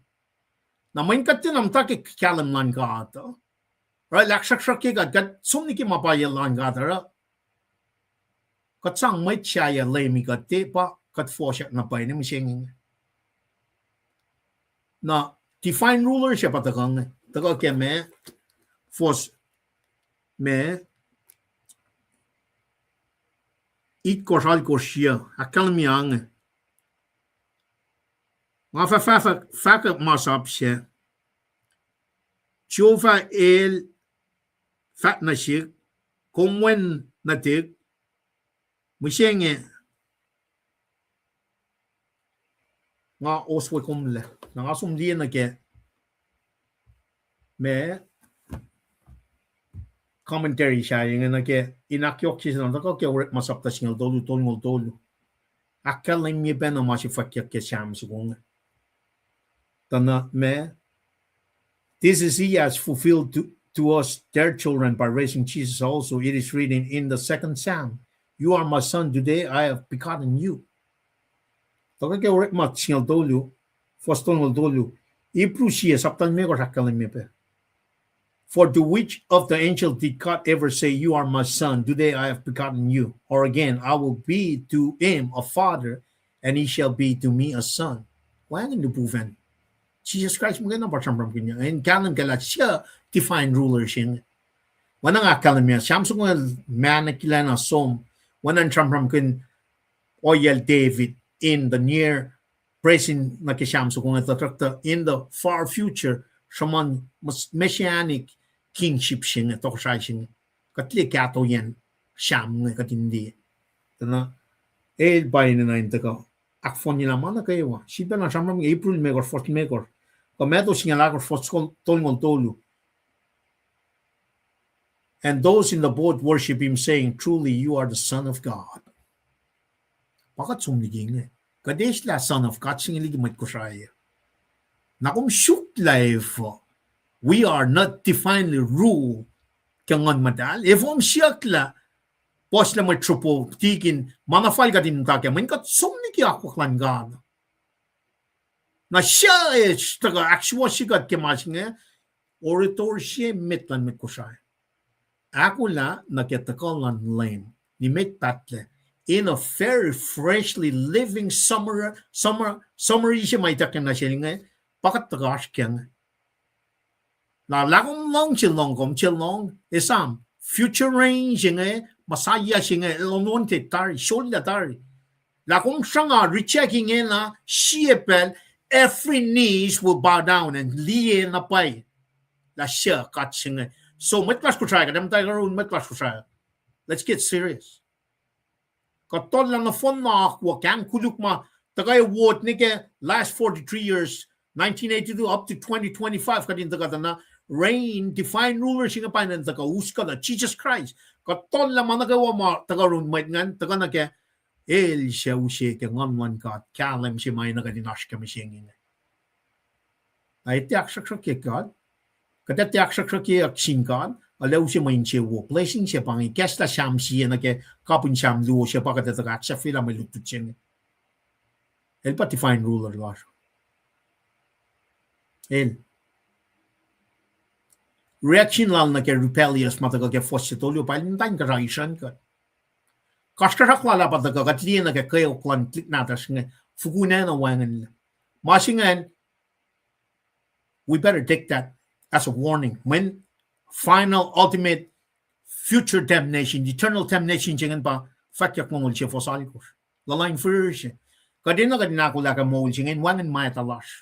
Na mweyen kuht tiacna muhta ke kahlwem luhn God uh, oruh El ahksruhksruhkye kuht, kuht som liki ma pwacye luhn God uh, oruh kuht sang mwet sahyac leumi kuht, tiac pa kuht fohsack na pwacye ne mihsenge inge. Na divine ruler se pa tuhkuh inge, tuhkuh ke ma, fohs ma, itkohsr, alkohsr yuh, ahkkahlwemye inge. Nga fah fahk-, fahkwack masap sac. Jehovah El fahk nuh sihk, kom wen nuhtihk, mihsenge nga oswe komlac. Na nga som liye nuh ke ma commentary sahyac inge nuh ke in ahkyohkye se na tuhkuh ke Orekma sapta singucul tolu, tolngucul tolu. Ahkkahlwemye pacna ma se fwackyuck ke Sam soko inge. Tuh na ma, this is he has fulfilled to, to us, their children, by raising Jesus also. It is written in the second Psalm, you are my son, today I have begotten you. Tuhkuh ke Orekma singucul tolu, fuhs tolngucul tolu, Hebrew sie sapta limekohsr ahkkahlwemye pac. For to which of the angels did God ever say, you are my son, today I have begotten you? Or again, I will be to him a father, and he shall be to me a son. Wacngihn lihpufacn. Jisus Kraist muhkwena pa sramsramkihn, in kahlwem ke lah sie divine ruler se inge. Oacna nga ahkkahlwemye, Sam soko inge mahnekihlacna som, oacna in sramsramkihn ohiyacl David in the near present nuh ke Sam soko inge, tuhsruhktuh in the far future, sruhmuhn mes-, messianic kingship se inge, tohkohsrahi se inge. Kuht liye kahtoiyacn Sam inge kuht in liye. Tuh na, el pa enenuh in tuhkuh ahkfohnyelah ma nuh kwewa. Sifilpacna sramsram ke April limekohsr, fuhs limekohsr, kuh Matthew singucul ahkosr, fuhs tolngucul tolu. And those in the boat worship him, saying, truly, you are the Son of God. Pa kuht som liki inge. Kuht eislah Son of God se inge liki mwet Kosrae. Na kom suk lah efuh we are not divinely ruled ke Nguhn Muhtahl, efuh kom siyuck lah puhslac mwet sropo tikin ma na fal kuht in muhta kac, mweyen kuht som liki akwuck luhn God. Na suc eis tuhkuh ahksuwohsye kuht ke ma se inge, orator se met luhn mwet Kosrae. Ahkolah nuh ke tuhkuh luhn Leum, nimet pahtlac, in a very freshly living summary, summary, summary se ma ituckyang nuh sel inge, pa kuht tuhkuh oasr kac inge. Na lah kom luhngse lohng, kom se lohng, esam, future reign se inge, Messiah se inge, el anointed tari, sollah tari. Lah kom sruhnga reject ingena, sie pacl, every knees will bow down and liye na pwacye lah suc God se inge. So mwet lasr Kosrae, kuht ac muhta karun mwet lasr Kosrae, let's get serious. Kuht tollah nohfohn na akwuck, ahng koluk ma tuhkuh ward nuh ke last forty-three years, nineteen eighty-two up to twenty twenty-five, kuht in tuhkuh tuh na reign, divine ruler se inge pa in tuhkuh us kuhtuh, Jesus Christ. Kuht tollah ma nuh kwewa ma tuhkuh run mwet ingacn, tuhkuh nuh ke el suc use ke Nguhn luhn God, kahlwem se ma enenuh kuht in oasr ke mihsenge inge. Na tiac ahksruhksruhkye God. Kuht ac tiac ahksruhksruhkyeyuck sin God, arlac use mwe insewowo. Blessing se pa inge, kahslah Sam sie nuh ke kapihn Sam luo se pa kuht ac tuhkuh ahksahfyelah mwe lutlut se inge. El pa divine ruler lasr. El. Reaction lal nuh ke rebellious ma tuhkuh ke fuhs se tolu pa el muhta in kuhsrah isrucn kuht. Kasrkuhsrak lal ah pa tuhkuh kuht liye nuh ke kweok luhn tuhlihk nahtuhsr inge, fukun acn uh wacngihnlac. Ma se ingacn, we better take that as a warning. Mweyen final, ultimate, future damnation, eternal damnation se ingacn pa fwackyuck longoul se fuhs alkohsr. Luhluh in fihrihr se. Kuht enenuh kuht in ahkolah ke moul se inge in wacngihn mwacta lasr.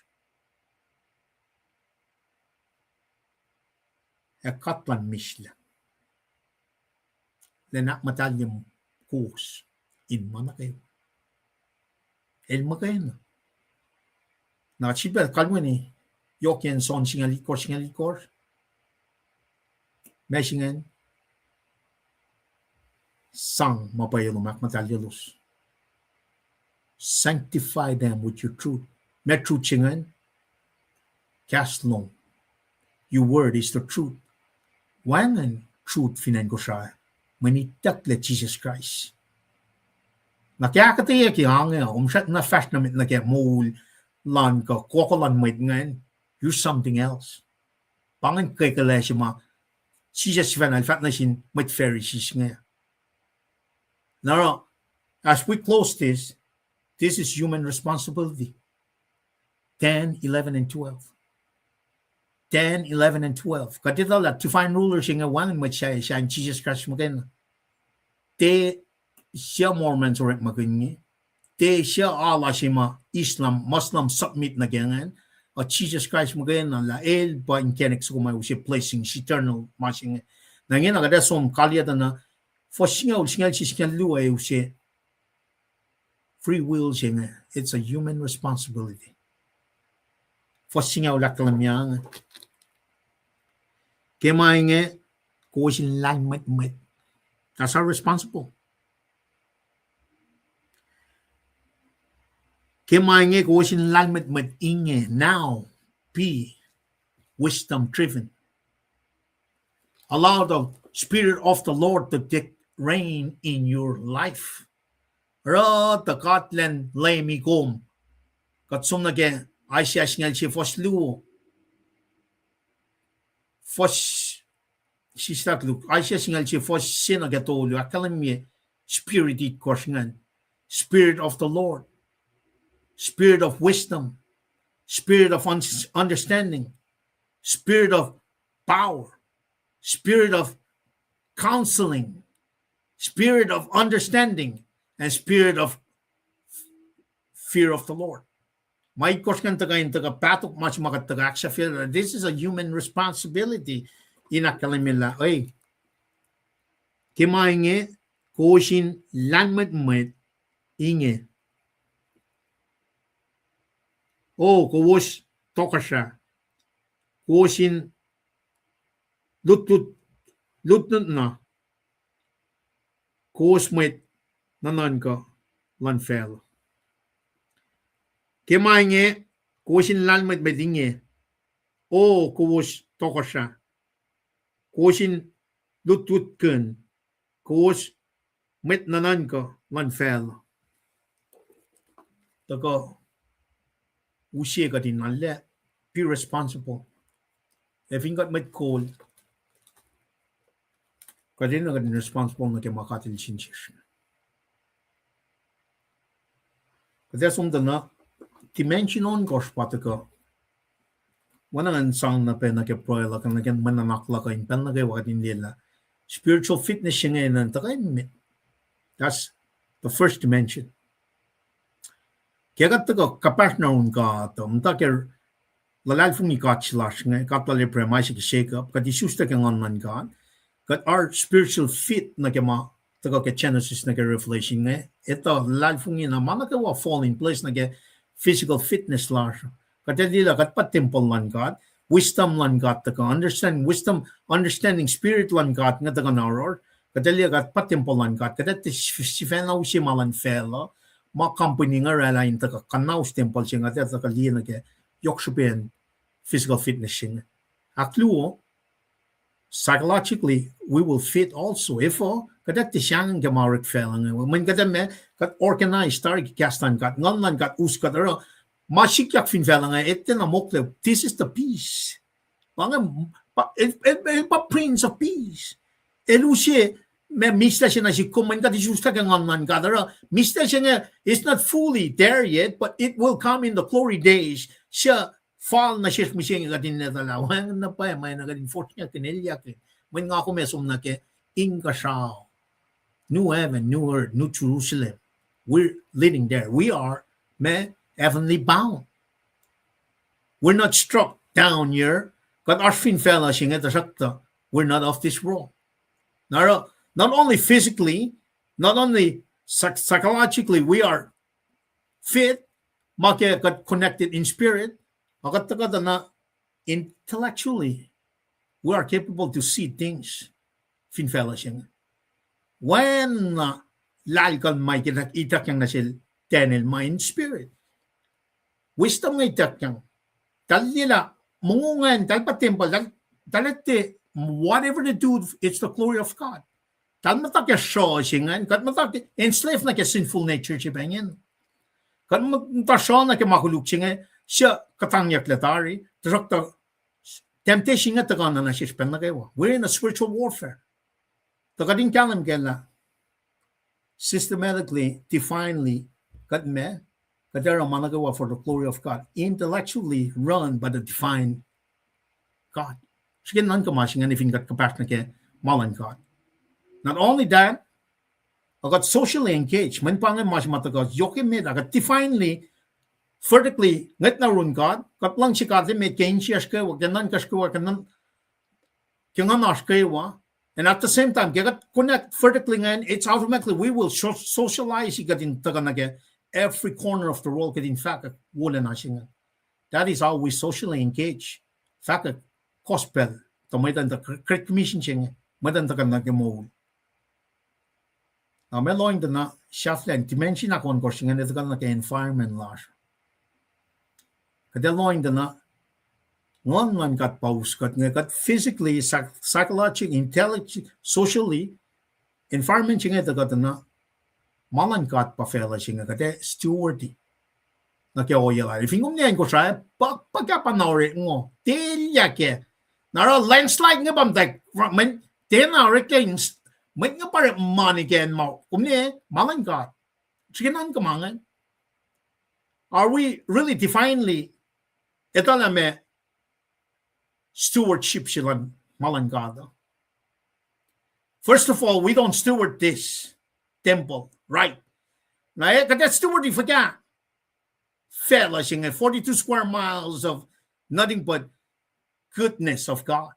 Ac God luhn mihslac. elan ahkmuhtahlye kowos in ma nuh kwewa. El muhkwena. Na sifilpac kalweni, yohk in John singucul itkohsr, singucul itkohsr. Ma se ingacn, sang ma pwacye lom, ahkmuhtahlyelos. Sanctify them with your truth. Ma truth se ingacn, kahs lom. Your word is the truth. Wacngihn truth fin acn Kosrae, mwe itucklac Jisus Kraist. Na ke ahkuhtweyucki ange, kom srackna fahsr nuh met nuh ke moul luhn kuh kuh luhn mwet ingacn, you're something else. Pa ingacn kwekelac se ma Jisus sifacna el fahk nuh sin mwet Pharisees inge. Now, as we close this, this is human responsibility. Ten, eleven, and twelve. Ten, eleven, and twelve. Kuht etuh lah divine ruler se inge wacngihn mwet sahyac, sahyac Jisus Kraist muhkwena. Tiac suc Mormons orekmakihn inge. Tiac suc Allah se ma Islam, Muslim submit nuh ke ingacn. Uh, Jisus Kraist muhkwena lah el pa inkacnek soko ma use blessings, eternal ma se inge. Na ingena kuht ac som kaliyac tuh na, fuhs singucul, singucul se, singucul luo ac use free will se inge. It's a human responsibility. Fuhs singucul ahkkahlwemye inge. Ke ma inge, kowos in lahlmwetmwet. That's our responsible. Ke ma inge kowos in lahlmwetmwet inge, now be wisdom driven. Allow the Spirit of the Lord to take reign in your life. Oruh tuh God elan leumi kom. Kuht som nuh ke Isaiah singucul sie fuhs luo. Fuhs, sislah luhk, Isaiah singucul sie fuhs se nuh ke tolu, ahkkahlwemye Spirit itkohsr ingacn. Spirit of the Lord. Spirit of wisdom. Spirit of un-, understanding. Spirit of power. Spirit of counseling. Spirit of understanding. And spirit of fear of the Lord. Ma itkohsr ingacn tuhkuh in tuhkuh pahtok ma se ma kuht tuhkuh ahksahfyelah. This is a human responsibility in ahkkahlwemye lah, ei, ke ma inge, kowos in lahlmwetmwet inge. O kowos tohkohsrah, kowos in lutlut, lutlut na, kowos mwet nuhnuhnkuh luhn facluh. Ke ma inge, kowos in lahlmwetmwet inge. O kowos tohkohsrah, kowos in lutlutkihn, kowos mwet nuhnuhnkuh luhn facluh. Tuhkuh use kuht in lahlmwetmwet, be responsible. Ac fin kuht mwet kol, kuht enenuh kuht in responsible nuh ke ma God El sin sesr. Kuht ac som tuh na dimension ohnkohsr pa tuhkuh. Oacna ngan sang na pac nuh ke pruhe luhk, nuh ke mwe nuhnak luhk uh, in pacl nuh kwewa kuht in liye lah spiritual fitness se inge enenuh tuhkuh in met. That's the first dimension. Ke kuht tuhkuh kuhpahsr nuh yurin God uh, muhta ke luhlahlfongi God se lasr inge, God lal Abraham, Isaac, Jacob, kuht isuslac ke Nguhn luhn God. Kuht are spiritual fit nuh ke ma tuhkuh ke Genesis nuh ke Revelation inge. Etuh luhlahlfongi na ma nuh kwewa fall in place nuh ke physical fitness lasr. Kuht ac liye lah kuht pa tempuhl luhn God. Wisdom luhn God tuhkuh. Understand wisdom, understanding spirit luhn God inge tuhkuh na oruh. Kuht ac liye kuht pa tempuhl luhn God. Kuht ac tiac sifacna use ma luhn facluh, ma company inge oraclah in tuhkuh kuhnaus tempuhl se inge, kuht ac tuhkuh liye nuh ke yohk srihpen physical fitness se inge. Ahkluo, psychologically, we will fit also. Efuh, kuht ac tiac sahngweng ke ma orek facluh inge. Mweyen kuht ac ma, kuht organize tari ke kahs luhn God, Nguhn luhn God us kuht oruh, ma sikyak fin facluh inge, etuh na mokle, this is the peace. Pa inge, pa, el, el, el pa Prince of Peace. El use, ma mihslac se nuh sihk kom, mweyen kuht isuslac ke Nguhn luhn God oruh, mihslac se inge is not fully there yet, but it will come in the glory days. Suc fal nuh sesr mihsenge kuht in etuh lah wacngihn na pwacye ma na kuht in fohsrngakihn, elyakihn. Mweyen nga kom ac som nuh ke inkuhsrao. New heaven, new earth, new Jerusalem. We're living there. We are, ma, heavenly bound. We're not struck down here. Kuht oasr fin facluh se inge, tuhsruhktuh we're not of this world. Na oruh, not only physically, not only psych-, psychologically, we are fit, ma ke kuht connected in spirit, a kuht tuhkuh tuh na intellectually, we are capable to see things fin facluh se inge. Wen na lahlkuhl ma ituckyang nuh sel Daniel ma in spirit. Wisdom inge ituckyang. Tahl liye lah mongo ingacn, tahl pa tempuhl, tahl, tahl etuh whatever they do, it's the glory of God. Tahl muhta ke sruoh se ingacn, kuht muhta ke enslave nuh ke sinful nature se pa ingacn. Kuht muhta sruoh nuh ke ma koluk se inge, suc kuhtangyucklac tari, tuhsruhktuh temptation inge tuhkuh na nuh sesr pacl nuh kwewa. We're in a spiritual warfare. Tuh kuht in kahlwem kac lah systematically, divinely, kuht ma, kuht oruh ma nuh kwewa for the glory of God. Intellectually run by the divine God. Srihke nuhnkuh ma se ingacn fin kuht kuhpahsr nuh ke ma luhn God. Not only that, a kuht socially engaged, mweyen pa inge ma se ma tuhkuh yohk emet, a kuht divinely, vertically, ngwet nuh yurin God, kuht luhngse God emet ke insiyacsr kwewa, ke nuhnkacsr kwewa, ke nguhnasr kwewa. And at the same time, ke kuht connect vertically ingacn, it's automatically we will so-, socialize, kuht in tuhkuh nuh ke every corner of the world, kuht in fahkwack wolacna se inge. That is how we socially engage. Fahkwack gospel, tuh mwet uh tuh Great Commission se inge, mwet uh tuhkuh nuh ke moul. Na ma lohng tuh na sahflah dimension ahkohnkohsr se inge, tuhkuh nuh ke environment lasr. Kuht ac lohng tuh na nguhn luhn God pa us kuht inge, kuht physically, psych-, psychologically, intellectually, socially, environment se inge tuhkuh tuh na ma luhn God pa facluh se inge, kuht ac steward nuh ke ohiyac lal. Fin kom ne acn Kosrae, pa, pa kapah na orek ngo, telyah kac. Na oruh landslide inge pa muhtwacwacack, mweyen tiacna oreklac, mweyen inge pa orekma nuh ke acn ma, kom ne, ma luhn God. Srihke nuhnkuh ma ingacn. Are we really divinely etuh lah ma stewardship se luhn ma luhn God uh? First of all, we don't steward this temple, right? Na, eh, kuht ac steward fuhkah facluh se inge, forty-two square miles of nothing but goodness of God.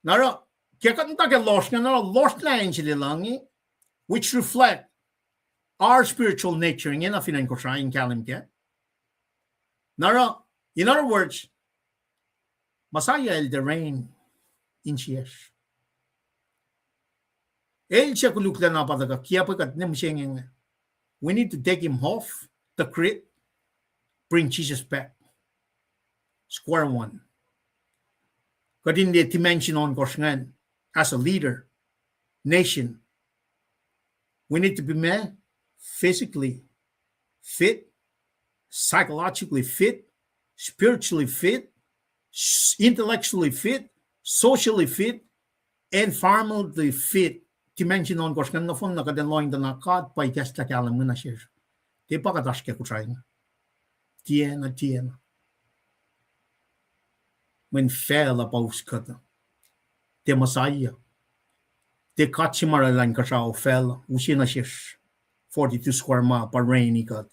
Na oruh, ke kuht muhta ke lohsr inge, na oruh lohsr lah acn se luhn lucng, which reflect our spiritual nature, ingena fin acn Kosrae in kahlwem kac. Na oruh, in other words, Messiah el tiac reign insiyacsr. El suc koluklacna pa tuhkuh kiacpwe kuht ne mihsenge inge. We need to take him off the grid, bring Jesus back. Square one. Kuht in liye dimension ohnkohsr ingacn as a leader, nation. We need to be ma-, physically fit, psychologically fit, spiritually fit, s-, intellectually fit, socially fit, environmentally fit. Dimension ohnkohsr ingacn nohfohn na kuht in lohng tuh na God pa ikacslah kahlwem inge nuh sesr. Tiac pa kuht oasr ke Kosrae inge. Tiacna, tiacna. Mweyen facluh pa us kuht. Tiac Messiah. Tiac God se ma oraclah inkuhsrao facluh, use nuh sesr forty-two square mile pa reign kuht.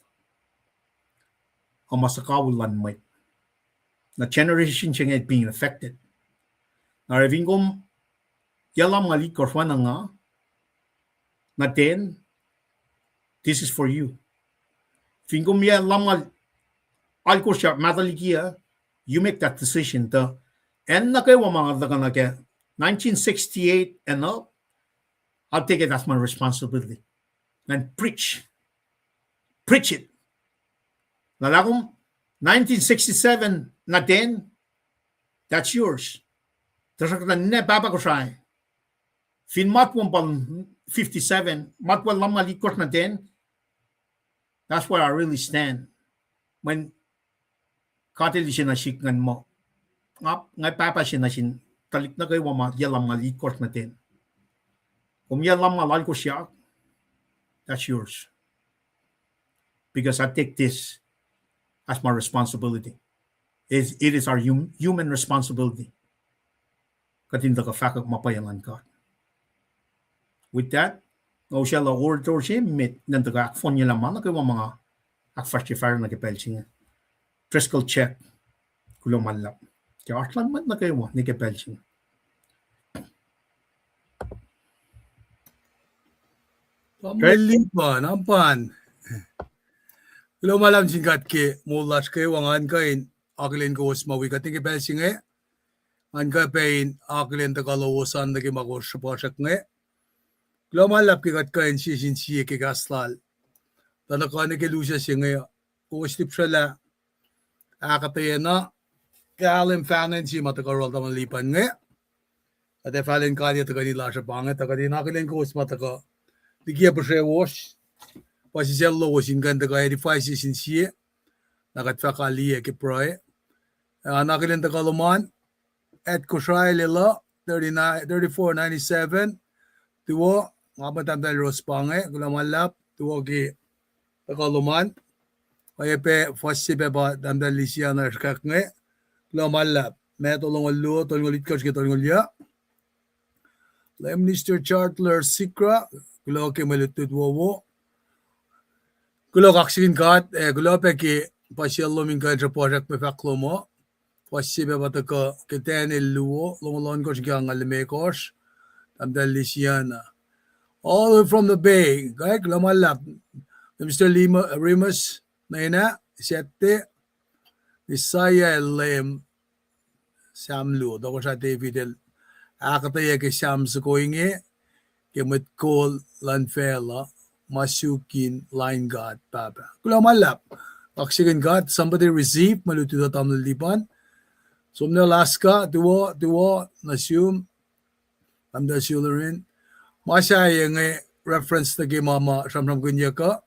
Ac ma suhkawihl luhn mwet. Na generation se inge being affected. Na oruh fin kom yac lumngaul itkohsr oacna nga, nuh ten, this is for you. Fin kom yac lumngaul alkosr ah, mahtuh liki ah, you make that decision tuh, acn nuh kwewa ma nga tuhkuh nuh kac, nineteen sixty-eight and up, I'll take it as my responsibility. And preach. Preach it. Na lah kom nineteen sixty-seven nuh ten, that's yours. Tuhsruhktuh ninac pahpah Kosrae, fin matwac pa fifty-seven, matwac lumngaul itkohsr nuh ten, that's where I really stand. Mweyen God El use nuh sihk ingacn muh, nga, nga pahpah se nuh sin tuhlihk nuh kwewa ma yac lumngaul itkohsr nuh ten. Kom yac lumngaul alkosr ah, that's yours. Because I take this as my responsibility. It, it is our hum-, human responsibility. Kuht in tuhkuh fahkwack ma pwacye luhn God. With that, nga usaclah orator se met in tuhkuh ahkfohnyelah ma nuh kwewa ma nga ahkfahsrye fahsruh nuh ke pacl se inge. Driscoll Chuck, kuloh ma luhlahp ke oasr luhn mwet nuh kwewa nuh ke pacl se inge. Tamuhlwel Lipan, ampan. Kuloh ma luhlahp nuh sin God ke moul lasr kwewa. Ngan kuh in akihlen kowos ma wi kuht nuh ke pacl se inge. Ngan kuh pac in akihlen tuhkuh lowos an nuh ke ma kowos sruhpuhsrak inge. Kuloh ma luhlahp ke kuht kuh in sie sin sie ke kahs lal. Tuh nuh kuh nuh ke lusac se inge, kowos lihpsrwaclah ahkuhtweyac na kahlwem fahna in sie ma tuhkuh oruh tamuhlwel Lipan inge. Kuht ac fahlen kalyei tuhkweni lasr uh pa inge, tuh kuht in akihlen kowos ma tuhkuh liki pihsrewosr, puhsisacl lowos in kuh in tuhkuh edify sie sin sie, na kuht fah kaliyac ke pruhe. Ac akihlen tuhkuh lom an, at Kosrae Leluh, thirty-nine, thirty-four ninety-seven, tuwo, nga muh tahmtahel Ros pa inge, kuloh ma luhlahp, tuwo ke tuhkuh lom an. Oacyacpac fuhs se pac pa tahmtahel Lisiana Srkak inge, kuloh ma luhlahp, ma tolngoul luo, tolngoul itkohsr ke tolngoul yuh. Lay Minister Chartler Sikra, kuloh ke mwe lutlut wowo. Kuloh kaksakihn God, ac kuloh pac ke puhsisacl lom in kuh in sruhpuhsrak mwe fahk lom uh. Fuhs se pac pa tuhkuh ke Daniel luo, longoul ohnkohsr ke angngaul limekohsr, tahmtahel Lisiana. All the way from the Bay, kuloh ma luhlahp, Minister Lima, Remus, Nena, Sette, Messiah el Leum, Sam luo, Tohkohsrah David el ahkuhtweyac ke Sam soko inge, ke mwet kol luhn facluh, ma suk in lain God Pahpah. Kuloh ma luhlahp. Kaksakihn God, somebody receive mwe lutlut uh, tamuhlwel Lipan. Som nuh Alaska, tuwo, tuwo nuh sum, tahmtahel Sulerin. Ma sahyac inge reference nuh ke ma ma sramsramkihnyuck uh.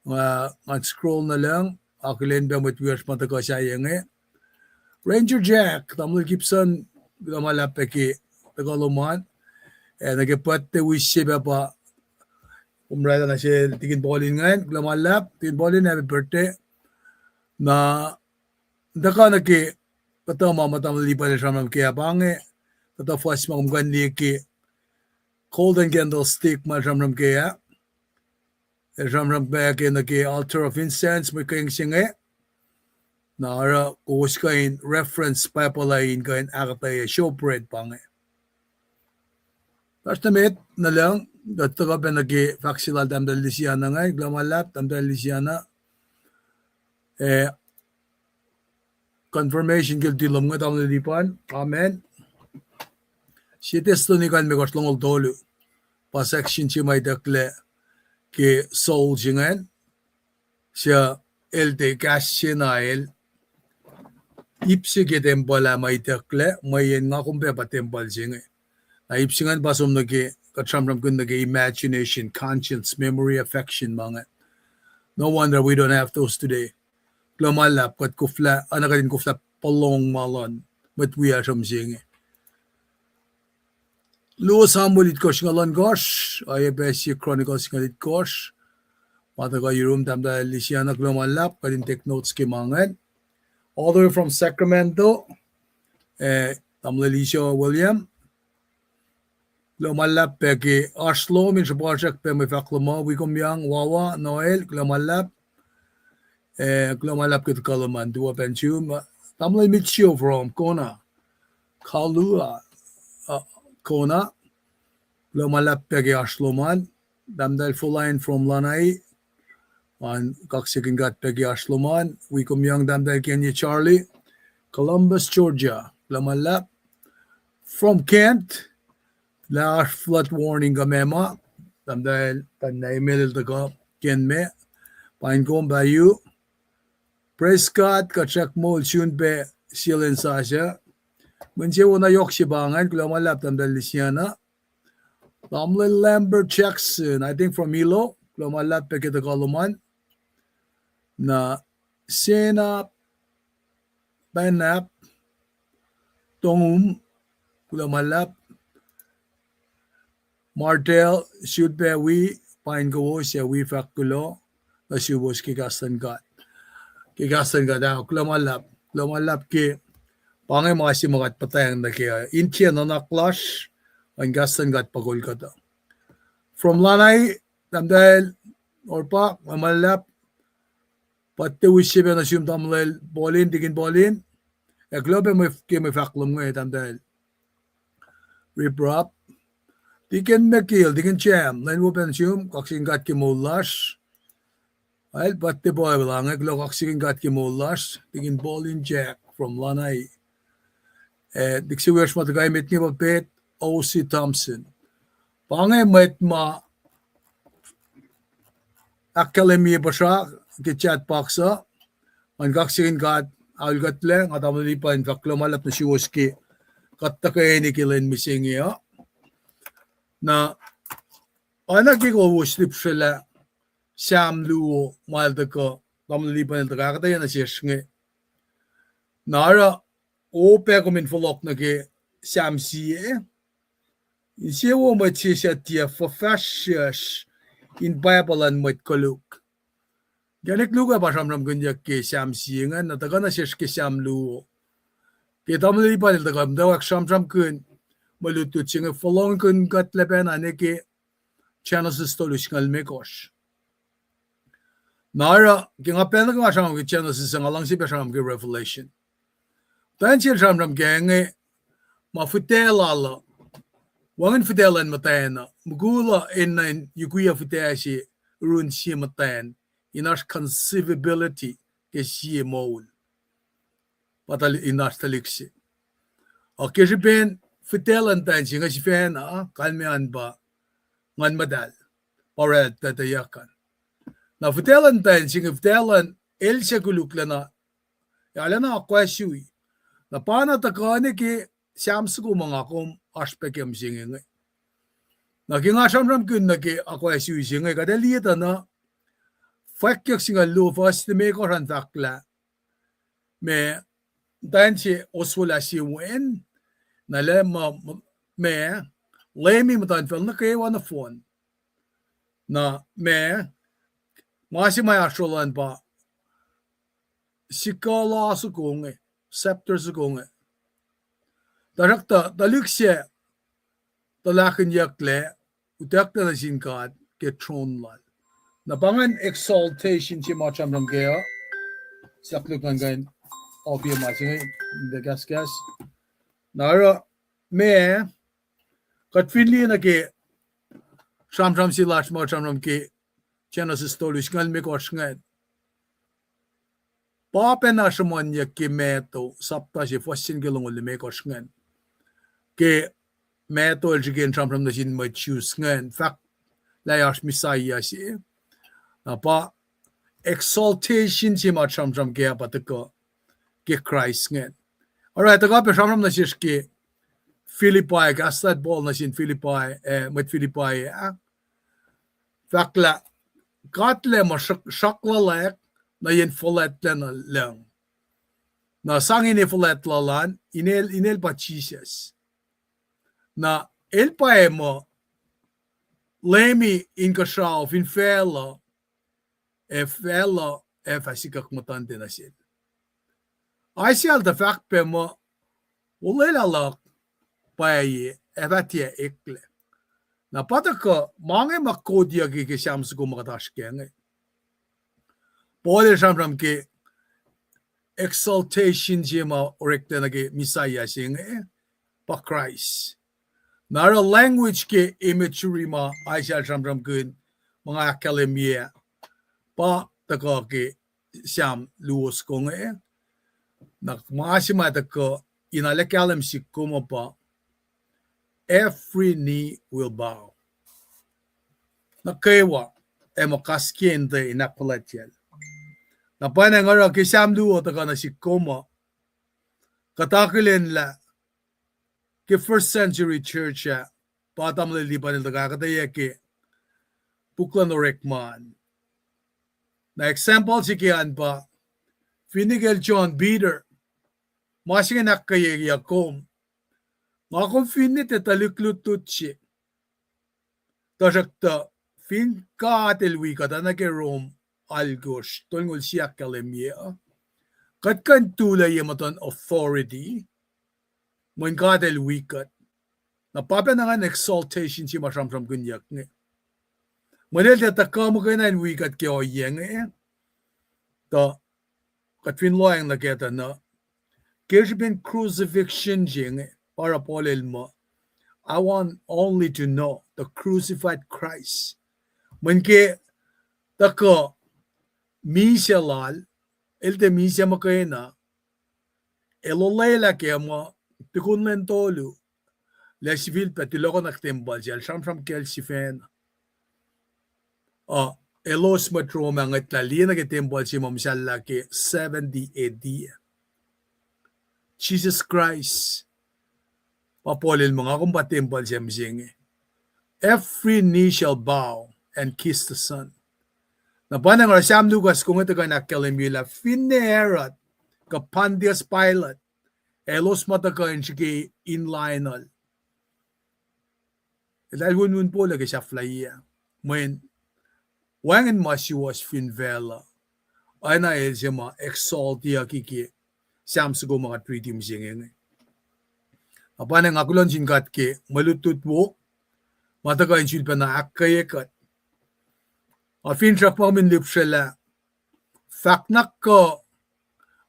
Nga, nga scroll nuh lucng, akihlen pac mwet wiyacsr ma tuhkuh sahyac inge. Ranger Jack, tamuhlwel Gibson, kuloh ma luhlahp pac ke tuhkuh lom an. Ac nuh ke birthday wish se pac pa, kom oraclah nuh sel Tikin Paulin ingacn, kuloh ma luhlahp, Tikin Paulin, happy birthday. Na, tuhkuh nuh ke kuhtuh ma ma tamuhlwel Lipan el sramsram ke ah pa inge, kuhtuh fuhs ma kom kuh in liye ke Golden Candlestick ma el sramsram ke ah. El sramsram pac ke nuh ke altar of incense, mwe keng se inge. Na oruh kowos kuh in reference Bible uh in kuh in ahkuhtweyac showbread pa inge. Fahsr nuh met nuh lucng, kuht tuhkuh pac nuh ke fahk se lal tahmtahel Lisiana ingacn, kuloh ma luhlahp tahmtahel Lisiana. Eh, confirmation ke luti lom inge, tamuhlwel Lipan. Amen. Sie Thessalonica limekohsr, longoul tolu. Pa section se ma itucklac ke Saul se ingacn. Suc el tiac kahs se na el ip se ke tempuhl ah ma itucklac, mweyen nga kom pac pa tempuhl se inge. Na ip se ingacn pa som nuh ke, kuht sramsramkihn nuh ke imagination, conscience, memory, affection, ma inge. No wonder we don't have those today. Kuloh ma luhlahp, kuht koflah, oacna kuht in koflah pohlong ma luhn mwet wiyacsr uh mihsenge. Luo Samuel itkohsr singucul ohnkohsr, oacyacpac sie Chronicles singucul itkohsr. Ma tuhkuh yurum, tahmtahel Lisiana, kuloh ma luhlahp, kuht in take notes ke ma ingacn. All the way from Sacramento, eh, tamuhlwel Iso William. Kuloh ma luhlahp pac ke oasr lom in sruhpuhsrak pac mwe fahk lom uh, wi kom yang, Wawa Noel, kuloh ma luhlahp. Eh, kuloh ma luhlahp ke tuhkuh lom an, tuwo pacna sum, tamuhlwel Mitchell from Kona, Kalua, uh, Kona. Kuloh ma luhlahp pac ke oasr lom an, tahmtahel Folain from Lanai. An, kaksakihn God pac ke oasr lom an, wi kom yang tahmtahel Kenya Charlie, Columbus, Georgia. Kuloh ma luhlahp. From Kent, lah oasr flood warning kuh meac ma, tahmtahel Tanna Emil el tuhkuh, Kent me, pain kom payu. Praise God, kuht srack moul sun pac sie lwen sasuc. Mwe insewowo na yohk se pa ingacn, kuloh ma luhlahp tahmtahel Lisiana. Tamuhlwel Lambert Jackson, I think from Hilo, kuloh ma luhlahp pac ke tuhkuh lom an. Na Sena Panap, Tongum, kuloh ma luhlahp. Martel, sut pac wi, pain kowos ac wi fahk kuloh nuh suwos ke kahs luhn God. Ke kahs luhn God, ah, kuloh ma luhlahp, kuloh ma luhlahp ke pa inge ma se ma kuht puhtacng nuh ke, uh, intie nuhnak lasr, in kahs luhn God pa kol kuhtuh. From Lanai, tahmtahel Orpak, kuloh ma luhlahp, birthday wish se pac nuh sum tamuhlwel Paulin, Tikin Paulin. Ac kuloh pac mwe, ke mwe fahk lom inge, tahmtahel Riprap. Tikin Mekil, Tikin Jam, lwen wo pac nuh sum, kaksakihn God ke moul lasr. El pa tiac Bible, nga kuloh kaksakihn God ke moul lasr, Tikin Paul in Jack from Lanai. Eh, Tikin se wiyacsr ma tuh kain met inge pa Pet O C Thompson. Pa inge mwet ma ahkkahlwemye puhsra ke chat box uh, ngan kaksakihn God, aol kuhtlac, nga tamuhlwel Lipan fahk kuloh ma luhlahp nuh suwos ke kuht tuhkweni ke lwen mihsenge uh. Na, oacna ke kowos lihpsrwelah Sam luo ma el tuhkuh, tamuhlwel Lipan el tuhkuh ahkuhtweyac nuh sesr inge. Na oruh, opac kom in fohlohk nuh ke Sam sie, insewowo mwet se suc tiac fuhfahsryucsr in Bible luhn mwet koluk. Inkacnek luo pa sramsramkihnyuck ke Sam sie ingacn, na tuhkuh nuh sesr ke Sam luo. Ke tamuhlwel Lipan el tuhkuh muhtwacwacack sramsramkihn mwe lutlut se inge, fohlohkihn kuht lah pacna nuh ke Genesis tolu singucul limekohsr. Na oruh, ke nga pacl nuh ke nga sramsram ke Genesis, nga luhngse pac sramsram ke Revelation. Muhtwacn se el sramsram kac inge, ma fihtac lal uh, wacngihn fihtac luhn muhtwacn uh, mukul uh enenuh in yukwiyac fihtac se, run sie muhtwacn, in oasr conceivability ke sie moul. Pa tuhl-, in oasr tuhlihk se. Ac ke srihpen fihtac luhn muhtwacn se inge sifacna, kalmeyac an pa Nguhn Muhtahl, pa oraclah tuhtweyuck an. Na fihtac luhn muhtwacn se inge, fihtac luhn el suc koluklacna, arulacna akwasui. Na pa na tuhkuh nuh ke Sam soko ma nga kom oasr pac ke mihsenge inge. Na ke nga sramsramkihn nuh ke akwasui se inge, kuht ac liye tuh na fwackyuck singucul luo fuhs limekohsr an fahk lah, ma, muhtwacn se oswelah sie wen, na lah ma, ma, ma, Leum muhtuhnfacl nuh kwewa nohfohn. Na ma, ma se ma oasr lal an pa sikuhl soko inge, scepter soko inge. Tuhsruhktuh tuhlihk se tuhlahkihnyucklac, utucklac nuh sin God ke tron lal. Na pa ingacn exaltation se ma sramsram kac uh. Sahk luk ngan kuh in opiye ma se inge, in kahskahs. Na oruh, ma, kuht fin liye nuh ke sramsram se lasr ma sramsram ke Genesis tolu singucul limekohsr ingacn, pa pacna sruhmuhnyuck ke Matthew sapta se fuhs se nuh ke longoul limekohsr ingacn. Ke Matthew el srihke in sramsram nuh sin mwet Jews ingacn, fahk lah oasr Messiah se. Na pa exaltation se ma sramsram kac pa tuhkuh ke Kraist ingacn. Oruh tuhkuh pac sramsram nuh sesr ke Philippi, kahs lal Paul nuh sin Philippi, eh, mwet Philippi ah. Fahk lah God El muh sruhk-, sruhk luhlahp nuh yen fuhlwactlacna lucng. Na sang ine fuhlwact lal an, inel, inel pa Jisus. Na el pa muh Leumi inkuhsrao fin facluh, ac facluh ac fah sikuck muhtuhnte nuh sel. Isaiah el tuh fahk pac muh, olwelah luhk pwacye ac fah tiac eklac. Na pa tuhkuh ma inge ma kotyucki ke Sam soko ma kuht oasr kac inge. Paul el sramsram ke exaltation se ma oreklac nuh ke Messiah se inge, pa Kraist. Na oruh language ke imagery ma Isaiah el sramsramkihn, ma nga ahkkahlwemye, pa tuhkuh ke Sam luo soko inge. Na ma se ma tuhkuh in arlac kahlwem sihk kom uh pa, every knee will bow. Nuh kwewa ac muh kaskente in ahkfuhlwactyacl. Na pwacnwacng oruh ke Sam luo tuhkuh nuh sihk kom uh, kuht akihlen lah ke first century church ah, pa tamuhlwel Lipan el tuhkuh ahkuhtweyac ke puk luhn Orekma an. Na example se ke an pa, finne kacl John Peter, ma se inge ahkkweyeyuck kom, nga kom finne tiac tuhlihk lutlut se, tuhsruhktuh fin God El wi kuht, oacna ke Rom alkosr tolngoul sie ahkkahlwemye uh, kuht kuh in tulac ye muhtuhn authority, mweyen God El wi kuht. Na pa pacna ngan exaltation se ma sramsramkihnyuck inge. Mweyen El tiac tuhkuh muhkwena in wi kuht ke ohiyac inge, tuh kuht fin lohacng nuh kac tuh na, ke srihpen crucifixion se inge, pa oruh Paul el muh, I want only to know the crucified Christ. Mweyen ke tuhkuh misac lal, el tiac misac muhkwena, el olwelah ke muh tukun lwen tolu, lah sifilpac tulohkohnak tempuhl se, el sramsram kacl sifacna. Uh, elos mwet Rome ngwetlah liye nuh ke tempuhl se ma muhsahllah ke seventy A D. Jesus Christ, pa Paul el muh, nga kom pa tempuhl se mihsenge. Every knee shall bow and kiss the Son. Na pwacnwacng oruh Sam Lukas konge tuhkuh in ahkkahlwemye lah finne Herod kuh Pontius Pilate, elos ma tuhkuh in srihke in lainuhl, eltahl winwin pol ke sahflahiyac. Mweyen wacngihn ma suwohs fin facluh, oacna el se ma exaltyucki ke Sam soko ma kuht riti mihsenge inge. Na pwacnwacng nga kuloh nuh sin God ke mwe lutlut wo ma tuhkuh in sulpacna ahkkweye kuht. Ac finsrak ma kom in lihpsrwelah, fahk na kuh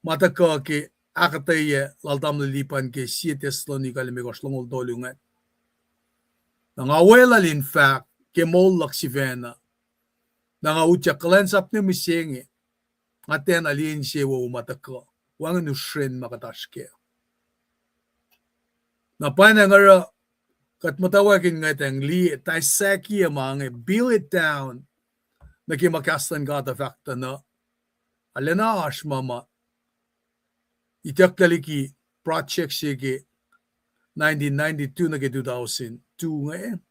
ma tuhkuh ke ahkuhtweyac lal tamuhlwel Lipan ke Sie Thessalonica limekohsr, longoul tolu ingacn. Na nga weluhl in fahk ke moul luhk sifacna, na nga utyak kuhlwacnsap nuh mihsenge, nga tiacna liye insewowo ma tuhkuh, wacngihn usren ma kuht oasr kac. Na pwacnwacng oruh kuht muhtwacwacack in ngwetacng liye, dissect-ye ma inge, boil it down, nuh ke ma kahs luhn God uh fahk tuh nuh, arulacna oasr ma ma itucklac liki project se ke nineteen ninety-two nuh ke two thousand two inge,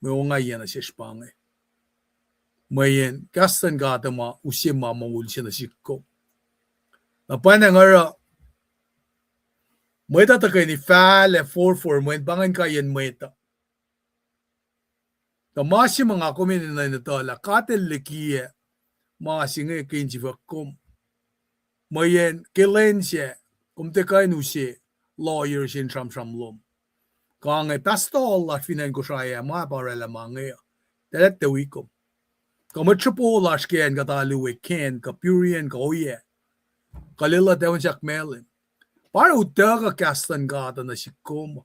mwe ongaiyac nuh sesr pa inge. Mweyen kahs luhn God uh ma use ma monguul se nuh sihk kom. Na pwacnwacng oruh mwet uh tuhkweni fahlac forfor mweyen pa ingacn kaiyacn mwet uh. Tuh ma se ma nga kom enenuh in etuh lah God El likiyac ma se inge ke insifuck kom. Mweyen ke lwen sac, kom tiac kuh in use lawyer se in sramsram lom. Kuh inge pastor lasr fin acn Kosrae ah ma pa oraclah ma inge uh, eltahl tiac wi kom. Kuh mwet sruhpo lasr ke acn kuht alu we, Kent kuh Burien kuh ohiyac, kuh Lelu, Tafunsak, Malem, pa oruh utuckuh kahs luhn God uh nuh sihk kom.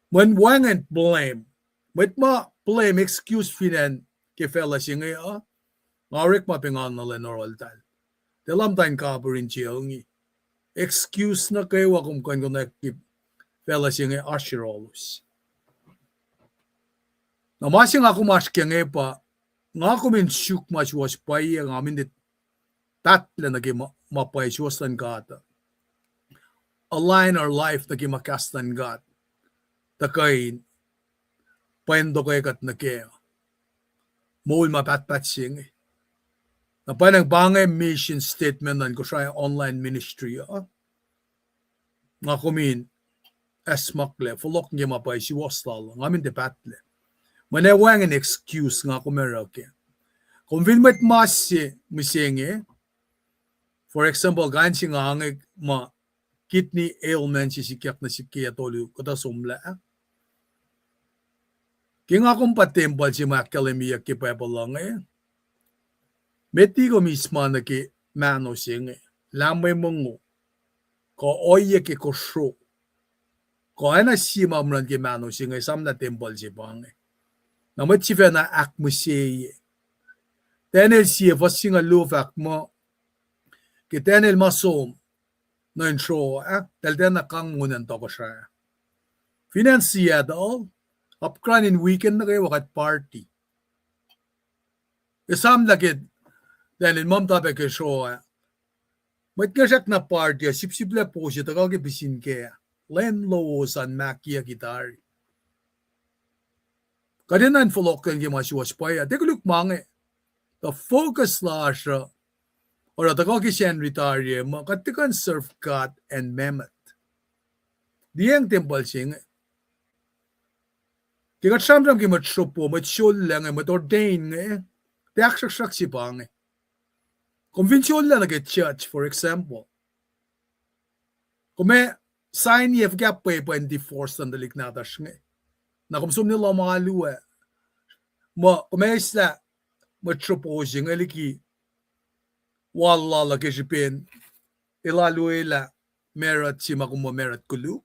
Mweyen wacngihn blame. Mwet ma blame, excuse fin acn ke facluh se inge uh, nga orekma pa engan nuh lwen oruh eltahl. Tiac lah muhta in kapihr in tiac inge. Excuse nuh kwewa kom kuh in konwacack ke facluh se inge oasr yohrohlos. Na ma se nga kom oasr ke inge pa, nga kom in suk ma suwohs pwacye, nga kom in tiac pahtlac nuh ke ma, ma pwacye suwohs luhn God uh. Align our life nuh ke ma kahs luhn God tuhkuh in pwacntok kuht nuh ke moul ma pahtpaht se inge. Na pwacnwacng pa inge mission statement luhn Kosrae Online Ministry uh. Nga kom in acsmaklac, fohlohk nuh ke ma pwacye suwohs lal, nga kom in tiac pahtlac. Mweyen wacngihn excuse nga kom oruh kac. Kom fin mwet mas se mihsenge, for example, kain se nga inge ma kidney ailment se sikyak nuh sihk ke yac tolu kuhtuh somlah. Ke nga kom pa tempuhl se ma ahkkahlwemyeyuck ke Bible uh inge, met liki kom eis ma nuh ke mahno se inge, lah mwe mongo, kuh ohiyac ke kosro, kuh oacna sie ma kom run ke mahno se inge, esam lah tempuhl se pa inge. Na mwet sifacna ahkmihsye. Daniel sie fuhs singucul luo fahk muh, ke Daniel ma som nuh in sruoh ah, eltahl tiacna kang nguhn in tohkohsrah. Fin acn Seattle, apkuhran in weekend nuh kwewa kuht party. Esam lah ke Daniel ma muhta pac ke sruoh ah, mwet ngihsre na party uh sipsiplac po se tuhkuh ke pihsin kac, lwen lowos an mahkiyucki tari. Kuht enenuh in fohlohkihn ke ma suwohs pwacye uh. Tiac koluk ma inge. Tuh focus lasr uh oruh tuhkuh ke Sacnri tari ah muh kuht tiac kuh in serve God and mammon. Liyacacng tempuhl se inge. Ke kuht sramsram ke mwet sruhpo, mwet sollac inge, mwet ordain inge, tiac ahksruhksruhk se pa inge. Kom fin sollac nuh ke church, for example, kom ac sign-ye fuhkah pwepwacn divorce luhn tuhlihk nahtuhsr inge? Na kom som nuh lohm alu ah, muh kom ac eislah mwet sruhpo se inge liki wal lal uh ke srihpen el alu lah marut se ma kom muh marut koluk.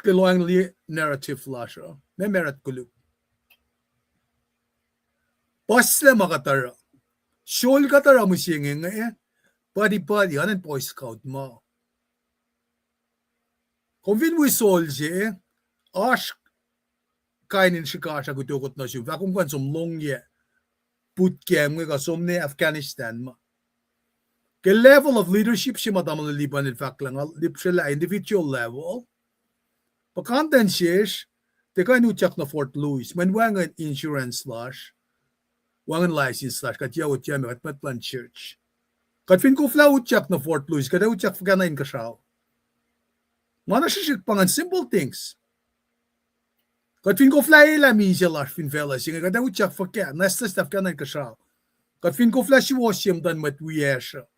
ke lohacng liye narrative lasr uh, ma marut koluk. Puhslac ma kuht oruh. Sol kuht oruh mihsenge inge, buddy buddy, oan in Boy Scout ma. Kom fin wi sol se, oasr kain in srihkasrak utokot nuh sum, fahk kom kuh in som longyac boot camp inge kuh som ne Afghanistan ma. Ke level of leadership se ma tamuhlwel Lipan el fahk lah, nga lipsrwelah individual level. Puhkantwen sesr, tiac kuh in utyak nuh Fort Lewis, mweyen wacngihn insurance lasr, wacngihn license lasr, kuht yac utyak me, kuht mwet luhn church. Kuht fin koflah utyak nuh Fort Lewis, kuht ac utyak fuhkah nuh inkuhsrao? Ma na srihsrihk pa ingacn, simple things. Kuht fin koflah elah misac lasr fin facluh se inge, kuht ac utyak fuhkah, nwacsnwacs fuhkah nuh inkuhsrao? Kuht fin koflah suwohs ye muhtuhn mwet wiyacsr uh,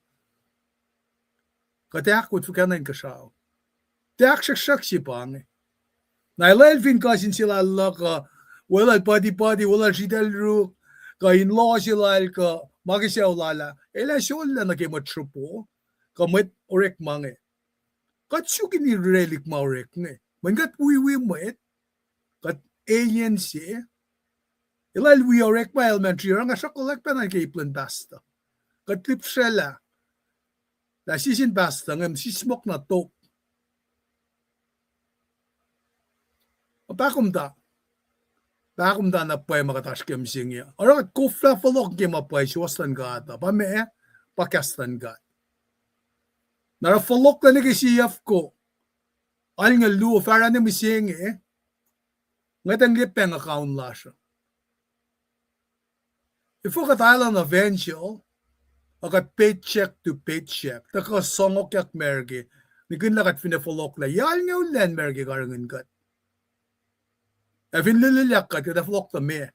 kuht ac ahkwot fuhkah nuh inkuhsrao? Tiac ahksruhksruhk se pa inge. Na elal fin cousin se lal luhk uh, welul buddy buddy, welul sritacl ruk, kuh in-law se lal kuh ma ke sucu lal ah, el ac sollah nuh ke mwet sropo, kuh mwet orekma inge. Kuht suk in irelihk ma orek inge. Mweyen kuht wiwi mwet, kuht alien se, elal wi orekma elementary, oruh nga sruhkuhlwack pacna ke ip luhn pastor. Kuht lipsrwelah lah sisin pastor inge, sismohk na top. Pahkomta, pahkomta na pwacye ma kuht oasr ke mihsenge. Oruh kuht koflah fohlohk ke ma pwacye suwohs luhn God uh, pa meac? Pa kahs luhn God. Na oruh fohlohklac nuh ke siyuck ko, alngoul luo, fahsruh na mihsenge, ngwetacng liye bank account lasr uh. Efuh kuht island of angel, ac kuht paycheck to paycheck, tuhkuh sohngokyak Merike, nikihn lah kuht fin ac fohlohklac, yac alngoul lwen Merike karihngihn kuht? Ac fin lihliyak kuht, kuht ac fohlohk tuh meac?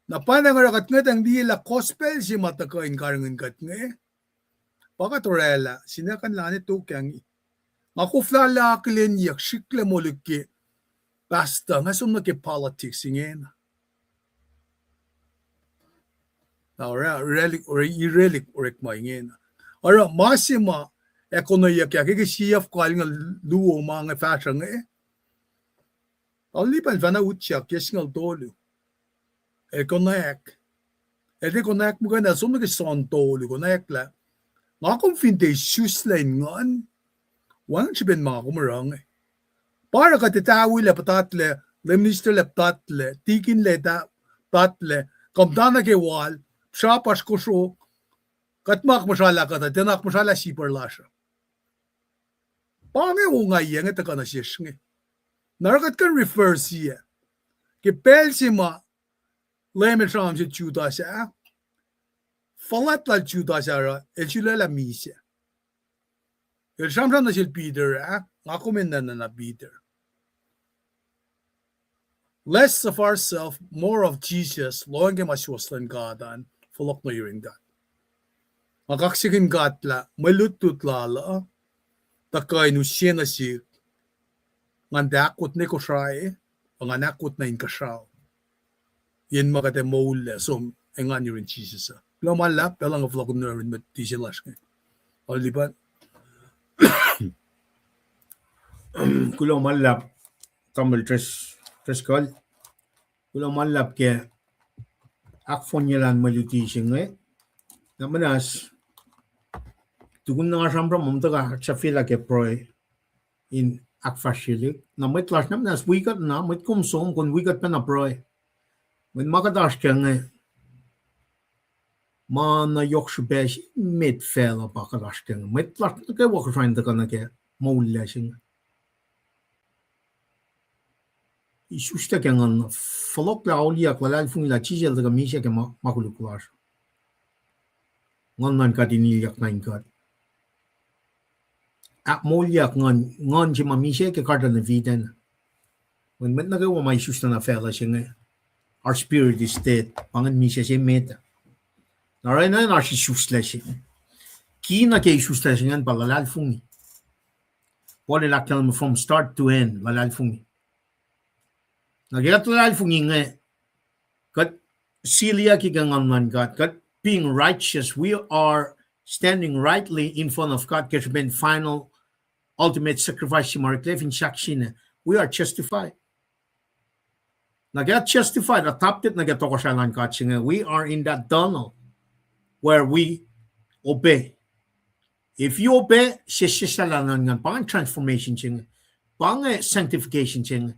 Na pa na nga oruh kuht ngwetacng liye lah gospel se ma tuhkuh in karihngihn kuht inge, pa kuht orwaclah, sinakuhnlah ne tokangih. Nga koflah lah akihlenyuck, srihklac moluk ke pastor, nga som nuh ke politics ingena. Na oruh, oruh, oruh, irelihk orekma ingena. Oruh ma se ma ac konweyuckyak ke, ke siyuck ko alngoul luo ma inge fahsruh inge, Alu Lipan fahna utyak ke singucul tolu. El konwacack. El tiac konwacack muhkwena, el som nuh ke John tolu, konwacack lah, nga kom fin tiac isuslac in nguhn, wacngihn srihpen ma nga kom oruh inge. Pa oruh kuht etahwilac puhtatlac, lay ministerlac puhtatlac, tikinlac puhtatlac, kom tuh nuh ke wal, srapasr kosro, kuht ma akmuhsralah kuhtuh, tiacna akmuhsralah sipar lasr uh. Pa inge ongaiyac inge tuhkuh nuh sesr inge. Na oruh kuht kuh in refer sie. Ke pacl se ma Leum el sramsram nuh sel Judas ah, fuhlwact lal Judas ah oruh, el sulaclah misac. El sramsram nuh sel Peter ah, nga kom enenuh na Peter. Less of ourself, more of Jesus, lohacng ke ma suwohs luhn God an, fohlohk nuh yurin God. Nga kaksakihn God lah mwe lutlut lal uh, tuhkuh in use nuh sihk, ngan tiac ahkwot nuh Kosrae, ngan ahkwot nuh inkuhsrao. Yen ma kuht ac moullac som engan yurin Jisus uh. Kuloh ma luhlahp, pacl nga fohlohk nuh yurin mwet tise lasr inge. Alu Lipan. Kuloh ma luhlahp, Tamuhlwel Dres-, Driscoll. Kuloh ma luhlahp ke ahkfohnyelah mwe luti se inge. Na muhnahs, tukun nga sramsram, ma tuhkuh sahfyelah ke pruhe in ahkfahsryelik. Na mwet lasr na muhnahs wi kuht na, mwet kom som, kom wi kuht pacna pruhe. Mwet ma kuht oasr kac inge, ma na yohk srihpac se met facluh pa kuht oasr kac inge. Mwet lasr nuh kwewa kuh srihke in tuhkuh nuh ke moul lasr inge. Isuslac ke nguhn, fohlohklac, auliyak, luhlahlfongi lah Jisus el tuhkuh misac ke ma, ma koluk lasr. Nguhn luhn God in ilyak nuh in kuht. Ahkmoulyak nguhn, nguhn se ma misac ke Garden of Eden. Mweyen mwet nuh kwewa ma isuslac nuh facluh se inge, our spirit is dead. Pa ingacn misac se met. Na oruh na oasr isuslac se. Ki nuh ke isuslac se ingacn pa luhlahlfongi. Paul el ahkkahlwemye from start to end, luhlahlfongi. Na ke kuht luhlahlfongi inge, kuht siliyucki ke nguhn luhn God, kuht being righteous, we are standing rightly in front of God ke srihpen final ultimate sacrifice se ma oreklac fin sahk sina, we are justified. Na ke justified, adopted nuh ke tohkohsrahi luhn God se inge, we are in that tunnel where we obey. If you obey, sesseslah nuhnak, pa inge transformation se inge, pa inge sanctification se inge.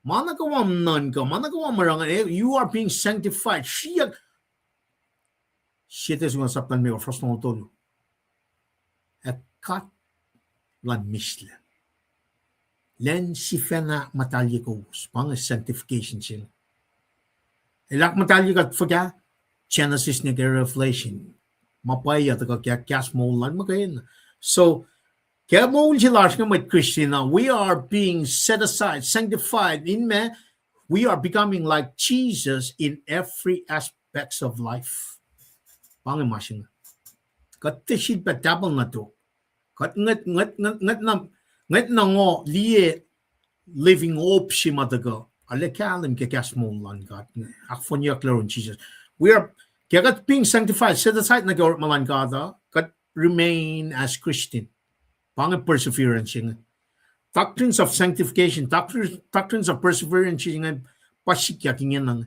Ma nuh kwewa nuhnkuh, ma nuh kwewa mura inge, eh, you are being sanctified. Siyuck, Siete Sung sapta limekohsr, fuhs longoul tolu. Ac God luhn mihslac, lwen sifacna ahkmuhtahlye kowos, pa inge sanctification se inge. El ahkmuhtahlye kuht fuhkah? Genesis nuh ke Revelation. Ma pwacye uh tuhkuh ke kahs moul lal muhkwena. So, ke moul se lasr inge mwet Christian uh, we are being set aside, sanctified, in me, we are becoming like Jesus in every aspects of life. Pa inge ma se inge. Kuht tiac sifilpac tahpuhl nuh tok. Kuht ngwet, ngwet, ngwet, ngwet na, ngwet na ngo liye living hope se ma tuhkuh, arlac kahlwem ke kahs moul luhn God inge, ahkfohnyuck luhn Jisus. We are, ke kuht being sanctified, set aside nuh ke orekma luhn God uh, kuht remain as Christian. Pa inge perseverance inge. Doctrines of sanctification, doctrines, doctrines of perseverance inge pa sikyak ingena inge.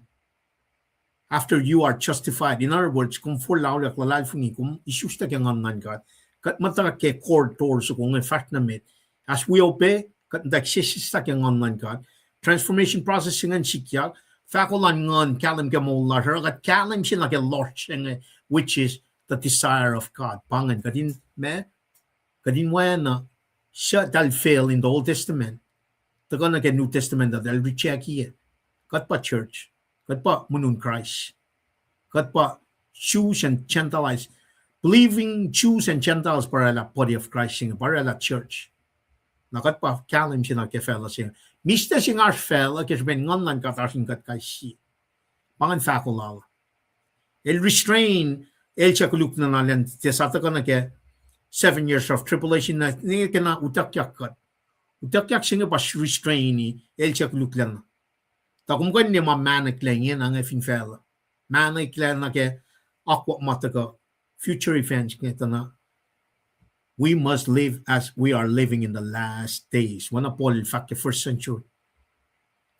After you are justified, in other words, kom forlah auliyak luhlahlfongi, kom isuslac ke nguhn luhn God, kuht muhta ke core door soko inge fahsr nuh met. As we obey, kuht muhta sesseslah ke nguhn luhn God. Transformation process se ingacn sikyak, fahko luhn nguhn kahlwem ke moul lasr, oruh kuht kahlwem se nuh ke lohsr se inge, which is the desire of God. Pa ingacn kuht in, ma, kuht in oacna, suc eltahl fail in the Old Testament, tuhkuh nuh ke New Testament uh eltahl rejectiyac. Kuht pa church. Kuht pa mweun Kraist. Kuht pa Jews and Gentiles. Believing Jews and Gentiles pa orwaclah body of Christ se inge, pa orwaclah church. Na kuht pa kahlwem se nuh ke facluh se inge. Mihslac se inge oasr facluh ke srihpen nguhn luhn God oasr in kuht kais sie. Pa ingacn fahko lal. El restrain, el suc koluklacna lwen tiac sa tuhkuh nuh ke seven years of tribulation, na inge kena utuckyak kuht. Utuckyak se inge pa restraini, el suc koluklacna. Tuh kom kuh in liye ma mahneklac ingena inge fin facluh. Mahneklac nuh ke akwuck ma tuhkuh, future events inge tuh na, we must live as we are living in the last days. Oacna Paul el fahk ke first century.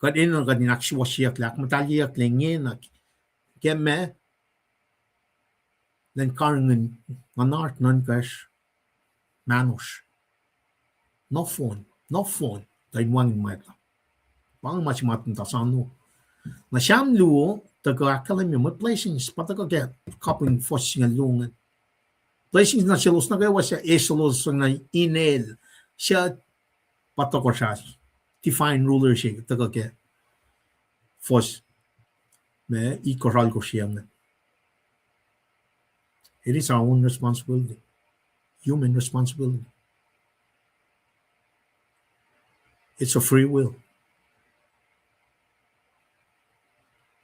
Kuht enenuh kuht in ahksuwohsyeyucklac, ahkmuhtahlyeyucklac ingena ke ma, lwen karihngihn, nguhnasr, nuhnkacsr, mahnosr. Nohfohn, nohfohn tuh in wacngihn mwacta. Pa inge ma se ma muhta sano. Na Sam luo tuhkuh ahkkahlwemye mwe blessings pa tuhkuh ke kapihn fuhs singucul luo ingacn. Blessings nuh selos nuh kwewa suc eselos na inel, suc pa tohkohsrah, divine ruler se tuhkuh ke fuhs, ma, itkohsr alkohsr ingacn. It is our own responsibility. Human responsibility. It's a free will.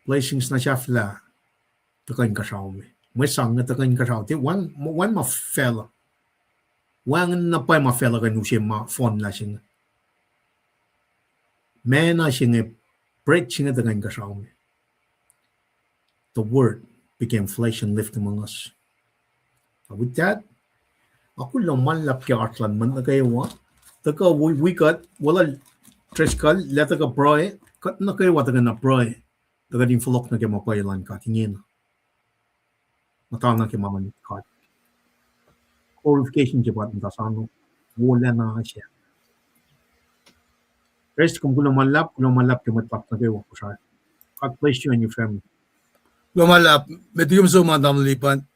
Blessings na sahflah tuhkuh inkuhsrao me. Mwe sang inge tuhkuh inkuhsrao. Tiac wacng, wacngihn ma facluh. Wacngihn na pwacye ma facluh kuh in use ma fohnlah se inge. Manna se inge, bread se inge tuhkuh inkuhsrao me. The Word became flesh and lived among us. With that, nga kuloh ma luhlahp ke oasr luhn mwet nuh kwewa. Tuhkuh wi, wi kuht, weluhl Driscoll, lah tuhkuh pruhe, kuht nuh kwewa tuhkuh na pruhe. Tuh kuht in fohlohk nuh ke ma pwacye luhn God ingena. Muhtana ke ma luhn God. Glorification se pa muhta sano. Wolacna se. Rest, kom kuloh ma luhlahp, kuloh ma luhlahp ke mwet luhk nuh kwewa Kosrae. God bless you and your family. Kuloh ma luhlahp, met liki kom som an tamuhlwel Lipan.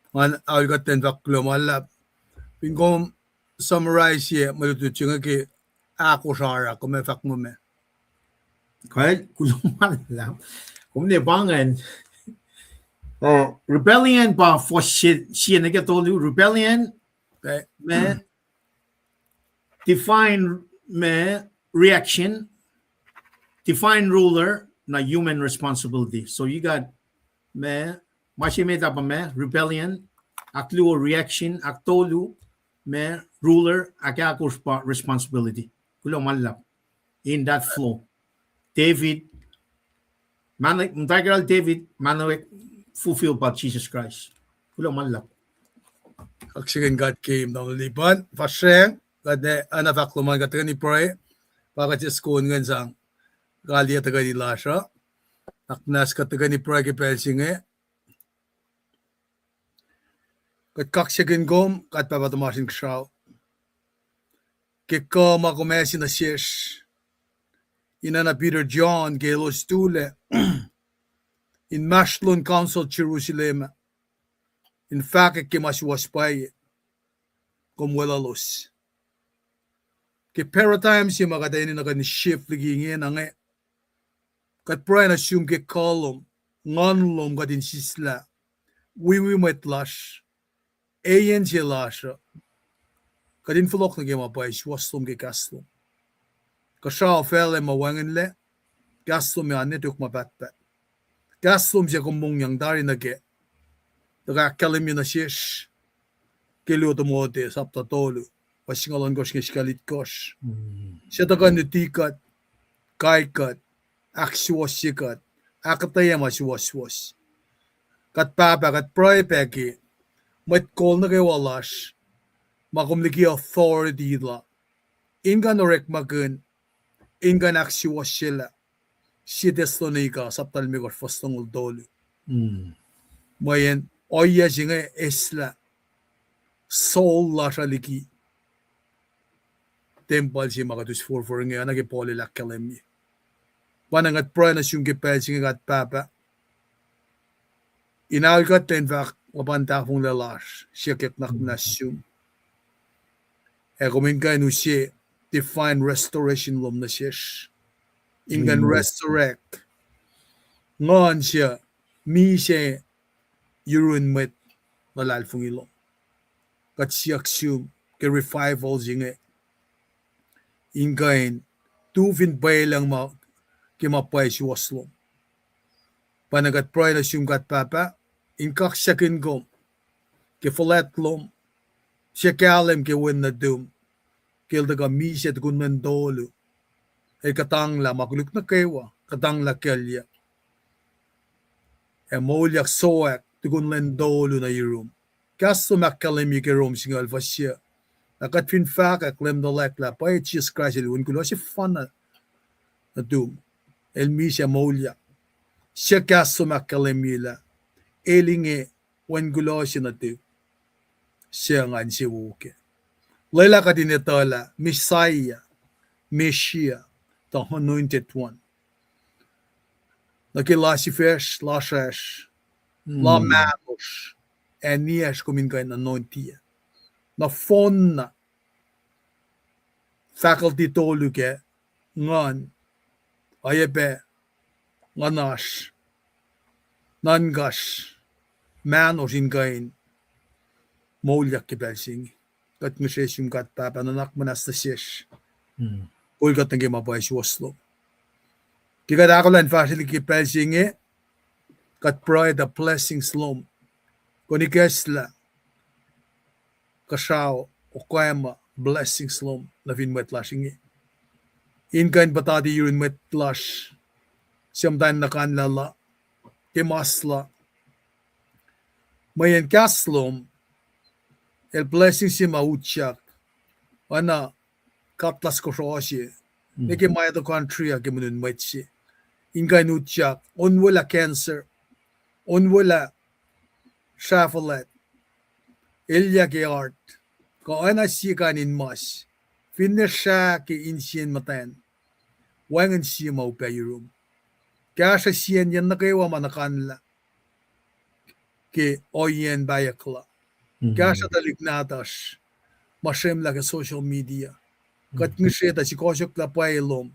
Ngan aol kuht ten fahk kuloh ma luhlahp. Fin kom summarize ye mwe lutlut se inge ke ahkosr oruh, kom ac fahk muh meac? Kuh, kuloh ma luhlahp. Kom ne pa ingacn. Uh, rebellion pa fuhs sie nuh ke tolu, rebellion, ma, divine, ma, reaction, divine ruler, na human responsibility. So you got, ma, ma se met ah pa ma, rebellion, ahkluo reaction, ahktolu, ma, ruler, ahkahkosr pa responsibility. Kuloh ma luhlahp. In that flow. David, ma, muhtwacwacack David, ma, fulfill pa Jesus Christ. Kuloh ma luhlahp. Kaksakihn God ke imdaun lipun fahsracng, kuht ac na fahk lom an kuht tuhkweni pruhe, pa kuht sisken ingacn sang kaliyac tuhkweni lasr uh. Akmuhnahs kuht tuhkweni pruhe ke pacl se inge. Kuht kaksakihn kom, kuht Pahpah tuhmasr Inkuhsrao, ke kuh ma kom ase nuh sesr in oacna Peter John ke elos tulac inmahsrlon council Jerusalem, in fahkwack ke ma suwohs pwacye, kom weluhlos. Ke paradigm se ma kuht enenuh kuht in shift liki ingena inge, kuht pruhe nuh sum ke kuh lom, nguhn lom kuht in sislah, wiwi mwet lasr, eyan se lasr uh, kuht in fohlohk nuh ke ma pwacye suwohs lom ke kahs lom. Kuhsrao facluh ma wacngihnlac, kahs lom ac oan ne tok ma pahtpaht. Kahs lom se kom mongyang tari nuh kac, tuhkuh ahkkahlwemye nuh sesr ke luo Timothy sapta tolu, fuhs singucul ohnkohsr inge ke singucul itkohsr, se tuhkuh nuti kuht, kai kuht, ahksuwohsye kuht, ahkuhtweyac ma suwohswohs. Kuht Pahpah, kuht pruhe pac ke mwet kol nuh kwewa lasr ma kom liki authority la in kuh in orekmakihn, in kuh in ahksuwohsyelah. Sie Thessalonica sapta limekohsr fuhs longoul tolu. Mweyen ohiyac se inge eslah soul lasr uh liki tempuhl se ma kuht us forfor inge, oacna ke Paul el ahkkahlwemye. Pa na kuht pruhe nuh sum ke pacl se inge, kuht Pahpah, in aol kuht ten fahk luhpan tahfonglac lasr, siyuck nuhnak muhnahs sum, ac kom in kuh in use divine restoration lom nuh sesr, in kuh in resurrect nguhn se misac yurun mwet luhlahlfongi lom. Kuht siyuck sum ke revival se inge, in kuh in tu fin pwelucng ma ke ma pwacye suwohs lom. Pa na kuht pruhe nuh sum, kuht Pahpah, in kaksakihn kom ke fuhlwact lom, se kahlwem ke wen nuhtum, ke el tuhkuh misac tukun lwen tolu, el kuhtanglah ma koluk nuh kwewa, kuhtanglah kuclyuck ac moulyak sowack tukun lwen tolu nuh yurum. Kahs lom ahkkahlwemye ke Rom singucul fuhs yuh, na kuht fin fahkwack Leum tuhlac lah pwacye Jisus Kraist el wen kuloh sefanna nuhtum, el misac moulyak. Sie kahs lom ahkkahlwemye lah el inge wen kuloh se nuhtum, suc ngan insewowo kac. Lwelah kuht in etuh lah Messiah, Messiah, the anointed one, nuh ke la sifacsr, lasr, la mahnosr, ac niyacsr kom in kuh in anointi. Nohfohnna faculty tolu kac, nguhn, oacyacpac nguhnasr, nuhnkasr, mahnosr in kuh in moulyak ke pacl se inge. Kuht ngihsre sum, kuht Pahpah, nuhnak muhnahs nuh sesr. Kol kuht nuh ke ma pwacye suwohs lom. Ke kuht ahkolah in fahsrwelihk ke pacl se inge, kuht pruhe tuh blessings lom, kom in ikacslah kuhsrao, okwacma blessings lom nuh fin mwet lasr inge, in kuh in puhtati yurun mwet lasr suc muhta in nuhkanlah la, ke mas la. Mweyen kahs lom el blessing se ma utyak, oacna katlas kosro se nuh ke mitochondria ke muhnun mwet se, in kuh in utyak, onwelah cancer, onwelah srahfuhlwact, elyah ke heart, kuh oacna sie kain in mas, finne srah ke insiyacn muhtwacn, wacngihn sie ma upac yurum. Kahsruh siyacnyacn nuh kwewa ma nuhkanlah ke ohiyacn pahyuckla. Kahsruh tuhlihk nahtuhsr ma srwemlah ke social media. Kuht ngihsre tuh sikohsohklah pwacye lom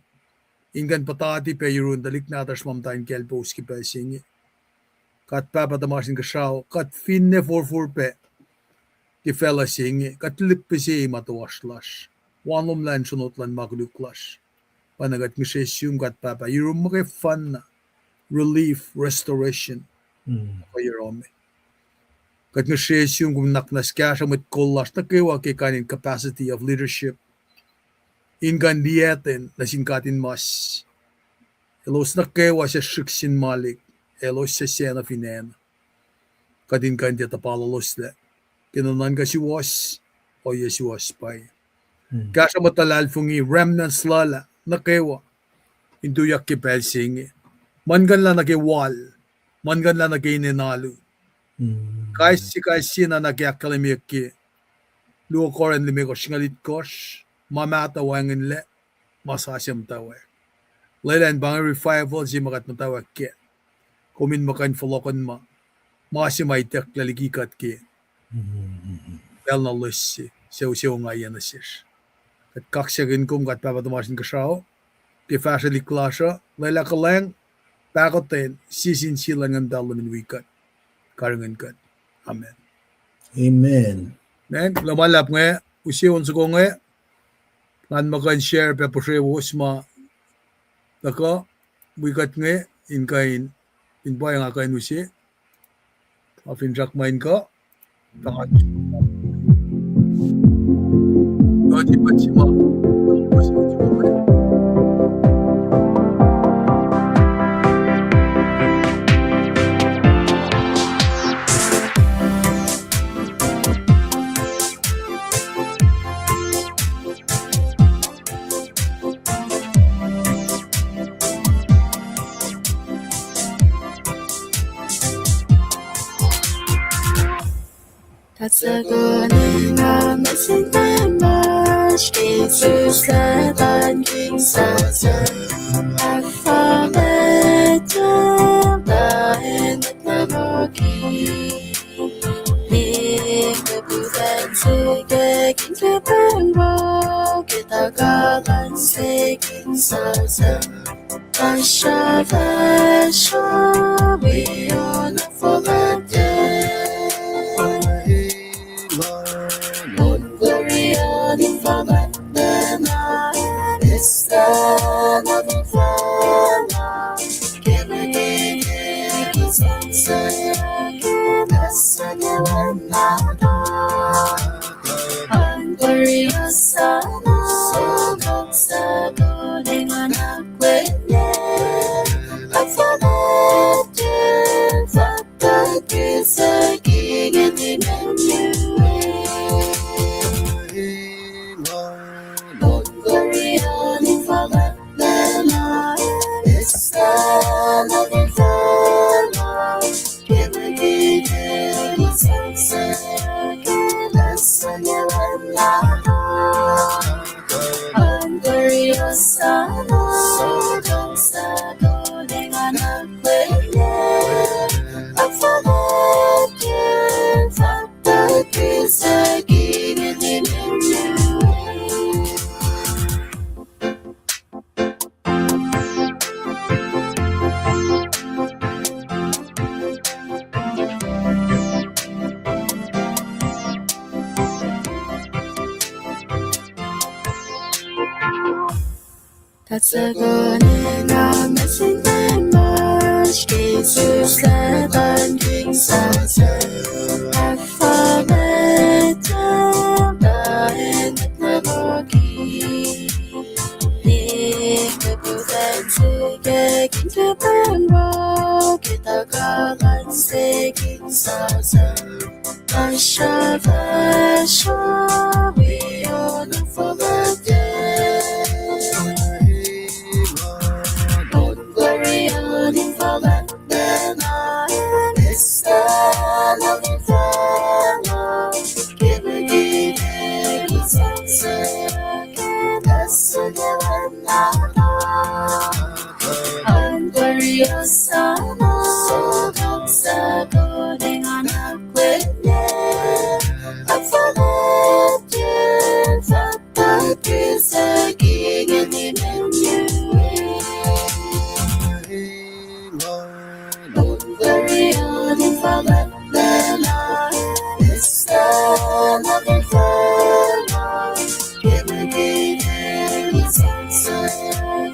in kuh in puhtati pac yurun tuhlihk nahtuhsr ma muhta in kaclpous ke pacl se inge. Kuht Pahpah tuhmasr Inkuhsrao, kuht finne forfor pac ke facluh se inge, kuht lihpihsye ma toasr lasr, walomlah in sronot luhn ma koluk lasr. Pa na kuht ngihsre sum, kuht Pahpah, yurum muhkwena, relief, restoration, kuh yohrohl me. Kuht ngihsre sum kom nuhnak muhnahs kahsruh mwet kol lasr nuh kwewa ke kain in capacity of leadership, in kuh in liyacten nuh sin katinmas. Elos nuh kwewa suc srihk sin malik, elos suc sacna fin acn, kuht in kuh in tiac tuhpaluhloslac. ke nuhnuhnkuh suwohs, ohiyac suwohs pwacye. Kahsruh mwet luhlahlfongi, remnants lal nuh kwewa in tuyak ke pacl se inge. Muhlkuhnlah nuh ke wal, muhlkuhnlah nuh ke inen alu. Kais sie, kais sie na nuh ke ahkkahlwemyeyuck ke luo Korint limekohsr singucul itkohsr, ma mahtuh wacngihnlac, ma sasuc muhtwacwacack. Lwelah in pa inge revival se ma kuht muhtwacwacack kac. Kom in muh kuh in fohlohkohnma ma se ma itucklac liki kuht ke pacl na loes se, sucu se ongaiyac nuh sesr. Kuht kaksakihn kom, kuht Pahpah tuhmasr Inkuhsrao, ke fahsrwelihk lasr uh, lwelah kuhlwacng, pahkotwen, sie sin sie luhn Nguhn Muhtahl lom in wi kuht, karihngihn kuht. Amen. Amen. Amen. Kuloh ma luhlahp inge, use on soko inge, ngan muh kuh in share pac puhsrewos ma tuhkuh wi kuht inge, in kuh in, in pwacye nga kuh in use. Nga finsrak ma in kuh, tuh nga, tuh nga, Kuht suhkuh nuh sin Leum lasr, Jisus, Leum luhn King Sasan, ahkfuhlwactye lain mwet luhn loki. Nik lipufacn sikyak in ke pahng wo, ke tuhkuh luhn se King Sasan. Asra fahsruh wi on fuhlwactye. On glory on in fuhlwactye na, Israel na fin facluh. Ke mekeke ki sense, ke nasa ne wen nahtuh. Angkori asana, sokok sako lengan akwenye. Afanatye, fata kisa kingen Emmanuel. Angkori ani fata lena, esa na fata. Kuht suhkuh nuh sin Leum lasr, Jisus, Leum luhn King Sasan, ahkfuhlwactye lain mwet luhn loki. Nik lipufacn sikyak in ke pahng wo, ke tuhkuh luhn se King Sasan. Asra fahsruh wi on fuhlwactye. On glory on in fuhlwactye na, esa na fin facluh. Ke mekeke ki sense, ke nasa ne wen nahtuh. Angkori asana, sokok sako lengan akwenye. Afanatye, fata kisa kingen Emmanuel. On glory on in fuhlwactye na, esa na fin facluh. Ke mekeke ki sense,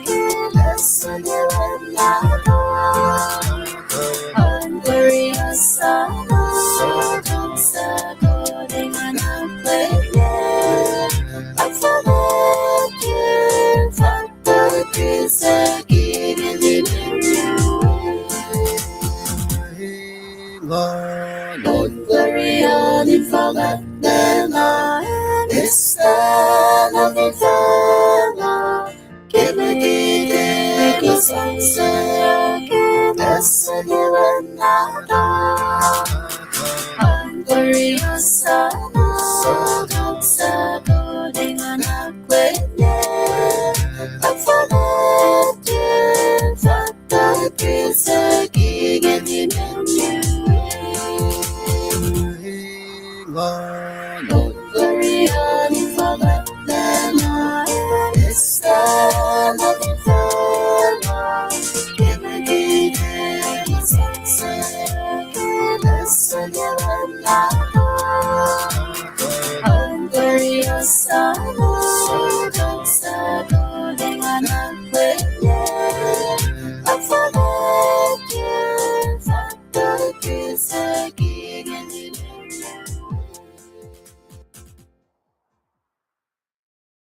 ke nasa ne wen nahtuh. fuhlwactlacna, mihslac nuh fin facluh, ke liki ke sang se, ke nwacsnwacs ke wen na